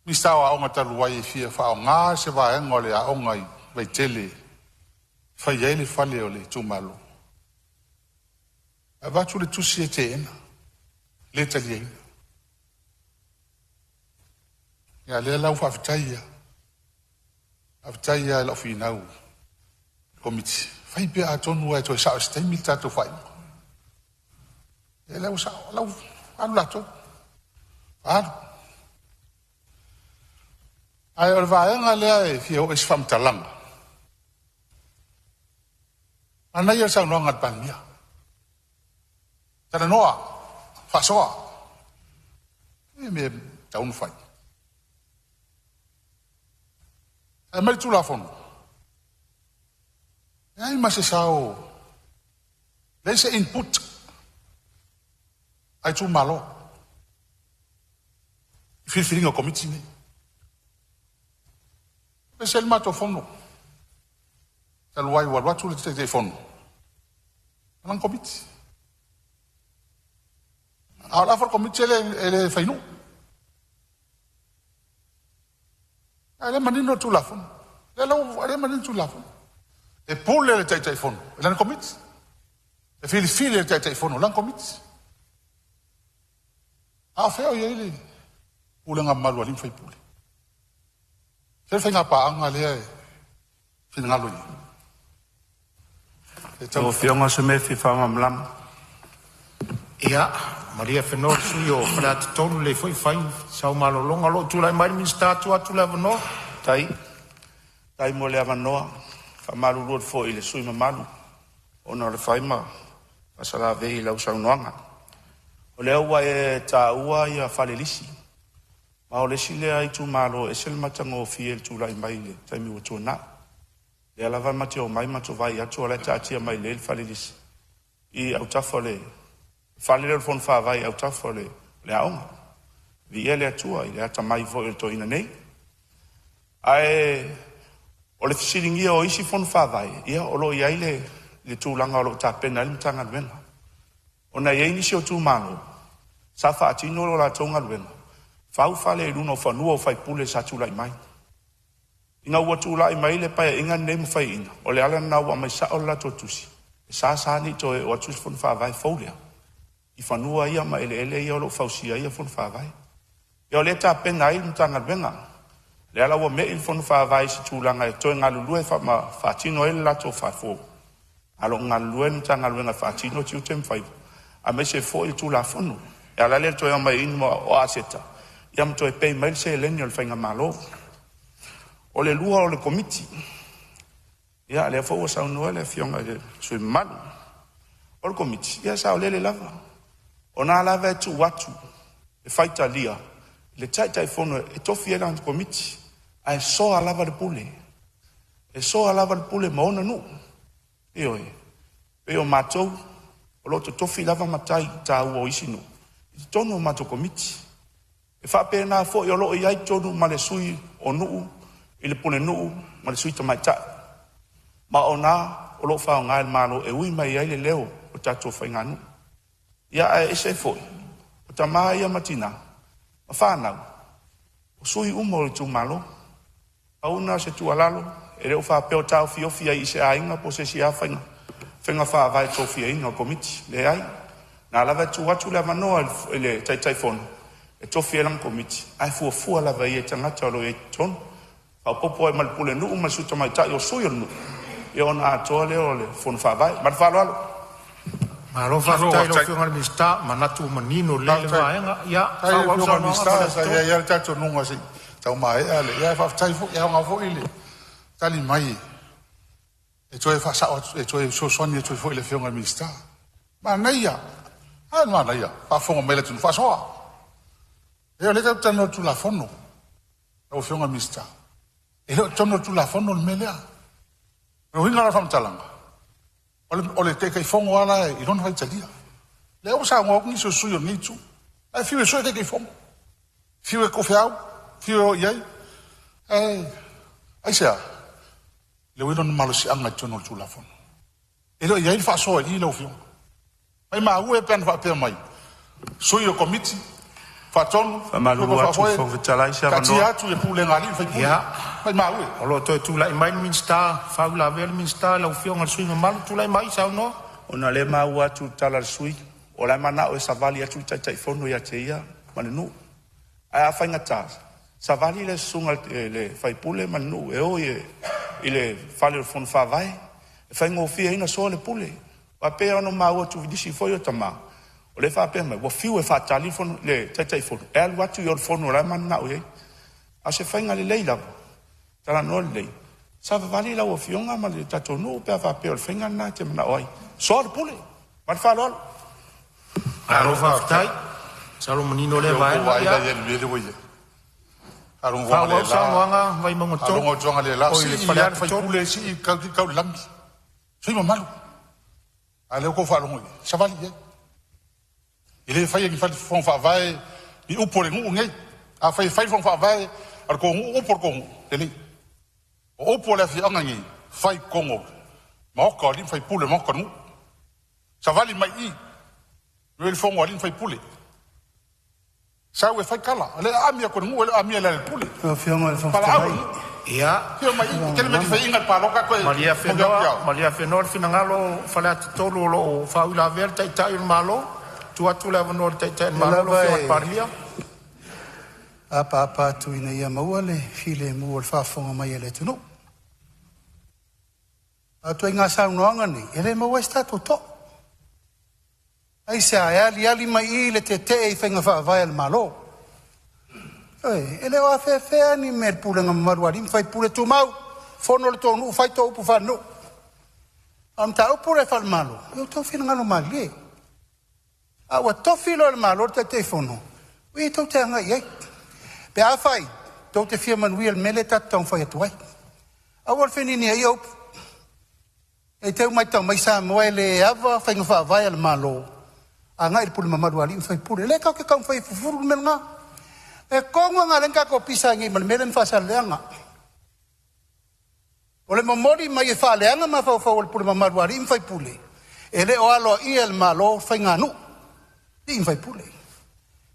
Minisita o Aoga talu ai e fia faaaoga se vaega o le aoga i Vaitele e fai ai le fale o le itumalo, e avatu le tusi e teena, le taliaina. Ia lea la ua faafetai lava, faafetai lava i lau finau i le Komiti, fai pea atonu e toe sao i se taimi le tatou faaiuga. Ia lea ua sao, o la ua alu latou, alu. Ae o le vaega lea e fia oo i ai se faamatalaga, manaia le saunoaga a le Palemia, talanoa, faasoa, e mea e tatau ona fai. Ae aumai le Tulafono, leai ma se sao, leai se input a itumalo i filifiliga o Komiti nei. E ese le matou fono talu ai ua alu atu le Taitaifono ma lana Komiti. A o le afa o le Komiti e le fainuu. A o lea e manino le Tulafono. O lea e manino le Tulafono. E pule le Taitaifono i lana Komiti. E filifili e le Taitaifono lana Komiti. A o fea o i ai le pulega mamalu a alii ma faipule? Se le faiga paaga lea e finagalo i ai. Lau Afioga o se mea e fia faamalamalama. Ia, malie afenoa le sui usufono o Faleata 3, lelei foi fai sau malologa o lo o tulai mai le Minisita, tuu atu le avanoa. Faafetai mo le avanoa. E faamalulu atu foi i le sui usufono mamalu ona o le fai ma faasalavei i lau saunoaga. O lea ua e taua ia fale lisi, ma o le isi lea itumalo e ese le matagofie i le tulai mai i le taimi ua tuanai. Lea lava ma te omai matou vaai atu o la e taatia mai lelei le fale lisi i autafa o le fale lea o le Fono Faavae i autafa o le aoga. Viia le Atua i le atamai foi o le toeaina nei. Ae o le fesiligia o isi fono faavae, ia o lo o i ai le tulaga o lo o tapena ai le Matagaluega. Ona e i ai nisi o itumalo sa faatino lo latou galuega, fau fale i luga o fanua o faipule sa tulai mai. Ina ua tulai mai le Paeaiga lenei ma faiaina, o le ala lena ua aumai sao le latou tusi, e sa sa ne i toe oo atu se fono faavae fou lea i fanua ia ma eleele ia o lo o fausia ai fono faavae. Ia o lea e tapena ai le Matagaluega. Lea la ua mei le fono faavae i se tulaga e toe galulue faatino ai le latou fale fou, ae o lo o galulue le Matagaluega e faatino tiute ma faiva aemaise foi le Tulafono. E ala lea le toe aumaiina o aseta ia ma toe pay mai le seleni a le faigamalo. O le lua o le Komiti, ia lea foi ua saunoa le afioga i le sui usufono mamalu. O le Komiti, ia e saolele lava. O lena lava e tuu atu e faitalia i le Taitaifono e tofi ai lana Komiti, ae soa lava le pule. E soa lava le pule ma ona nuu. Ioe, pei o matou o lo o totofi lava matai taua o isi nuu i totonu o matou Komiti. E faapena foi o lo o i ai i totonu ma le sui o nuu i le pulenuu ma le sui tamaitai. Ma o na o lo o faaaoga e le Malo e ui mai ai le leo o tatou faiganuu. Ia ae ese ai foi, o tama ia ma tina ma fanau, o sui uma o itumalo. Pau lena o se tuualalo, e le o faapea o taofiofi ai i se aiga po o se isi lava faiga faavae i le tofiaina o Komiti. Leai, o lena lava e tuu atu le avanoa i le Taitaifono e tofi ai lana Komiti, ae fuafua lava i ai i tagata o lo o i ai i totonu, faaopoopo i ai ma le pulenuu ma le sui tamaitai o sui o le nuu, ia ona atoa lea o le fono faavae. Ma le faaaloalo. Malo faafetai i lau Afioga i le Minisita, manatu ua manino lelei lea vaega. Ia Faafetai i faaauau le lau Afioga i le saunoaga Minisita, Faleata sa i 3. ai lava le talitonuga se i tau maea le… ae faafetai foi, e aoga foi le tali mai e toe faasao atu, e toe fesoasoani atu ai foi i le Afioga i le Minisita. Manaia, a le manaia, faafofoga mai le atunuu, faasoa. E o lea tatou te talanoa i le Tulafono lau Afioga i le Minisita. E le o i totonu o le Tulafono le mea lea. O le uiga la o le faamatalaga, o le Taitaifono lava la i lona faitalia. Lea ua saunoa atu nisi o sui usufono o lenei itu, la e fiu e sue Taitaifono, fiu e toofeau, fiu e o i ai. Ae aisea? Le o i ai lona malosiaga i totonu o le Tulafono. E le o i ai le faasoa i i lau Afioga. Maimau e pe ana faapea mai, sui o Komiti Faatonu, Faamalulu suka atu i le faafoe, Fofoga Fetalai, se taatia avanoa. atu i le pulega a alii ma faipule. Ia, Maimau e. o lo o toe tulai mai le Minisita, faauilavea le Minisita lau Afioga i le sui usufono mamalu, tulai mai saunoa. Ona o lea e maua atu i le tala a le sui usufono, o la e manao e savali atu le Taitaifono ia te ia ma le nuu. Ae a faigata, savali le susuga i le faipule ma le nuu e o i le fale o le Fono Faavae, e faigofie ai ona soa le pule. Aua e pei lava ona maua atu i nisi foi o tama, o lea e faapea mai ua fiu e faatali le le Taitaifono e alu atu i o i le fono o la e mananao i ai. A o se faiga lelei lava, talanoa lelei, savavali lau afioga ma le tatou nuu pe a faapea o le faiga lena e te manao ai, soa le pule. Ma le faaaloalo. Malo Malo faafetai, faafetai. masalo ua manino Se lea ua tou vaega. vaai la Ia, i ai i le mea lea ua i ai. Faalogo faaauau lega, saunoaga Vaimauga 3, faalogo atu analeila, oi le sii lava le Faleata 3. faipule sii tau i le lagi. Sui mamalu, a o lea ua outou faalogo i ai, savali i ai. E le faia e ni fono faavae ni upu a le nuu lenei. Afai e fai le fono faavae a le tou nuu, upu a le tou nuu, lelei. O upu a le afioaga lenei, fai i totonu o le maota o alii ma faipule, o le maota o le nuu. Savali mai i i, i le fono a alii ma faipule. Sau e fai tala, o lea e aami atu e le nuu, e le o aamia e Lealailepule. Lau Afioga i le Fofoga Valaau Fetalai, le nuu, Ia, afio mai i i, e tele mea e te malamalama. fai i le palota toe malie molia atu ia afenoa, oe. malie afenoa le finagalo o Faleata 3 o lo o faauilavea le Taitai o le Malo. Tuu atu le avanoa i le Taitai o le O lea Malo, lau lava Afioga i le e Palemia. apaapa atu ina ia maua le filemu o le faafofoga mai a le atunuu. A o ituaiga saunoaga nei, e le maua ai se tatou toa. Aisea? E aliali mai i i le tetee i faiga faavae a le Malo. Ioe, e le o afea ni mea i le pulega mamalu a alii ma faipule, tumau, fono le tou nuu, fai tou upu faalenuu. A o le mataupu lea faale-Malo, ia outou finagalo malilie. A ua tofi loa e le Malo le Taitaifono, o i tou te agai i ai. Pe afai tou te fia manuia i le mea lea tatou te taumafai atu ai. Aua le feniniaia upu, ne i te i ua matau mai Samoa e le ava faiga faavae a le Malo agai i le pule mamalu a alii ma faipule. O lea tatou te taumafai e fufulu le mea lena. O le tonu lava lena o lea na tatou pisa ai nei ma le mea lea na faasaleleaga. O le momoli mai e faaleaga mafaufau o le pule mamalu a alii ma faipule, e le o aloaia e le Malo faiganuu, alii ma faipule.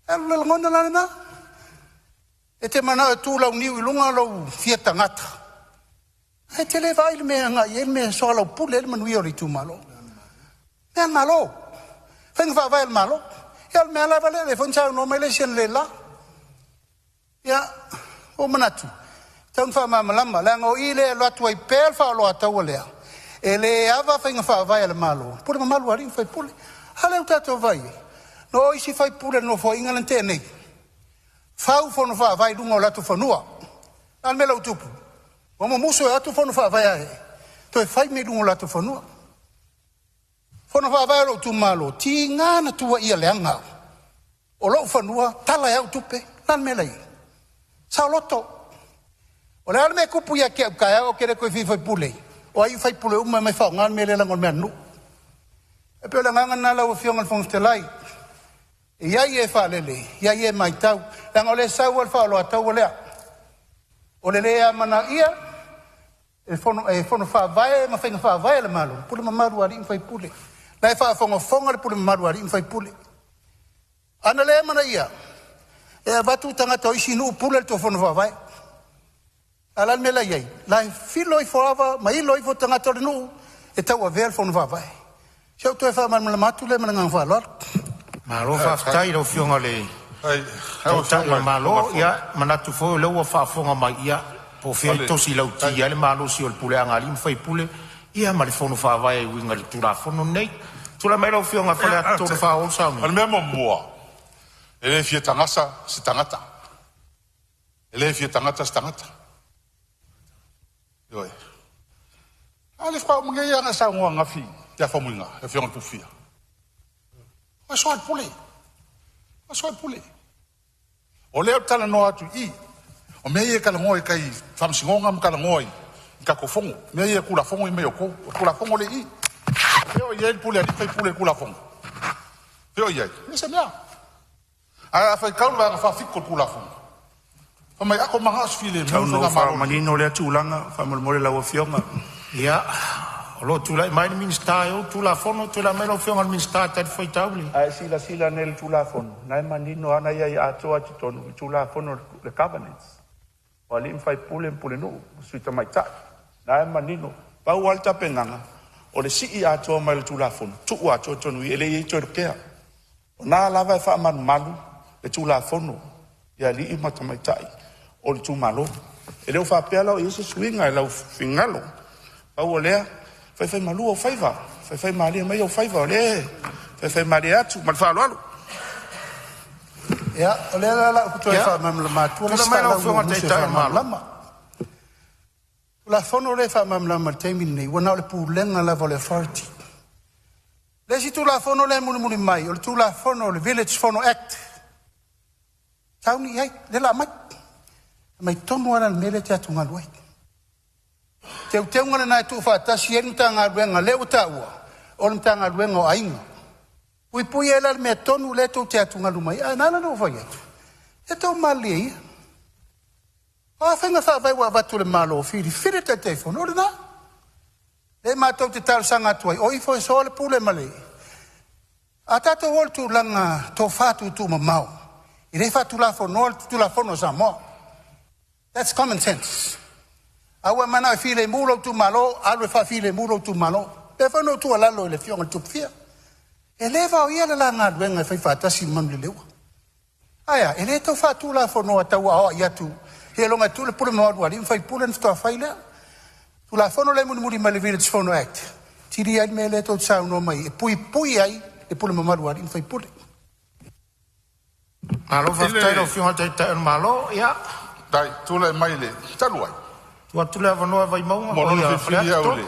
E alu le lagona la lena. E te manao e tu launiu i luga lou fia tagata, ae e te le vaai i le mea e agai i ai le mea e soalaupule ai le manuia o le itumalo. Mea a le Malo, faiga faavae a le Malo. Ia o le mea lava lea, lea foi na saunoa mai le isi analeila. Ia, ua ou manatu, e tatau ona faamalamalama, leaga o i lea e alu atu ai pea le faaoloataua lea, e le ava faiga faavae a le Malo, pule mamalu a alii ma faipule. A lea ua tatou vaai i ai, na o isi faipule o le Nofoaiga lea na tea nei, fau fono faavae i luga o latou fanua. O le a le mea la ua tupu? Ua mumusu e o atu fono faavae toe fai mea i luga o latou fanua. Fono faavae o lou itumalo, tiga na tuuaia leaga o lou fanua tala e au tupe. O le a le mea la e i ai? Saoloto. O le a le mea e tupu ia te au taeao ou te le toe fia faipule ai? O ai faipule uma e omai e faaaoga le mea lea leaga o le mea a le nuu. E pei o le agaga lena lau Afioga i le Fofoga Fetalai, e i ai e faalele, e i ai e matau, leaga o lea e sau lava le faaoloataua lea. O le le amanaia e fono faavae ma faiga faavae a le Malo, pule mamalu a alii ma faipule. La e faafogafoga le pule mamalu a alii ma faipule. A na le amanaia, e avatu tagata o isi nuu pule le tou fono faavae. A o le a le mea la e i ai? La e filo ifo lava ma ilo ifo tagata o le nuu e tauavea le fono faavae. Si au toe faamalamalama atu lea ma le agaga faaaloalo. Malo faafetai i lau Afioga i le Taitai o le Malo. Ia manatu foi o lea ua faafofoga mai, ia po o fea le tosi lauti ai le malosi o le puleaga a alii ma faipule ia ma le Fono Faavae e uiga i le Tulafono lenei. Tulai mai lau Afioga Faleata 3 e faaauau le O le saunoaga. Mea muamua, e le fia tagasa se tagata. E le fia tagata se tagata. Ioe. A le faatoa uma nei lava ona e saunoa ananafi ia Faumuina, le afioga i le Tufia. O soa le pule, o soa le pule. O lea ou te talanoa atu i i, o mea ia e talanoa i tai i faamasinoga ma talanoa i tatou fono, mea ia o Tulafono ia e aumai e outou. O le Tulafono lea e i i. Fea o i ai le pule a alii ma faipule i le Tulafono? Fea o i ai? E leai se mea. Ae a faitau le Vaega 47 o le Tulafono, fai mai a outou mananao e filemu Tau le ina ou faigamalo lenei. faamanino lea tulaga faamolemole lau Afioga. Ia, o lo o tulai mai le Minisita e ou le Tulafono. Tulai mai lau Afioga i le Minisita e talifuaitau i le A e silasila nei i le Tulafono, o na e manino lava na iai atoa i totonu i Tulafono le governance o alii ma faipule ma pulenuu ma sui tamaitai. O na e manino. Pau lava le tapenaga o le sii atoa mai o le Tulafono tuu atoa i totonu i i, e leai toe lotea. O na lava e faamalumalu le Tulafono i alii ma tamaitai o itumalo. E le o faapea la o i ai se suiga i lau finagalo. Pau o lea, faifaimalu ou faiva, faifaimalie mai ou faiva o lea e faifaimalie atu ma le faaaloalo. Ia, o lea la o le a ou toe Ia, faamalamalama atua le tulai isi mai lau faalaumi Afioga o i le musu e Taitai o le Malo. faamalamalama. Tulafono lea e faamalamalama i le taimi lenei, ua na o le pulega lava o le authority. Le isi Tulafono lea e mulimuli mai, o le Tulafono o le Village Fono Act, sauni i ai, lea o le a aumai. Aumai tonu lava la le mea lea e te atugalu ai. Teuteuga lena e tuufaatasi ai le Matagaluega lea ua taua o le Matagaluega o Aiga. Puipui ai la i le mea tonu lea tou te atugalu mai ai. Ae ala ona ou fai atu, ia outou malilie ia. O a faiga faavae ua avatu e le Malo e filifili le Taitaifono, o lena. Lea matou te talosaga atu ai, o ifo e soa le pule ma le… A tatou o i le tulaga tofa tuutuumamao, e le faatulafonoa le Tulafono a Samoa. That's common sense. A ua e manao e filemu lou itumalo, alu e faafilemu lou itumalo. E pei foi ona ou tuualalo i le Afioga i le Tupufia, e le vaoia le la galuega e faifaatasi ma Manuleleua. Ae a? E le tau faatulafonoa tau aoai atu seiloga e tuu le pule mamalu a alii ma faipule ona faatoa fai lea. Tulafono lea e mulimuli mai le Village Fono Act, e tili ai le mea lea tou te saunoa mai ai e puipui ai le pule mamalu a alii ma faipule. Malo I faafetai i lau le Afioga i le Taitai o le Malo. Ia, tai tulai mai le talu ai, tuu atu le avanoa i Vaimauga mo oi lona filifili Faleata au i 3. le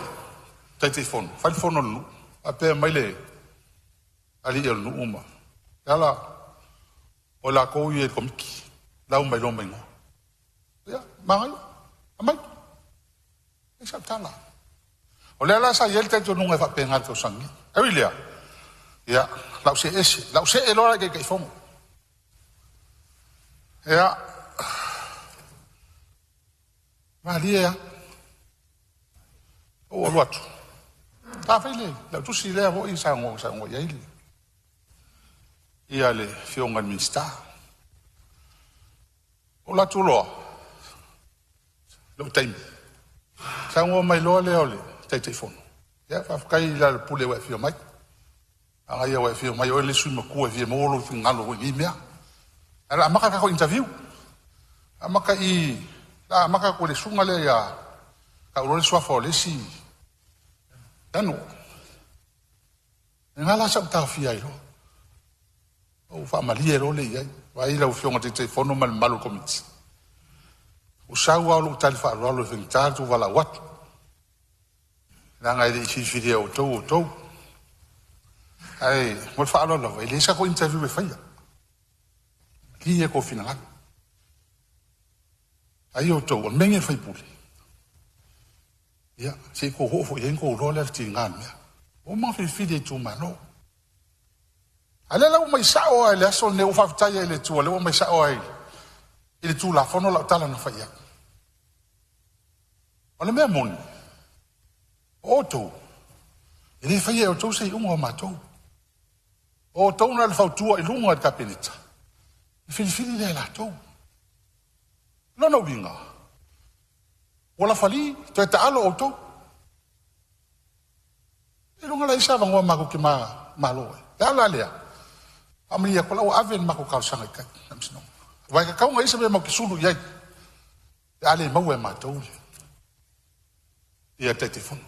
Taitaifono, fai le fono a le nuu. Faapea mai le alii o le nuu ma Leala, o i latou ia i le komiti, lau mai loa ma igoa. Ia, manaia, aumai, leai sau tala. O lea la sa i ai le talitonuga e faapena i le tausaga nei. E ui i lea, ia, o le a ou see ese, o le a ou see loa la i Taitaifono. Ia, malie lava, ou alu atu, ta fai le lau tusi lea foi sa saunoa i ai le ia le afioga i le Minisita. Ou alu atu loa, lou taimi, saunoa mai loa lea o le Taitaifono, ia faafetai Lealailepule ua e afio mai. A ia ua e afio mai o oe le isi sui usufono matua e fia maua lou finagalo foi i nei mea. Ae o le a amata le tatou interview. Amata i, o le a amata atu i le susuga lea ia tau loa le suafa o le isi Tano. O lena la sa ou taofia ai loa. Ou faamalie loa lea i ai. Vaai lau Afioga i le Taitaifono ma le mamalu o le Komiti, ua sau lava o lou tali faaaloalo e faigata le tou valaau atu, leaga e le i filifilia e outou outou. Ae mo le faaaloalo lava, e leai sa tatou interview e faia. Malie tou finagalo. Ai outou, o le mea lenei o le faipule, ia, se i tou oo foi i ai ona outou iloa lea o le tiga o le mea. Ua uma ona filifili e itumalo. A o lea la ua aumai sao lava i le aso lenei, ua ou faafetai ai i le Atua o lea ua aumai sao lava i le Tulafono lau tala na fai i ai. O le mea moni, o outou, e le faia e outou se iuga o matou. O outou na o le fautua i luga i le Kapeneta, na filifili lea e latou. Lona uiga, Ua lafali, toe taalo outou. Seiloga e leai se avanoa matou te manumalo ai. O le ala lea, faamalie atu, o la ua ave le matou talosaga i tai i le faamasinoga. Aua e tatau ona i ai se mea matou te sulu i ai pe a le maua e matou le Taitaifono.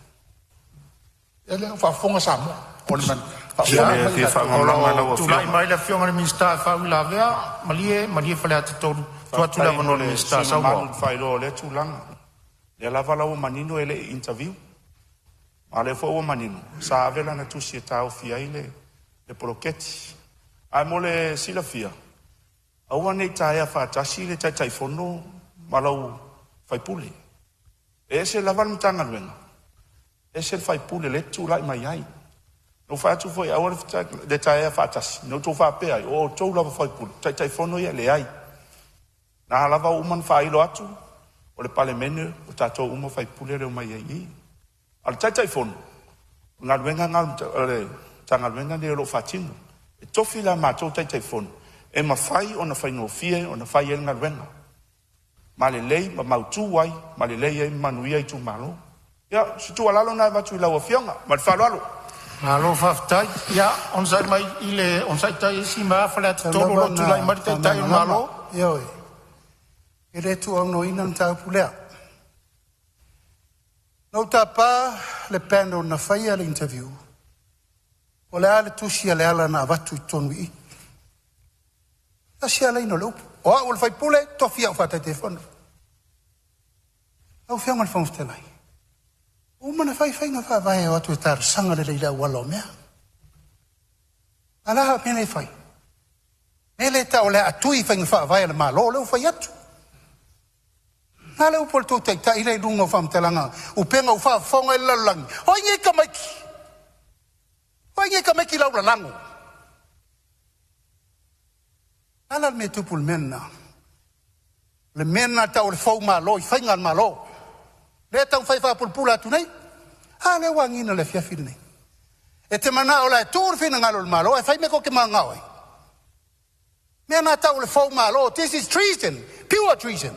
Ia lea ua faafofoga Samoa, o le O tulai mai le Afioga i le Minisita e faauilavea. Malie, malie Faleata 3, tuu atu le Faafetai avanoa mo i le le Minisita. sui Saunoa. mamalu i le faailoa o lea tulaga. O lea lava la ua manino e le i interview, a o lea foi ua manino sa ave lana tusi e taofi ai le poloketi. Ae mo le silafia, aua ne i taea faatasi le Taitaifono ma lau faipule. E ese lava le Matagaluega, ese le faipule lea e te tulai mai ai. Na ou fai atu foi aua le taea faatasi, ne i outou faapea ai o outou lava o faipule, o Taitaifono ia e leai. Na lava ua uma ona faailo atu, o le Palemene o tatou uma faipule lea e omai ai i i. A o le Taitaifono, o le galuega lena a le Matagaluega lenei o lo o faatino. E tofi la matou Taitaifono e mafai ona faigofie ona fai ai le galuega, ma lelei ma mautu ai ma lelei ai ma manuia itumalo. Ia, o se tuualalo lena e avatu i lau Afioga ma le faaaloalo. Malo faafetai. Ia onosai mai i Faleata Tau 3 o lava lo o ina tulai mai le Taitai o le faamalamalama. Malo. Ioe, e le tuuaunoaina le mataupu lea. Na ou tapa le panel na faia le interview, o le a le tusi a Leala na avatu i totonu i i? Tasi lava laina o le upu, o au o le faipule, tofi au faa-Taitaifono. Lau Afioga i le Fofoga Fetalai, ua uma ona fai faiga faavae e o atu e talosaga lelei i le auala o mea. A o le a le mea lea e fai? Mea lea e tau o le a tui faiga faavae a le Malo, lea ua fai atu. Na le upu a le tou taitai lea i luga o faamatalaga, upega ua faafofoga i le lalolagi. O ai nei tamaiti? O ai nei tamaiti laulalago? A la le mea e tupu i le mea lena? O le mea lena e tau o le foumalo i faiga a le Malo. Lea e taumafai e faapulapula atu nei. A lea ua agiga i le afiafi lenei. E te manao o le a tuu le finagalo o le Malo ae fai mea tou te mananao ai? Mea na tau o le foumalo. This is treason, pure treason.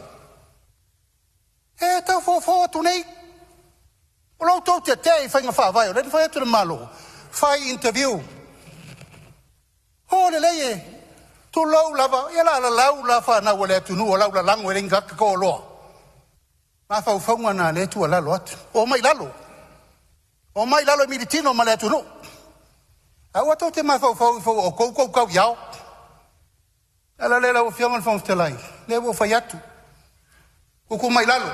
E tau fofo atu nei. O lo outou tete i faiga faavae o lea na fai atu le Malo, fai interview. O lelei e tulou lava, ia la lalau la fanau a le atunuu o laulalago e le ni toaloa. Mafaufauga na lea e tuualalo atu. O mai lalo. O mai lalo i militino ma le atunuu. Aua tou te mafaufau ifo ua outou tou tau i ao. Ala lea lau Afioga i le Fofoga Fetalai, lea ua ou fai atu. Tutu mai lalo.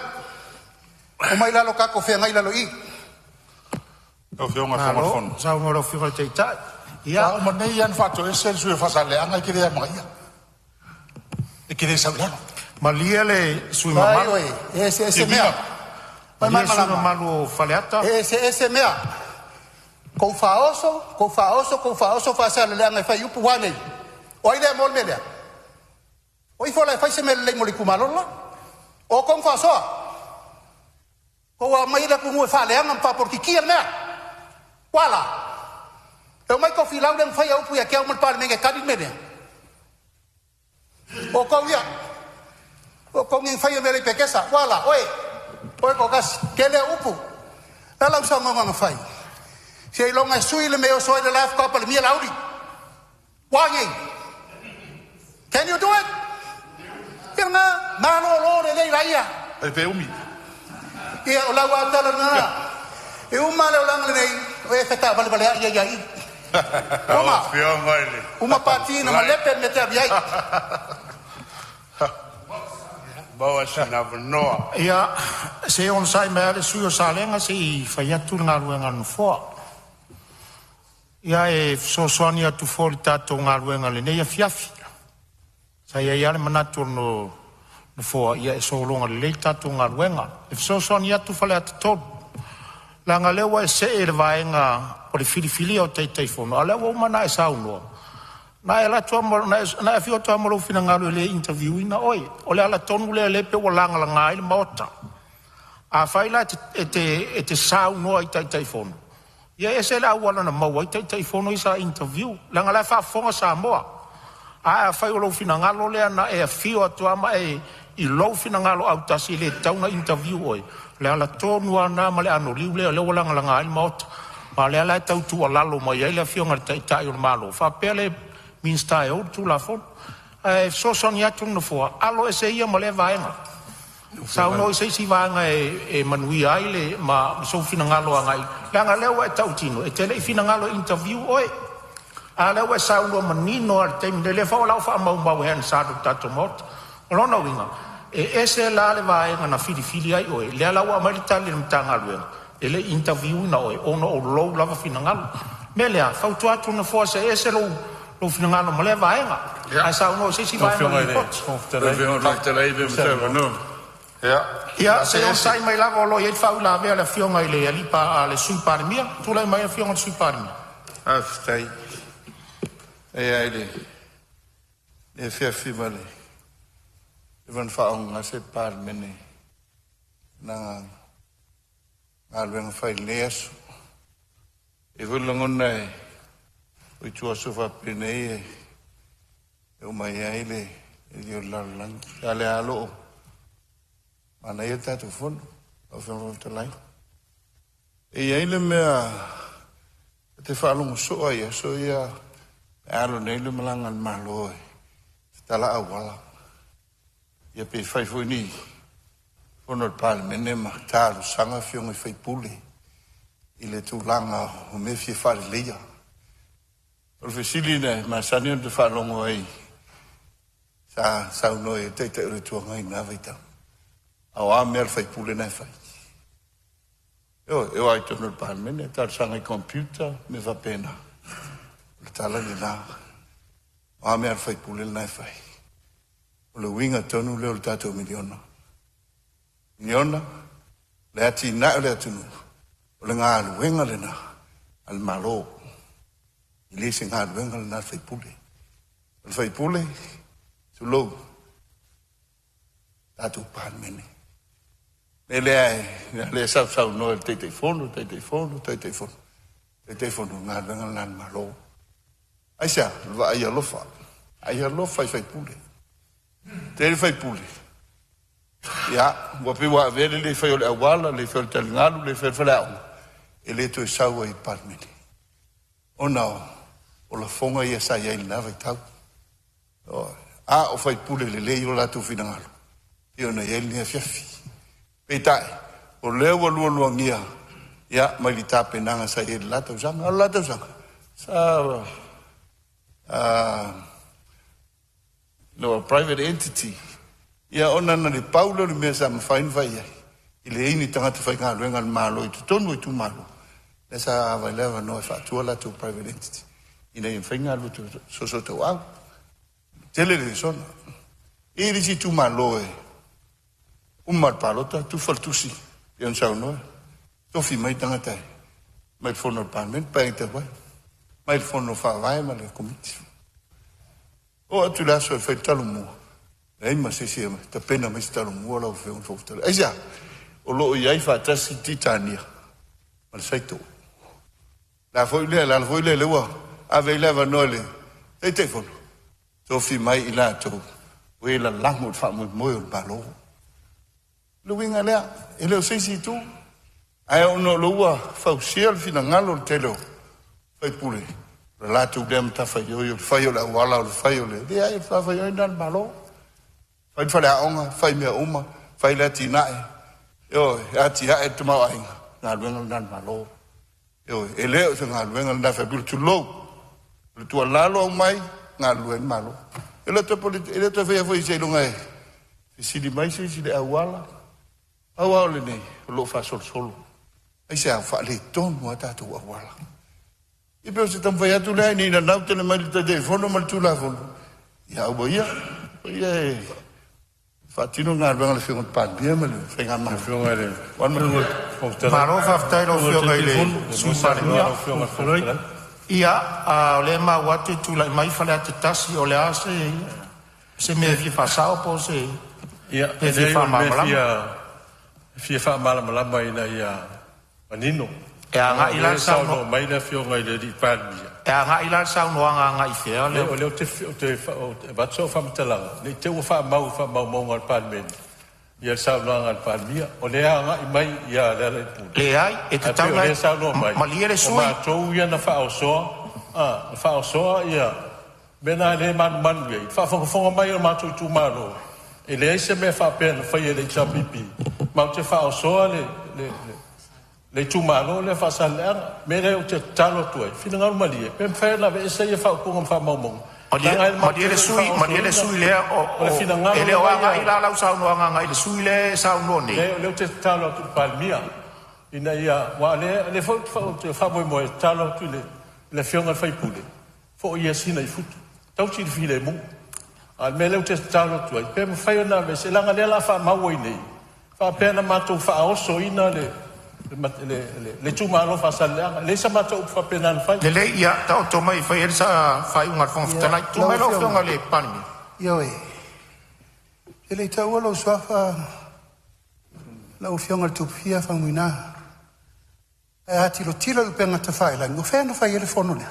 O mai lalo tatou feagai lalo i. Lau Afioga i le Fofoga o le Malo Fono. saunoa i lau Afioga i le Taitai. Sa Ia, uma nei lava ona faatoese le sui usufono o Faasaleleaga e te le amanaia. E te le sau i lalo. malie le sui usufono Vai mamalu, oe, e eseese Viva mea. Vai malie le sui malamalama. mamalu o Faleata. E eseese mea. Kou faaoso, kou faaoso, kou faaoso faasaleleaga e fai upu ua nei. O ai lea mo le mea lea? O ifo la e fai se mea lelei mo le itumalo le la. O kong faasoa. Kou aumai le atunuu e faaleaga ma faapolokikia le mea. Ua la. E omai tofilau le mafai a upu ia te au ma le Palemene e tali le mea lea. O kou ia. O kou ni fai mea le pekesa. Ua la, oe. Oe ko kasi. Kele upu. La lau saunoaga na fai. Se iloga e sui le mea o soa i le la faatoa palemia Laauli. Ua nei. Can you do it? Ia na, malolo lelei laia. e pe umi. Ia o lau atala lena. E uma le olaga lenei, o e fetavalevaleai ia ia i. Lau Uma, Afioga i le uma pati na malepe le mea te alu i ai. Maua sina avanoa. Ia, se i onosai mai lava le sui usufono o Salega se i fai atu le galuega a le Nofoa. Ia, e fesoasoani atu foi i le tatou galuega i lenei afiafi. Sa i ai lava le manatu o le Nofoa, ia e sologa lelei le tatou galuega. E fesoasoani atu Faleata 3, leaga o lea ua e see i le vaega o le filifilia o Taitaifono, a o lea ua uma ona e saunoa, na e alu atu lava na e afio atu lava ma lou finagalo e le interview ina oe. O le ala tonu lea o lea e pei ua lagalaga ai le Maota. Afai la e te saunoa i Taitaifono, ia e ese le auala na maua ai Taitaifono ia sa interview, leaga o la e faafofoga Samoa. Ae afai o lou finagalo lea na e afio atu lava ma e I lou finagalo autasi, e le tatau ona interview oe. O le ala tonu lava lena ma le anoliu lea ua lagalaga ai le Maota. Ma o lea la e tau tuualalo mai ai le Afioga i le Taitai o le Malo, faapea le Minisita e ou le Tulafono. Ae fesoasoani atu le Nofoa, alo ese ia ma lea vaega. Saunoa i se isi vaega e manuia ai le ma sou finagalo agai, leaga o lea ua e tautino e te le i finagalo e interview oe. A lea ua e saunoa manino lava i le taimi nei, o lea foi o lo o faamaumau e Hansard o le tatou Maota. O lona uiga, e ese la le vaega na filifili ai oe, lea la ua aumai le tali a le Matagaluega, e le i interview ina oe ona o lou lava finagalo. O le mea lea, e fautua atu le Nofoa, see ese lou finagalo ma lea vaega, ae saunoa i se isi vaega o le Lipoti. Ia, se i onosai mai lava o lo o i ai le faauilavea a le Afioga i le Sui Palemia. Tulai mai lau Afioga i le Sui Palemia. Faafetai. E i ai le afiafi ma le leva ona faaaaogagase le Palemene i lana galuega fai i lenei aso. E i ai foi le lagona o ituaso faapenei e omai ai le alii o le lalolagi, a o lea lava o lo o manaia le tatou Fono lau Afioga i le Fofoga Fetalai. E i ai le mea ou te faalogo soo lava i aso ia e alo nei le malaga a le Malo e tatala auala, ia pe fai foi ni fono a le Palemene ma talosaga afioga i sui usufono i le tulaga o mea e fia faaleleia. O le fesili na masani ona faalogo ai sa saunoa i ai le Taitai o le Itu Agai i lena vaitau, a o a mea a le sui usufono na e fai? Ioe, e o lava i totonu o le Palemene, e talosaga i computer ma mea faapena. O le tala lena, o a mea a le sui usufono lena e fai? O le uiga tonu lea o le tatou miliona. Miliona, le atinae o le atunuu, o le galuega lena a le Malo. E le se galuega lena a le sui usufono. O le sui usufono, tulou, tatou Palemene. O le mea lea, lea sa sausaunoa i le Taitaifono, Taitaifono, Taitaifono, Taitaifono, o le galuega lena a le Malo. Aisea? O le vaai alofa. Vaai alofa i sui usufono. Tele sui usufono, ia, ua pei ua avea le le fai o le auala, le fai o le taligalu, le fai o le faleaoga, e le toe sau ai i le Palemene, ona o lafoga ia sa i ai i lena vaitau. A o sui usufono lelei o latou finagalo, e pei ona i ai lenei afiafi. Peitai, o lea ua lualuagia ia, mai le tapenaga sa i ai i le la tausaga. O le la tausaga, sa no, a private entity, ia ona na le pau lea o le mea sa mafai ona fai ai, e leai ni tagata faigaluega a le Malo i totonu o itumalo, lea sa ava ai le avanoa e faatu a latou private entity ina ia mafai ona galulue soosootaua. Tele le lesona. E i le isi itumalo e uma le palota, tufa le tusi, e ona saunoa, tofi mai tagata e mai le fono o le Palemene, paeaiga talu ai, mai le fono faavae ma le komiti. Oo atu i le aso e fai le talomua, leai ma se isi e tapena mai se talomua lau Afioga i le Fofoga Fetalai. Aisea? O lo o i ai faatasi le Titania ma le Saito. Le a foi lea, le ala foi lea lea ua ave ai le avanoa i le Taitaifono, tofi mai i latou o e lalago i le faamoemoe o le Malo. O le uiga lea, e le o se isi itu, ae ona o lea ua fausia le finagalo o le tele o sui usufono, o le latou lea matafaioi o le fai o le auala, o le fai o le... Leai, o le matafaioi lena a le Malo. Fai le faleaoga, fai mea uma, fai le atinae, ioe, e atiae le tamaoaiga, galuega lena a le Malo. Ioe, e le o se galuega lena a sui usufono, tulou. O le tuualalo aumai, galulue ai le Malo. E le e le toe faia foi seiloga e fesili mai se isi i le auala. Pau lava o lenei, o lo o faasolosolo. Aisea? Ua faaletonu lava tatou auala. Ia pei o se taumafai atu lea ina ia nanau tele mai le Taitaifono ma le Tulafono, ia aua ia, aua ia e faatino le galuega a le Afioga i le Palemia ma le Faigamalo. Afioga i le Fofoga Fetalai. Malo faafetai i lau Afioga i Afioga i le le Taitaifono, Sui maua se avanoa Palemia. lau Afioga i le Fofoga Fetalai. Ia, a o lea e maua atu e tulai mai Faleata 1, o le a se mea e fia faasao po o se Ia, mea e e fia leai o le mea e faamalamalama? fia faamalamalama ina ia manino, E leaga o agai la lea le e saunoa saunoaga. mai le Afioga i le Palemia. E agai la le saunoaga agai i fea le? O lea ou te avatu sau faamatalaga, ne i te i ua faamau i faamaumauga a le Palemene ia le saunoaga a le Palemia. O lea e agai mai ia Lealailepule, Leai, e ae tatau pei o ona lea e saunoa mai, malie le o sui matou ia na faaosoa, na faaosoa ia mea na lea e manumanu i ai, i le faafogafoga mai a le matou itumalo, e leai se mea faapea na faia e le HRPP, matou te faaosoa le itumalo lea o Faasaleleaga. O le mea lea ou te tatalo atu ai, finagalo malie, pe mafai ona aveese ia faaupuga ma faamaumauga, leaga matou Malie te le le i sui, malie le faaosoina. sui lea O le e finagalo le o lava agai ia, la lau saunoaga agai i le sui lea e saunoa nei. o lea ou te tatalo atu i le Palemia, ina ia, aua o lea foi ou te faamoemoe e tatalo atu i le afioga i le sui usufono, foi ia Sina i futu, tausi le filemu. A o le mea lea ou te tatalo atu ai, pe mafai ona aveese, leaga o lea o le a faamau ai nei, faapea na matou faaosoina le itumalo o Faasaleleaga. E leai sa matou upu faapena na fai. Lelei, ia taoto mai e fai ai sa faaiuga a le Fofoga Ia, Fetalai. Tulai lau mai lau Afioga, Afioga i le Palemia. Ioe, e le i taua lou suafa lau Afioga i le Tupufia Faumuina. Ae a tilotilo i upega tafailagi, o fea na fai ai le fono lea?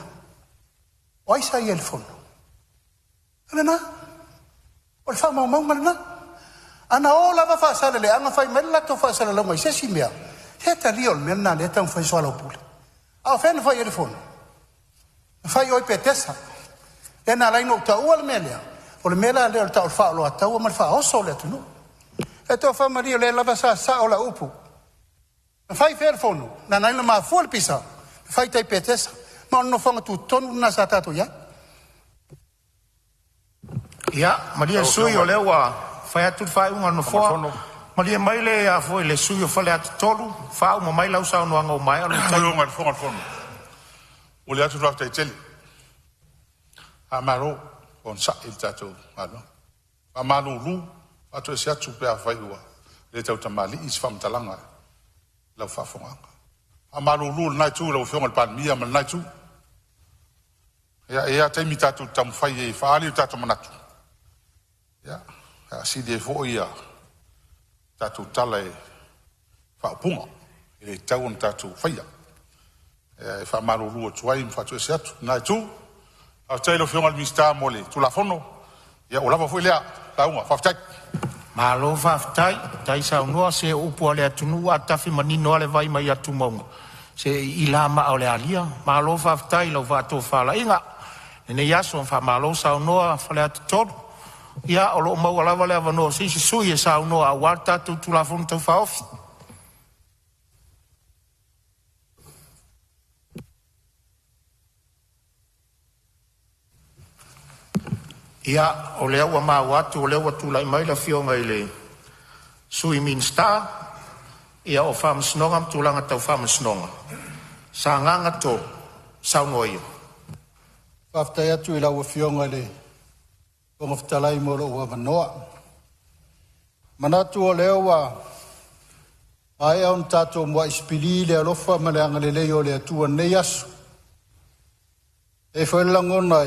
O ai sa i ai i le fono? O lena, o le faamaumauga lena. Ana o lava Faasaleleaga fai mai le latou faasalalauga i se isi mea, se talia o le mea lena o lea e taumafai e soalaupule. A o fea na fai ai le fono? Na fai i o i Petesa. Lea na ala ai ona ou taua le mea lea, o le mea la lea o le tau o le faaoloataua ma le faaoso o le atunuu. E toafamalie o lea lava sa sao lau upu. Na fai i fea le fono? Na ala ai ona mafua le pisa, na fai i tai i Petesa. Ma o le nofoaga tutotonu lena sa tatou i ai. Ia, malie le Lau sui Afioga usufono o i le lea ua fai atu le faaiuga a le Fofoga Nofoa. Fetalai, Malie mai le sui usufono o Faleata 3, faauma mai lau saunoaga ua maea lou taimi. Lau Afioga i le Fofoga o le Fono, e momoli atu le faafetai tele, faamalo onosai i le tatou galuega. E faamalulu faatoese atu pe afai ua le tautamalii se faamatalaga i lau faafofogaaga. E faamalulu i lena itu i lau Afioga i le Palemia ma lena itu. Ia, e i ai lava taimi tatou te taumafai ai e faaali o tatou manatu, ia, e sili ai foi tatou tala i faaupuga e le tatau ona tatou faia. E faamalulu atu ai ma faatoese atu i lena itu. Faafetai i lau Afioga i le Minisita mo le Tulafono. Ia ua lava foi lea lauga. Faafetai. Malo faafetai, faafetai saunoa, se o upu a le atunuu a tafe manino a le vai mai atumauga, se e iila lava maa o le alia. Malo faafetai i lau faatofalaiga i lenei aso, faamalo saunoa Faleata 3. Ia o lo o maua lava le avanoa o se isi sui usufono e saunoa aua le tatou Tulafono Tau Faaofi. Ia, o lea ua maua atu o lea ua tulai mai le Afioga i le Sui Minisita o Faamasinoga ma Tulaga Tau Faamasinoga Sagaga 3, saunoa ia. Faafetai atu i lau Afioga i le Fofoga Fetalai mo lou avanoa. E manatu o lea ua maea ona tatou muai sipili le alofa ma le agalelei o le Atua i lenei aso. E i ai foi le lagona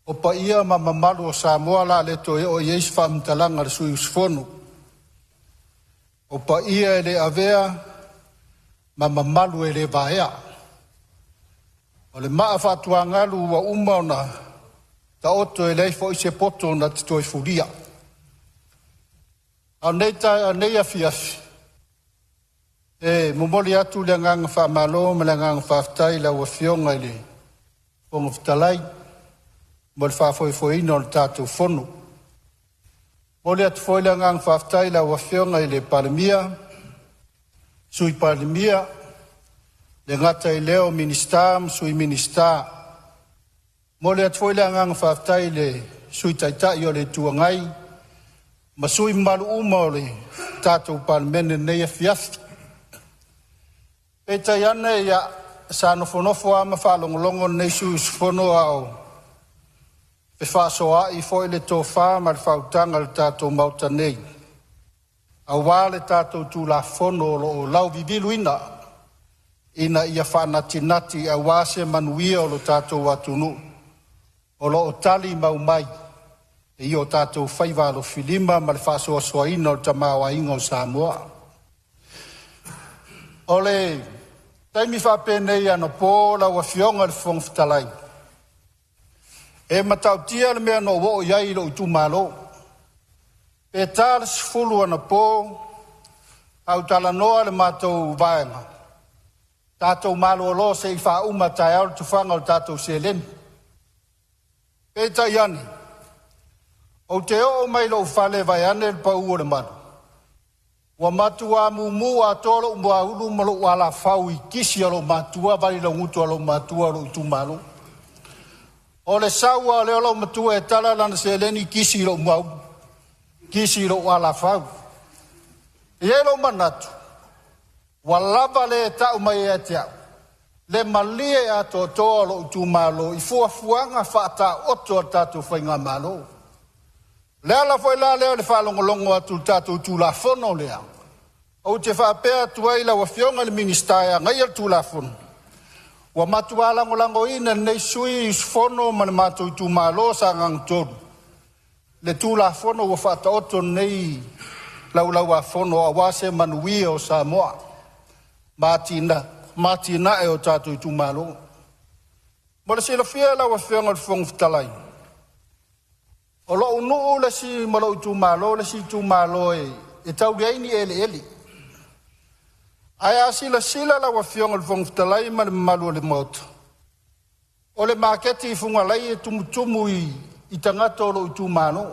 o paia ma mamalu o Samoa o le a le toe oo i ai se faamatalaga a le sui usufono. O paia e le avea ma mamalu e le vaea. O le maa faatuagalu ua uma ona taoto e leai foi se poto na te toe fulia. A o lenei taeao nei afiafi, e momoli atu le agaga faamalo ma le agaga faafetai i lau Afioga i le Fofoga Fetalai mo le faafoefoeina o le tatou Fono. E momoli atu foi le agaga faafetai i lau Afioga i le Palemia, Sui Palemia, le gata i lea o Minisita ma Sui Minisita. E momoli atu foi le agaga faafetai i le Sui Taitai o le Itu Agai ma sui usufono mamalu uma o le tatou Palemene i lenei afiafi. Peitai ane, ia, sa nofonofo lava ma faalogologo lenei sui usufono a o fefaasoaai foi le tofa ma le faautaga i le tatou Maota nei, aua le tatou Tulafono o lo o lauviviluina ina ia faanatinati aua se manuia o lo tatou atunuu o lo o tali mau mai i o tatou faiva alofilima ma le faasoasoaina o le tamaoaiga o Samoa. O le Taimi faapenei anapo lau Afioga i le Fofoga Fetalai, e matautia le mea na ou oo i ai i lou itumalo. Pe ta le 10 anapo a ou talanoa i le matou vaega, tatou malolo se i faauma taeao le tufaga o le tatou seleni. Peitai ane, ou te oo mai i lou fale vaeane le pau o le malu, ua matua mumu atoa lou muaulu ma lou alafau i kisi a lou matua, valilagutu a lou matua o lou itumalo. O le sau lava o le loomatua e tala lana seleni kisi i lou muaulu, kisi i lou alafau. E i ai lou manatu, ua lava le tau mai ia te au le malie atoatoa o lou itumalo i fuafuaga faataoto a le tatou faigamalo. O le ala foi la lea o le faalogologo atu i le tatou Tulafono lea, ou te faapea atu ai i lau Afioga i le Minisita e ana le Tulafono, ua matua lagolagoina e lenei sui usufono ma le matou itumalo o Sagaga 3 le Tulafono ua faataoto nei i Laulau-a-Fono aua se manuia o Samoa ma atinae o tatou itumalo. Mo le silafia e lau Afioga i le Fofoga Fetalai, o lou nuu le isi ma lou itumalo le isi itumalo e tau leai ni eleele. Ae a silasila lau Afioga i le Fofoga Fetalai ma le mamalu o le Maota, o le maketi i Fugalei e tumutumu i tagata o lou itumalo,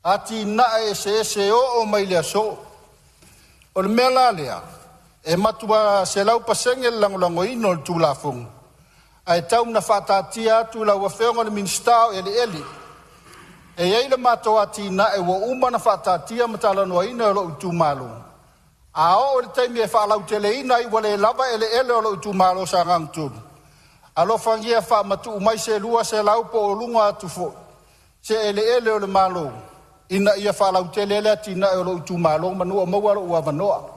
atinae eseese e oo mai le aso. O le mea la lea, e matua 100% le lagolagoina o le Tulafono, ae tau ina faataatia atu i lau Afioga i le Minisita o Eleele. E i ai le matou atinae ua uma ona faataatia ma talanoaina e lou itumalo, a oo i le taimi e faalauteleina ai ua le lava eleele o lou itumalo o Sagaga 3, alofagia faamatuu mai se 200 po o luga atu foi se eleele o le Malo ina ia faalautele ai le atinae o lou itumalo manu o maua lou avanoa.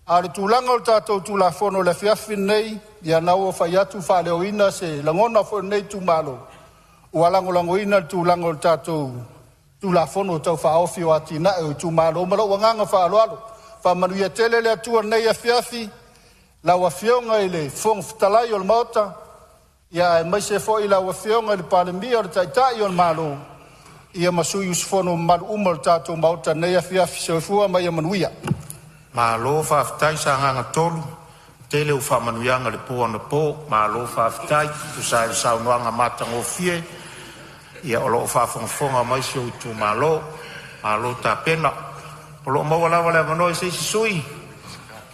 A o le tulaga o le tatou Tulafono i le afiafi lenei, ia lena ua fai atu faaleoina se lagona foi o lenei itumalo ua lagolagoina le tulaga o le tatou Tulafono Tau Faaofi o Atinae o Itumalo. Ma lou agaga faaaloalo. Faamanuia tele le Atua i lenei afiafi, lau Afioga i le Fofoga Fetalai o le Maota, aemaise foi lau Afioga i le Palemia o le Taitai o le Malo, ia ma sui usufono mamalu uma o le tatou Maota i lenei afiafi. Soifua ma ia manuia. Malo faafetai Sagaga 3, tele au faamanuiaga i le po anapo, malo faafetai e tusa ai o le saunoaga matagofie, ia o lo o faafogafoga mai si ou itumalo, malo tapena. O lo o maua lava le avanoa i se isi sui usufono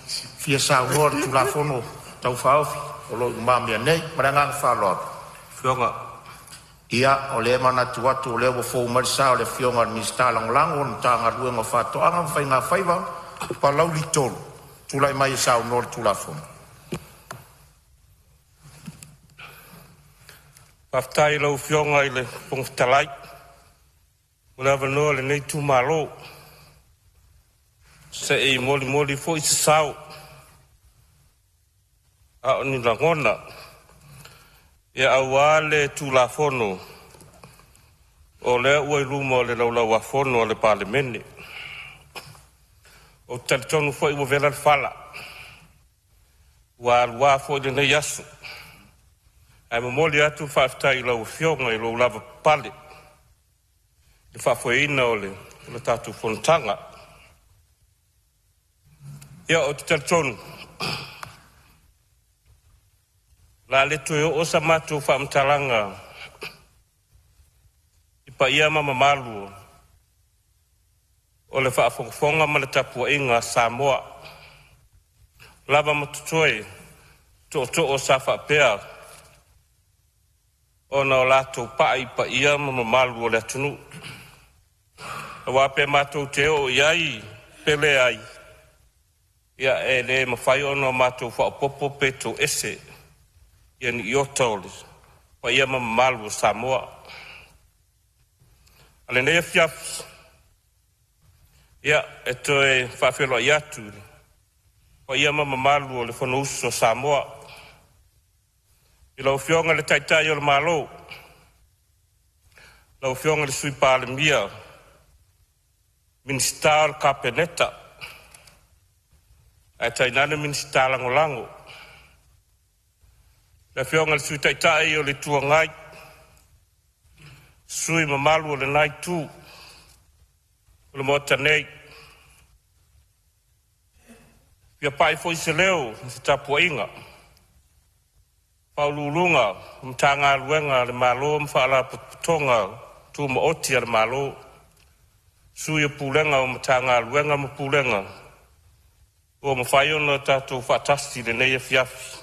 e fia saunoa i le Tulafono Tau Faaofi o lo o i lumamea nei. Ma le agaga faaaloalo. Ia, o lea e manatu atu o lea ua fou mai le sa o le Afioga i le Minisita Lagolago o le Matagaluega o Faatoaga ma Faiga Faiva, Palauli 3, tulai mai e saunoa i le Tulafono. Faafetai i lau Afioga i le Fofoga Fetalai mo le avanoa o lenei itumalo se i molimoli foi se sao a o ni lagona aua le Tulafono o lea ua i luma o le Laulau a Fono a le Palemene. Ou te talitonu foi ua vela le fala, ua alua foi lenei aso, ae momoli atu le faafetai i lau Afioga i lou lavapapale i le faafoeina o le tatou fonotaga. Ia, ou te talitonu o le a le toe oo sa matou faamatalaga i paia ma mamalu o le faafogafoga ma le tapuaiga a Samoa, lava ma totoe tootoo sa faapea ona o latou pai i paia ma mamalu o le atunuu. Aua pe matou te oo i ai pe leai, ia e le mafai ona matou faaopoopo pe toese ia ni iota o le paia ma mamalu o Samoa. A o lenei afiafi, ia, e toe faafeiloai atu i le paia ma mamalu o le Fonousu a Samoa i lau Afioga i le Taitai o le Malo, lau Afioga i le Sui Palemia, Minisita o le Kapeneta ae tainane Minisita Lagolago. Le Afioga i le Sui Taitai o le Itu Agai, sui usufono mamalu o lena Itu o le Maota nei. E fia pai foi se leo i se tapuaiga a Ofisa Sili o Pulega o Matagaluega a le Malo ma Faalapotopotoga Tumaoti a le Malo, Sui o Pulega o Matagaluega ma Pulega ua mafai ona tatou faatasi i lenei afiafi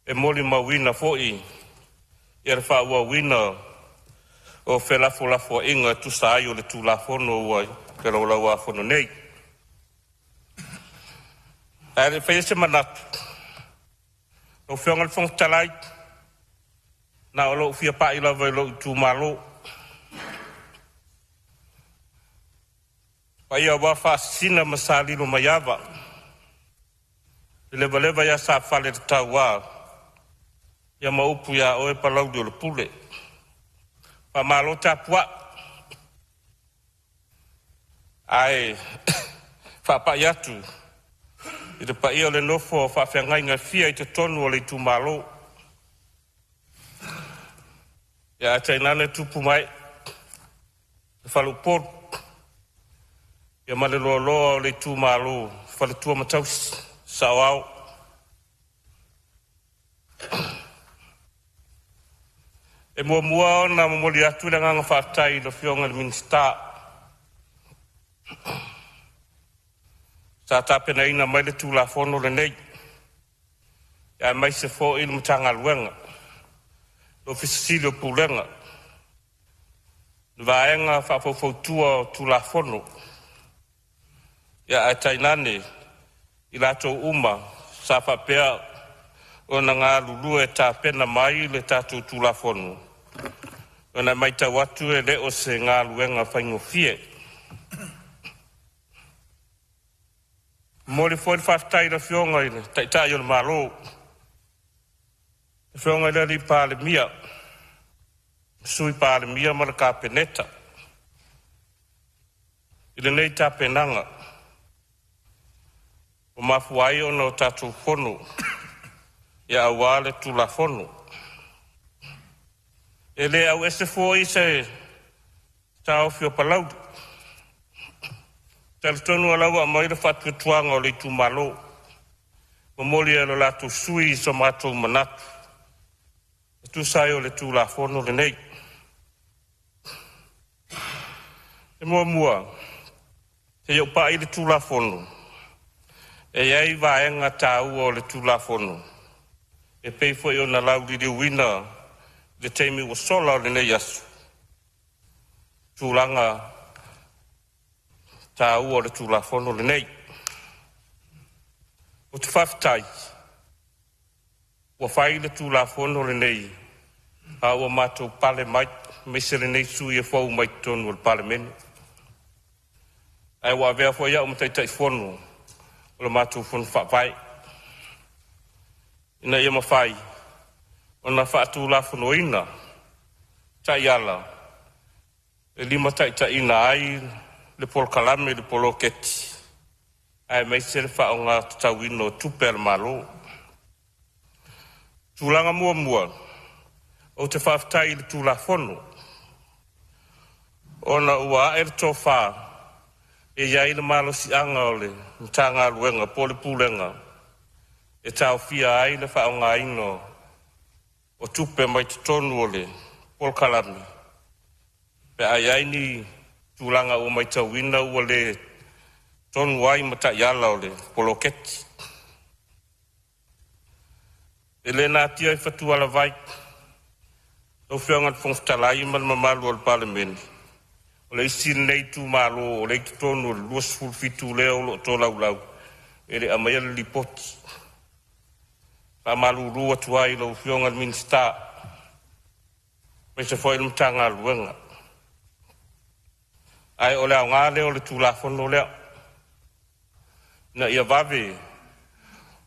e molimauina foi le faaauauina o felafolafoaiga e tusa ai o le Tulafono ua i le Laulau a Fono nei. Ae le i faia se manatu lau Afioga i le Fofoga Fetalai, na o lou fia pai lava i lou itumalo, paia aua Faasisina ma Salilomaiava, le levaleva ia Safale ma le Taua ia ma upu ia oe Palauliolepule. Faamalo tapuai, ae faapai atu i le paia o le nofo a faafeagaiga e fia i totonu o le itumalo, ae tainane tupu ma ee o faleupolu ia ma le loaloa o le itumalo faletua ma tausi, saoao. E muamua ona momoli atu le agaga faafetai i le Afioga i le Minisita sa tapenaina mai le Tulafono lenei, aemaise foi le Matagaluega, le Ofisa Sili o Pulega, le Vaega Faufautua o Tulafono, ae tainane i latou uma sa faapea ona galulue e tapena mai le tatou Tulafono. Ona e matau atu e le o se galuega faigofie. E momoli foi le faafetai i le Afioga i le Taitai o le Malo, le Afioga i le Palemia, Sui Palemia ma le Kapeneta i lenei tapenaga ua mafua ai ona tatou fono aua le Tulafono. E le auese foi se taofi o Palauli, e talitonu o la ua aumai le faatuatuaga o le itumalo, momoli e lo latou sui usufono so matou manatu e tusa ai o le Tulafono lenei. E muamua, seia ou pai i le Tulafono, e i ai vaega taua o le Tulafono e pei foi ona lauliliuina i le taimi ua sola o lenei aso, tulaga taua o le Tulafono lenei. Ou te faafetai ua fai le Tulafono lenei a ua matou pale mai, aemaise lenei sui usufono e fou mai totonu o le Palemene. Ae ua avea foi au ma Taitaifono o le matou Fono Faavae ina ia mafai ona faatulafonoina taiala e limataitaiina ai le polokalame le poloketi aemaise le faaaoga tatauina o tupe a le Malo. Tulaga muamua, ou te faafetai i le Tulafono ona ua ae le tofa e i ai le malosiaga o le Matagaluega po o le Pulega e taofia ai le faaaogaina o tupe mai totonu o le polokalame pe a i ai ni tulaga ua matauina ua le tonu ai ma taiala o le poloketi. E le natia i fatualavai lau Afioga i le Fofoga Fetalai ma le mamalu o le Palemene, o le isi lenei itumalo o lea e i totonu o le 27 lea o lo o tolaulau e le i aumaia le lipoti. E faamalulu atu ai i lau Afioga i le Minisita aemaise foi le Matagaluega. Ae o le aoga lea o le Tulafono lea, ina ia vave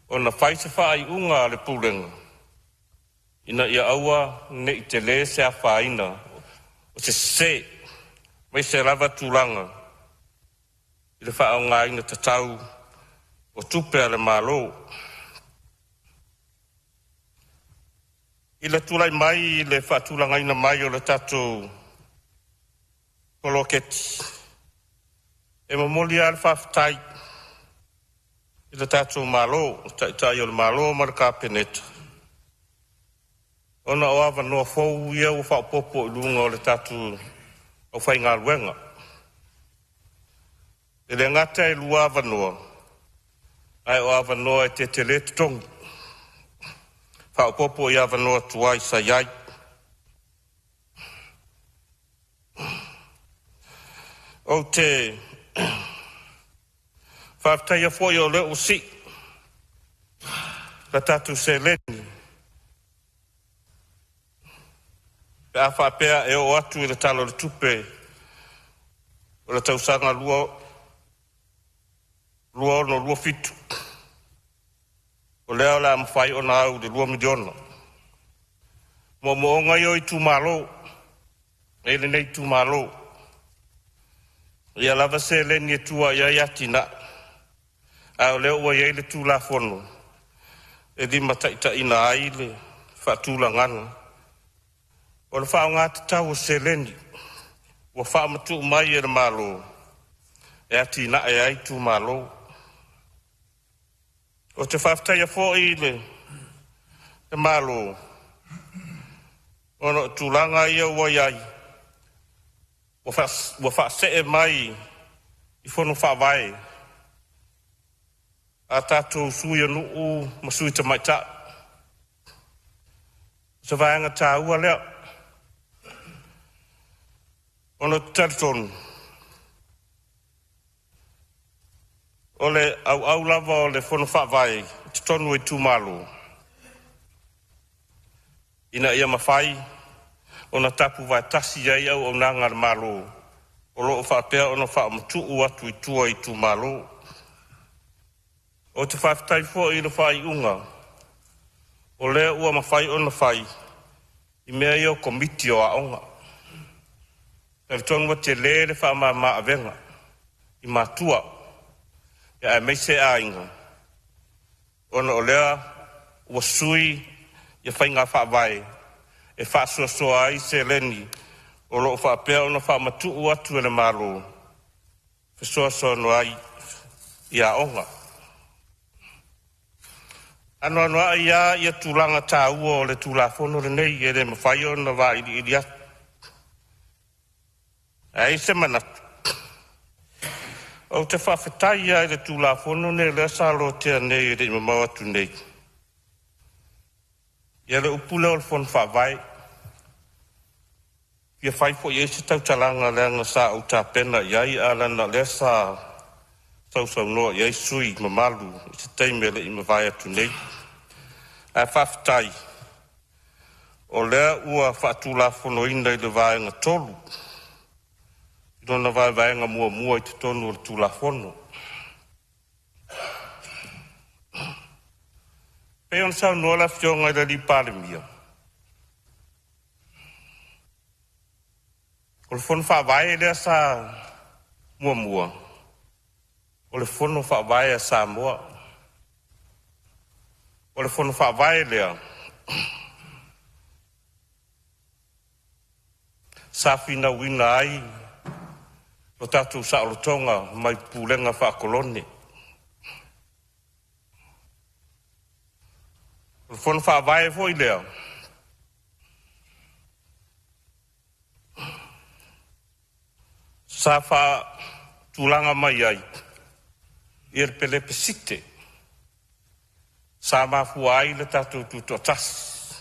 ona fai se faaiuga a le Pulega ina ia aua ne i tele se afaina o se sese, aemaise lava tulaga i le faaaogaina tatau o tupe a le Malo. I le tulai mai i le faatulagaina mai o le tatou poloketi, e momoli lava le faafetai i le tatou Malo, le Taitai o le Malo ma le Kapeneta, ona o avanoa fou ia ua faaopoopo i luga o le tatou aufaigaluega. E le gata e lua avanoa, a o avanoa e tetele totogi, faaopoopo i avanoa tuai sa i ai. Ou te faafetaia foi o lea ua sii le tatou seleni pe a faapea e oo atu i le Tala o le Tupe o le tausaga 2026/2027, o lea o le a mafai ona au i le $2 miliona. O moomooga ia o itumalo e i ai lenei itumalo, ia lava seleni e tua i ai atinae, a o lea ua i ai le Tulafono e limataitaiina ai le faatulagaga o le faaaoga tatau o seleni ua faamatuu mai e le Malo e atiae ai itumalo. Ou te faafetaia foi le Malo ona o tulaga ia ua i ai, ua faasee mai i fono faavae a tatou sui o nuu ma sui tamaitai. O se vaega taua lea, ona ou te talitonu o le auau lava o le fono faavae i totonu o itumalo, ina ia mafai ona tapuvaetasi i ai auaunaga a le Malo o lo o faapea ona faamatuu atu i tua i itumalo. Ou te faafetai foi i le faaiuga o lea ua mafai ona fai i mea ia o Komiti o Aoga. E talitonu ua tele le faamama avega i matua aemaise aiga ona o lea ua sui ia faiga faavae e faasoasoa ai seleni o lo o faapea ona faamatuu atu e le Malo e fesoasoani ai i aoga. E anoanoai lava tulaga taua o le Tulafono lenei e le mafai ona vailiili atu. Ae i ai se manatu, ou te faafetai lava i le Tulafono lenei o lea sa lotea nei e le i mamao atu nei, ia le upu lea o le Fono Faavae. E fia fai foi i ai se tautalaga leaga sa ou tapena i ai, ae leaga o lea sa sausaunoa i ai sui usufono mamalu i se taimi e le i mavae atu nei. Ae faafetai o lea ua faatulafonoina i le Vaega 3 lona vaevaega muamua i totonu o le Tulafono. E pei ona saunoa le Afioga i le Palemia, o le Fono Faavae lea sa muamua, o le Fono Faavae a Samoa. O le Fono Faavae lea sa finauina ai lo tatou saolotoga mai pulega faa-kolone. O le Fono Faavae foi lea sa faatulaga mai ai le Pelesite sa mafua ai le tatou tutoatasi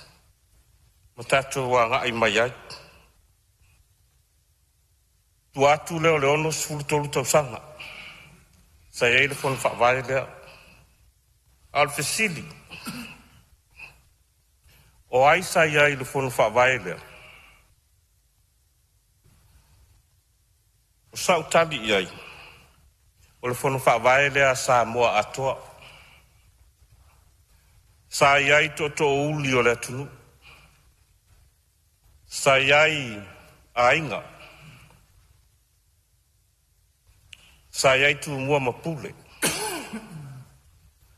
ma tatou agai mai ai. O tua atu lea o le 63 tausaga sa i ai le Fono Faavae lea. A o le fesili, o ai sa i ai i le Fono Faavae lea? O sau tali i ai, o le Fono Faavae lea a Samoa atoa. Sa i ai tootoouli o le atunuu, sa i ai aiga, sa i ai Tumua ma Pule,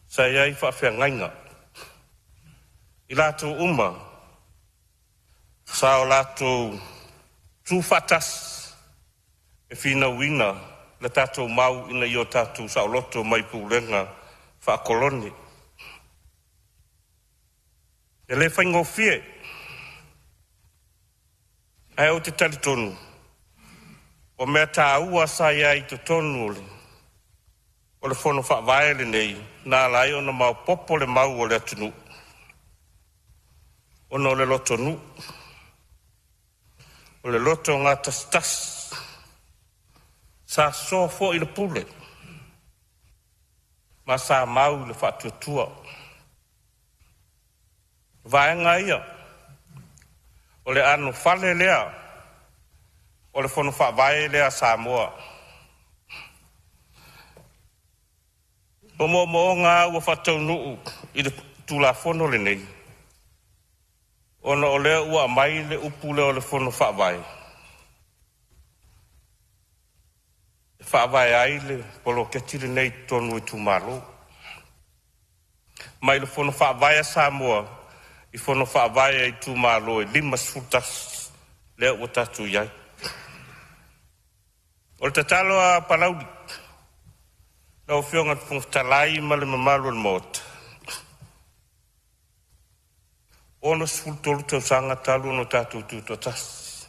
sa i ai faafeagaiga, i latou uma Sa o latou tufaatasi e finauina le tatou mau ina ia o tatou saoloto mai pulega faakolone. E le faigofie, ae ou te talitonu o mea taua sa i ai i totonu o le Fono Faavae lenei na ala ai ona maopoopo le mau a le atunuu ona o le lotonuu, o le loto gatasitasi. Sa sosoa foi le pule ma sa mau le faatuatua. O vaega ia o le anofale lea o le Fono Faavae lea a Samoa. O moomooga lava ua faataunuu i le Tulafono lenei, ona o lea ua aumai le upu lea o le Fono Faavae e faavae ai le poloketi lenei i totonu o itumalo. Mai le Fono Faavae a Samoa i Fono Faavae a itumalo e 51 lea ua tatou i ai. O le tatalo a Palauli lau Afioga i le Fofoga Fetalai ma le mamalu o le Maota, 63 tausaga talu ona tatou tutoatasi.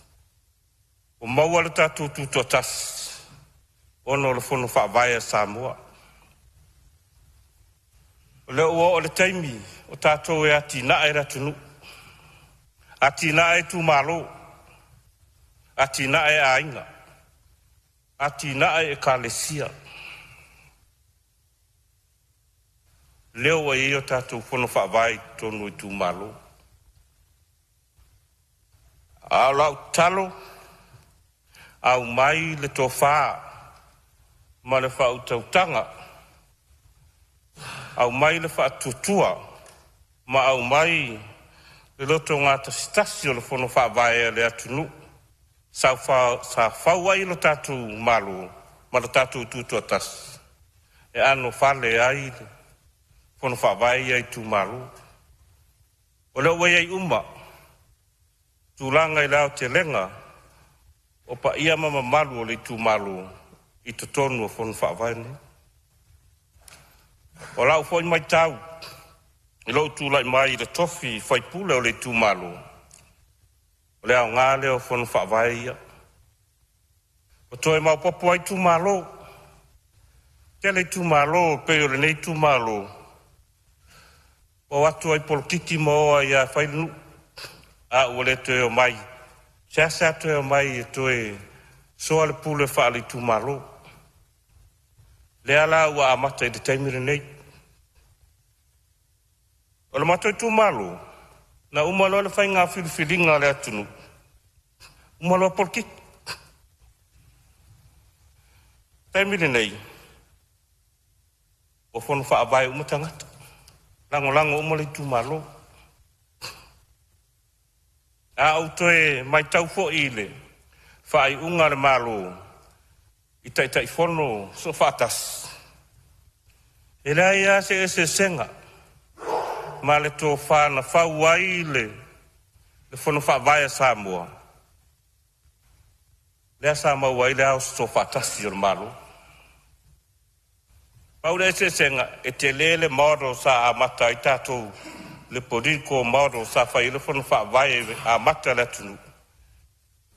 Ua maua le tatou tutoatasi ona o le Fono Faavae a Samoa. O lea ua oo i le taimi o tatou e atinae le atunuu, atinae itumalo, atinae aiga, atinae ekalesia. Lea ua i ai a tatou Fono Faavae i totonu o itumalo. A o lau tatalo, aumai le tofa ma le faautautaga, aumai le faatuatua ma aumai le lotogatasitasi o le Fono Faavae a le atunuu sa fau ai lo tatou Malo ma lo tatou Tutoatasi, e anofale ai le Fono Faavae ia a itumalo. O lea ua i ai uma tulaga i le aotelega o paia ma mamalu o le itumalo i totonu o Fono Faavae nei. O lau foi matau i lou tulai mai i le tofi faipule o le itumalo, o le aoga lea o Fono Faavae ia, ua toe maopoopo ai itumalo. Tele itumalo e pei o lenei itumalo, ua o atu lava i polokiki ma o ai lava e fai le nuu, a ua le toe omai, seasea toe omai e toe soa le pule faale-itumalo. Lea la ua amata i le taimi lenei. O le matou itumalo, na uma loa le faiga filifiliga a le atunuu, uma loa polokiki. Taimi lenei, ua fono faavae uma tagata, lagolago uma le itumalo. A ou toe matau foi i le faaiuga a le Malo i Taitaifono Soofaatasi, e leai lava se eseesega ma le tofa na fau ai le Fono Faavae a Samoa, lea sa maua ai le ao sosoofaatasi o le Malo. Pau le eseesega, e tele le model sa amata ai tatou, le political model sa fai ai le fono faavae e amata le atunuu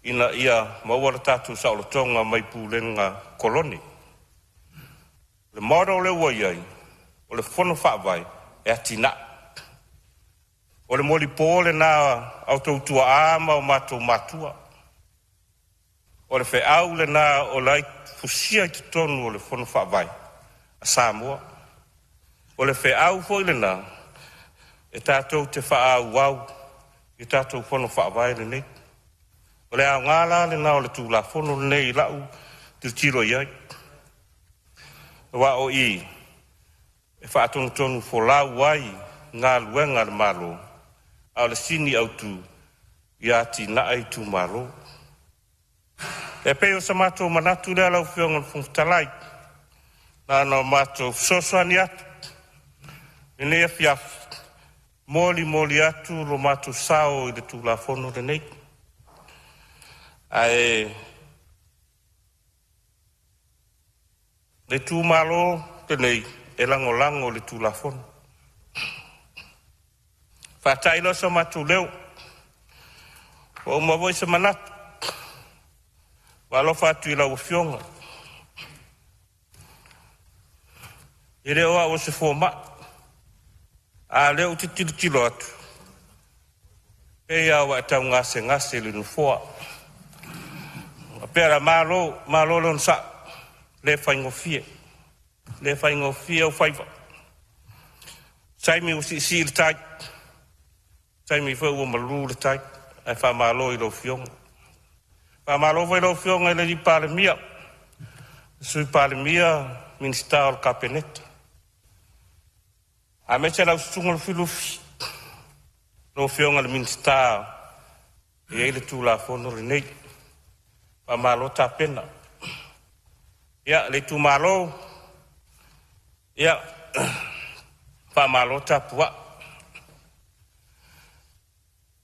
ina ia maua le tatou saolotoga mai pulega kolone. Le model lea ua i ai, o le fono faavae e atinae. O le molipo lena a outou tuaa ma o matou matua. O le feau lena o la e fusia i totonu o le Fono Faavae a Samoa. O le feau foi lena e tatou te faaauau i tatou Fono Faavae lenei. O le aoga la lena o le Tulafono lenei i lau tilotilo i ai, aua o i e faatonutonu folau ai galuega a le Malo, a o le sini autu ia atinae itumalo. E pei o se matou manatu lea lau Afioga i le Fofoga Fetalai, na ona matou fesoasoani atu i lenei afiafi. molimoli atu lo matou sao i le Tulafono lenei. Ae le itumalo lenei e lagolago i le Tulafono. Faata'i loa so matou leo, ua uma foi se manatu. Ua alofa atu i lau Afioga, e le o au o se foma'i, a o lea ou te tilotilo atu, e pei a ua e tau gasegase i le nofoa. Faapea la, malo, malo le onosai, e le faigofie, le faigofie ou faiva. Taimi ua siisii le tai, taimi foi ua malu le tai, ae faamalo i lau Afioga. Faamalo foi i lau Afioga i le Palemia, Sui Palemia, Minisita o le Kapeneta, aemaise lau Susuga Lufilufi, lau Afioga i le Minisita e i ai le Tulafono lenei. Faamalo tapena. Ia, le itumalo, ia faamalo tapuai.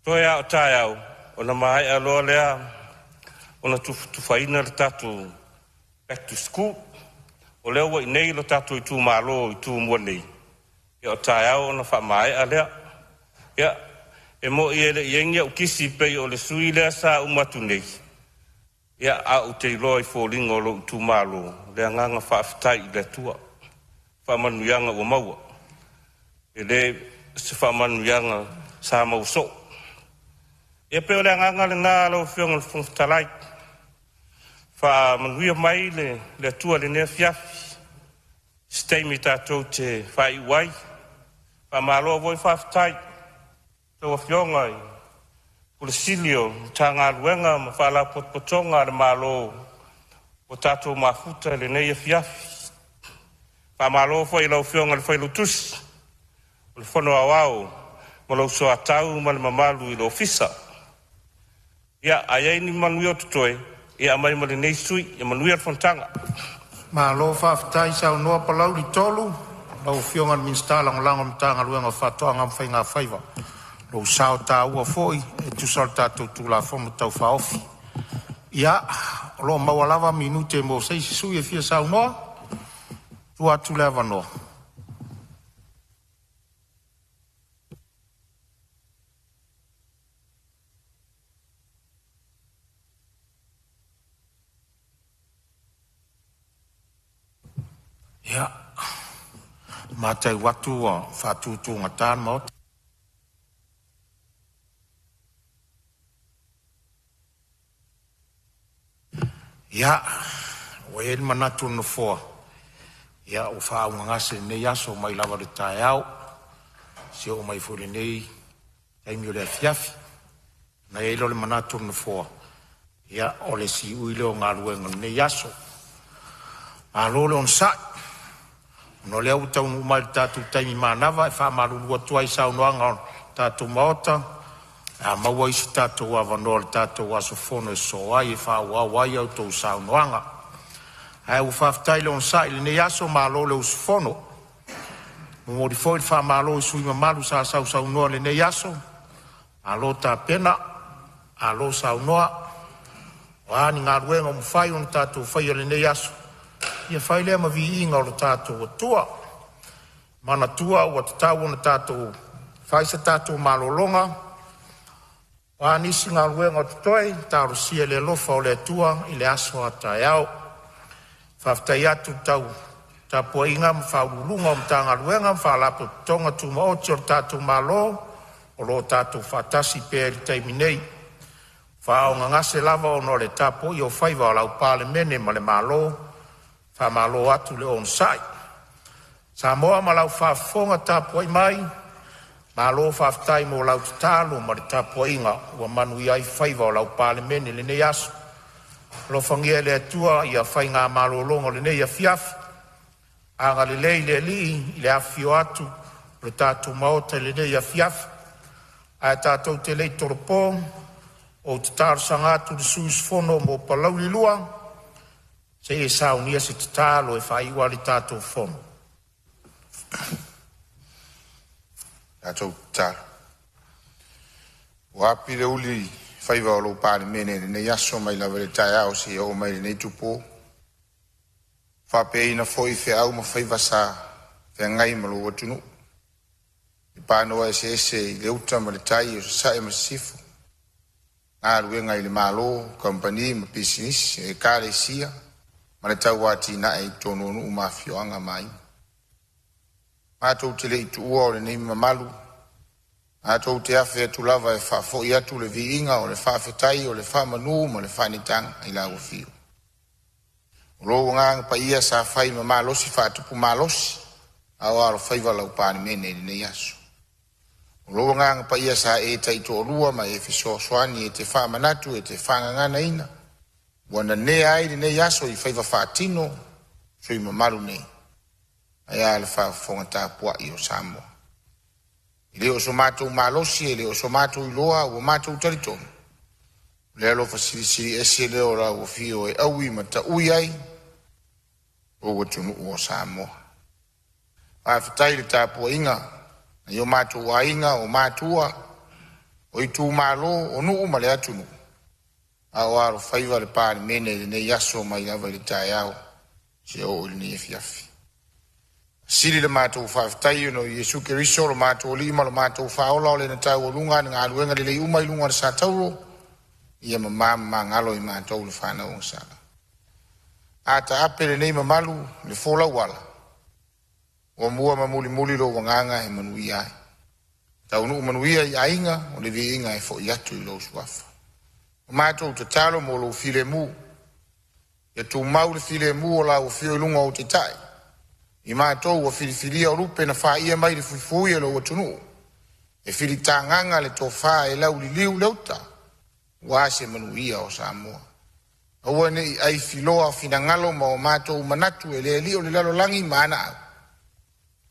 Toe lava o taeao ona maea loa lea ona tufatufaina le tatou Back to School. O lea ua i inei lo tatou itumalo i Tumua nei, ia o taeao ona faamaea lea. Ia, e moni e le i i ai ni au kisi pei o le sui usufono lea sa uma atu nei, ia ae ou te iloa i foliga o lou itumalo le agaga faafetai i le Atua i faamanuiaga ua maua. E le o se faamanuiaga sa maua soo. Ia pei o le agaga lena lau Afioga i le Fofoga Fetalai, faamanuia mai le Atua i lenei afiafi, se taimi tatou te faaiu ai. Faamalo foi faafetai i a outou afioga i Ofisa Sili o Matagaluega ma Faalapotopotoga a le Malo ua tatou mafuta i lenei afiafi. Faamalo foi i lau Afioga i le Failautusi o le Fono Aoao ma lou soatau ma le mamalu i le Ofisa. Ia, a i ai ni manuia o totoe, ia aumai mo lenei sui usufono. Ia manuia le fonotaga. Malo faafetai saunoa Palauli 3, lau Afioga i le Minisita Lagolago o le Matagaluega o Faatoaga ma Faiga Faiva. Lou sao taua foi e tusa o le tatou Tulafono Tau Faaofi. Ia, o lo o maua lava minute mo se isi sui usufono e fia saunoa. Tuu atu le avanoa. Ia, matau atu ua faatutugata le Maota. Ia, ua i ai le manatu o le Nofoa, ia ua faaaugagase lenei aso mai lava i le taeao seia oo mai foi i lenei taimi o le afiafi. Ona i ai lea o le manatu o le Nofoa, ia o le siui lea o galuega o lenei aso. Malo le onosai, ona o lea ua taunuu mai i le tatou taimi manava, e faamalulu atu ai i saunoaga o le tatou Maota, o le a maua isi tatou avanoa o le tatou aso fono e sosoo ai e faaauau ai a outou saunoaga. Ae ua faafetai le onosai i lenei aso, malo le usufono. E momoli foi le faamalo i sui usufono mamalu sa sausaunoa i lenei aso, malo tapena, malo saunoa. O a ni galuega ua mafai ona tatou faia i lenei aso, ia fai lea ma viiga o lo tatou Atua. Manatua ua tatau ona tatou fai se tatou malologa. O a nisi galuega o totoe, talosia i le alofa o le Atua i le aso a taeao. E faafetai atu i le tapuaiga a Ofisa Sili o Pulega o Matagaluega ma Faalapotopotoga Tumaoti a le tatou Malo o lo o tatou faatasi pea i le taimi nei. Ua faaaaogagase lava ona o le tapuaia o faiva o lau Palemene ma le Malo, faamalo atu le onosai. Samoa ma lau faafofoga tapuai mai, malo faafetai mo lau tatalo ma le tapuaiga ua manuia ai faiva o lau Palemene i lenei aso. Alofagia e le Atua ia faiga malologa o lenei afiafi, agalelei le Alii i le afifio atu o le tatou Maota i lenei afiafi. Ae tatou te le i tolopo, ou te talosaga atu i le sui usufono mo Palauli 2 se i e saunia se tatalo e faaiu ai le tatou fono. Tatou tatalo. Ua api le uli i faiva o lou Palemene i lenei aso mai lava i le taeao seia oo mai i lenei utupo, faapeaina foi feau ma faiva sa feagai ma lou atunuu i panoa eseese i le uta ma le tai o Sasae ma Sisifo, galuega i le Malo, kamupani ma pisinisi, ekalesia ma le tauatinae i totonu o nuu ma afioaga ma aiga. Matou te le i tuua o lenei mamalu, matou te afe atu lava e faafoi atu le viiga o le faafetai o le faamanu ma le faaneetaga i lau afio. O lou agaga paia sa fai ma malosi faatupu malosi a o alofaiva lau Palemene i lenei aso. O lou agaga paia sa e taitoalua ma e fesoasoani e te faamanatu e te faagaganaina ua nanea ai lenei aso i faiva faatino sui mamalu nei, ae a le faafofoga tapuai o Samoa. E le o so matou malosi, e le o so matou iloa, ua matou talitonu, o le alofa silisili ese lea o lau afio e aui ma taui ai lou atunuu o Samoa. Faafetai i le tapuaiga nai o matou aiga, o matua, o itumalo, o nuu ma le atunuu a o alofaiva le Palemene i lenei aso mai lava i le taeao seia oo i lenei afiafi. Sili le matou faafetai ona o Iesu Keriso o lo matou Alii ma lo matou Faaola, o Lena taualuga ma galuega lelei uma i luga o le satauro, ia mama ma magalo i matou le fanau agasala. A taape lenei mamalu i le folau ala, muamua ma mulimuli lou agaga e manuia ai. Taunuu manuia i aiga, o le viiga e foi atu i lou suafa. O matou tatalo mo lou filemu, ia tumau le filemu o lau afio i luga o ou taitai. I matou ua filifilia o lupe na faia mai le fuifui e lou atunuu, e filitagaga le tofa e lauliliu le uta aua se manuia o Samoa. Aua ne i aifiloa finagalo ma o matou manatu e le alii o le lalolagi ma ana au,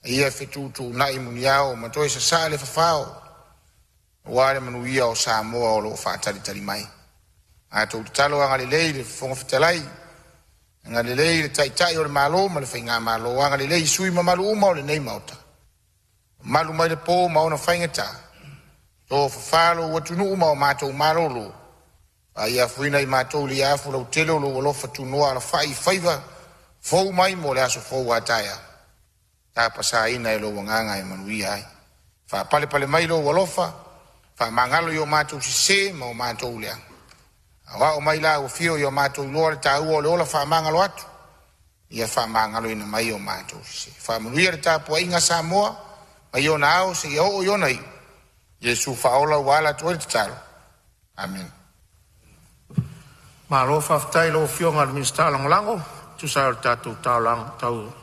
a ia fetuutuunai muniao ma toe sasaa le fafao aua le manuia o Samoa o lo o faatalitali mai. Matou tatalo, agalelei le Fofoga Fetalai, agalelei le Taitai o le Malo ma le Faigamalo, agalelei i sui usufono mamalu uma o lenei Maota, mamalu mai le po ma ona faigata, tofafa lou atunuu ma o matou malolo, a ia afuina i matou i le afu lautele o lou alofa tunoa alafai i faiva fou mai mo le aso fou a taeao, tapasaina e lou agaga e manuia ai. Faapalepale mai lou alofa, faamagalo i o matou sese ma o matou leaga. Aoao mai lau afio ia o matou iloa le taua o le ola faamagalo atu, ia faamagaloina mai o matou sese. Faamanuia le tapuaiga a Samoa mai ona ao seia oo i ona iu. Iesu faaola ua ala atu ai le tatalo. Amene. Malo faafetai i lau Afioga i le Minisita Lagolago e tusa ai o le tatou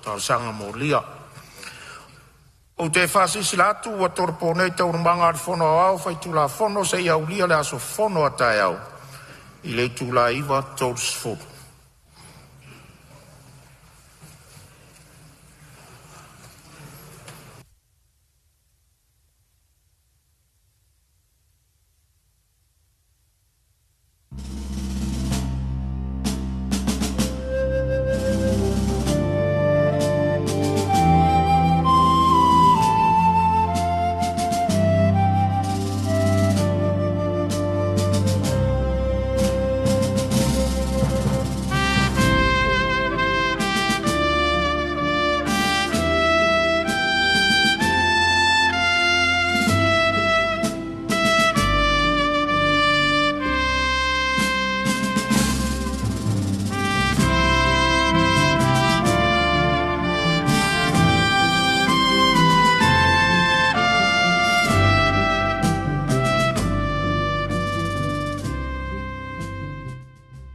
talosaga molia. Ou te faasilasila atu ua tolopo nei Taualumaga a le Fono Aoao Faitulafono seia aulia le aso fono a taeao i le itula e 9:30.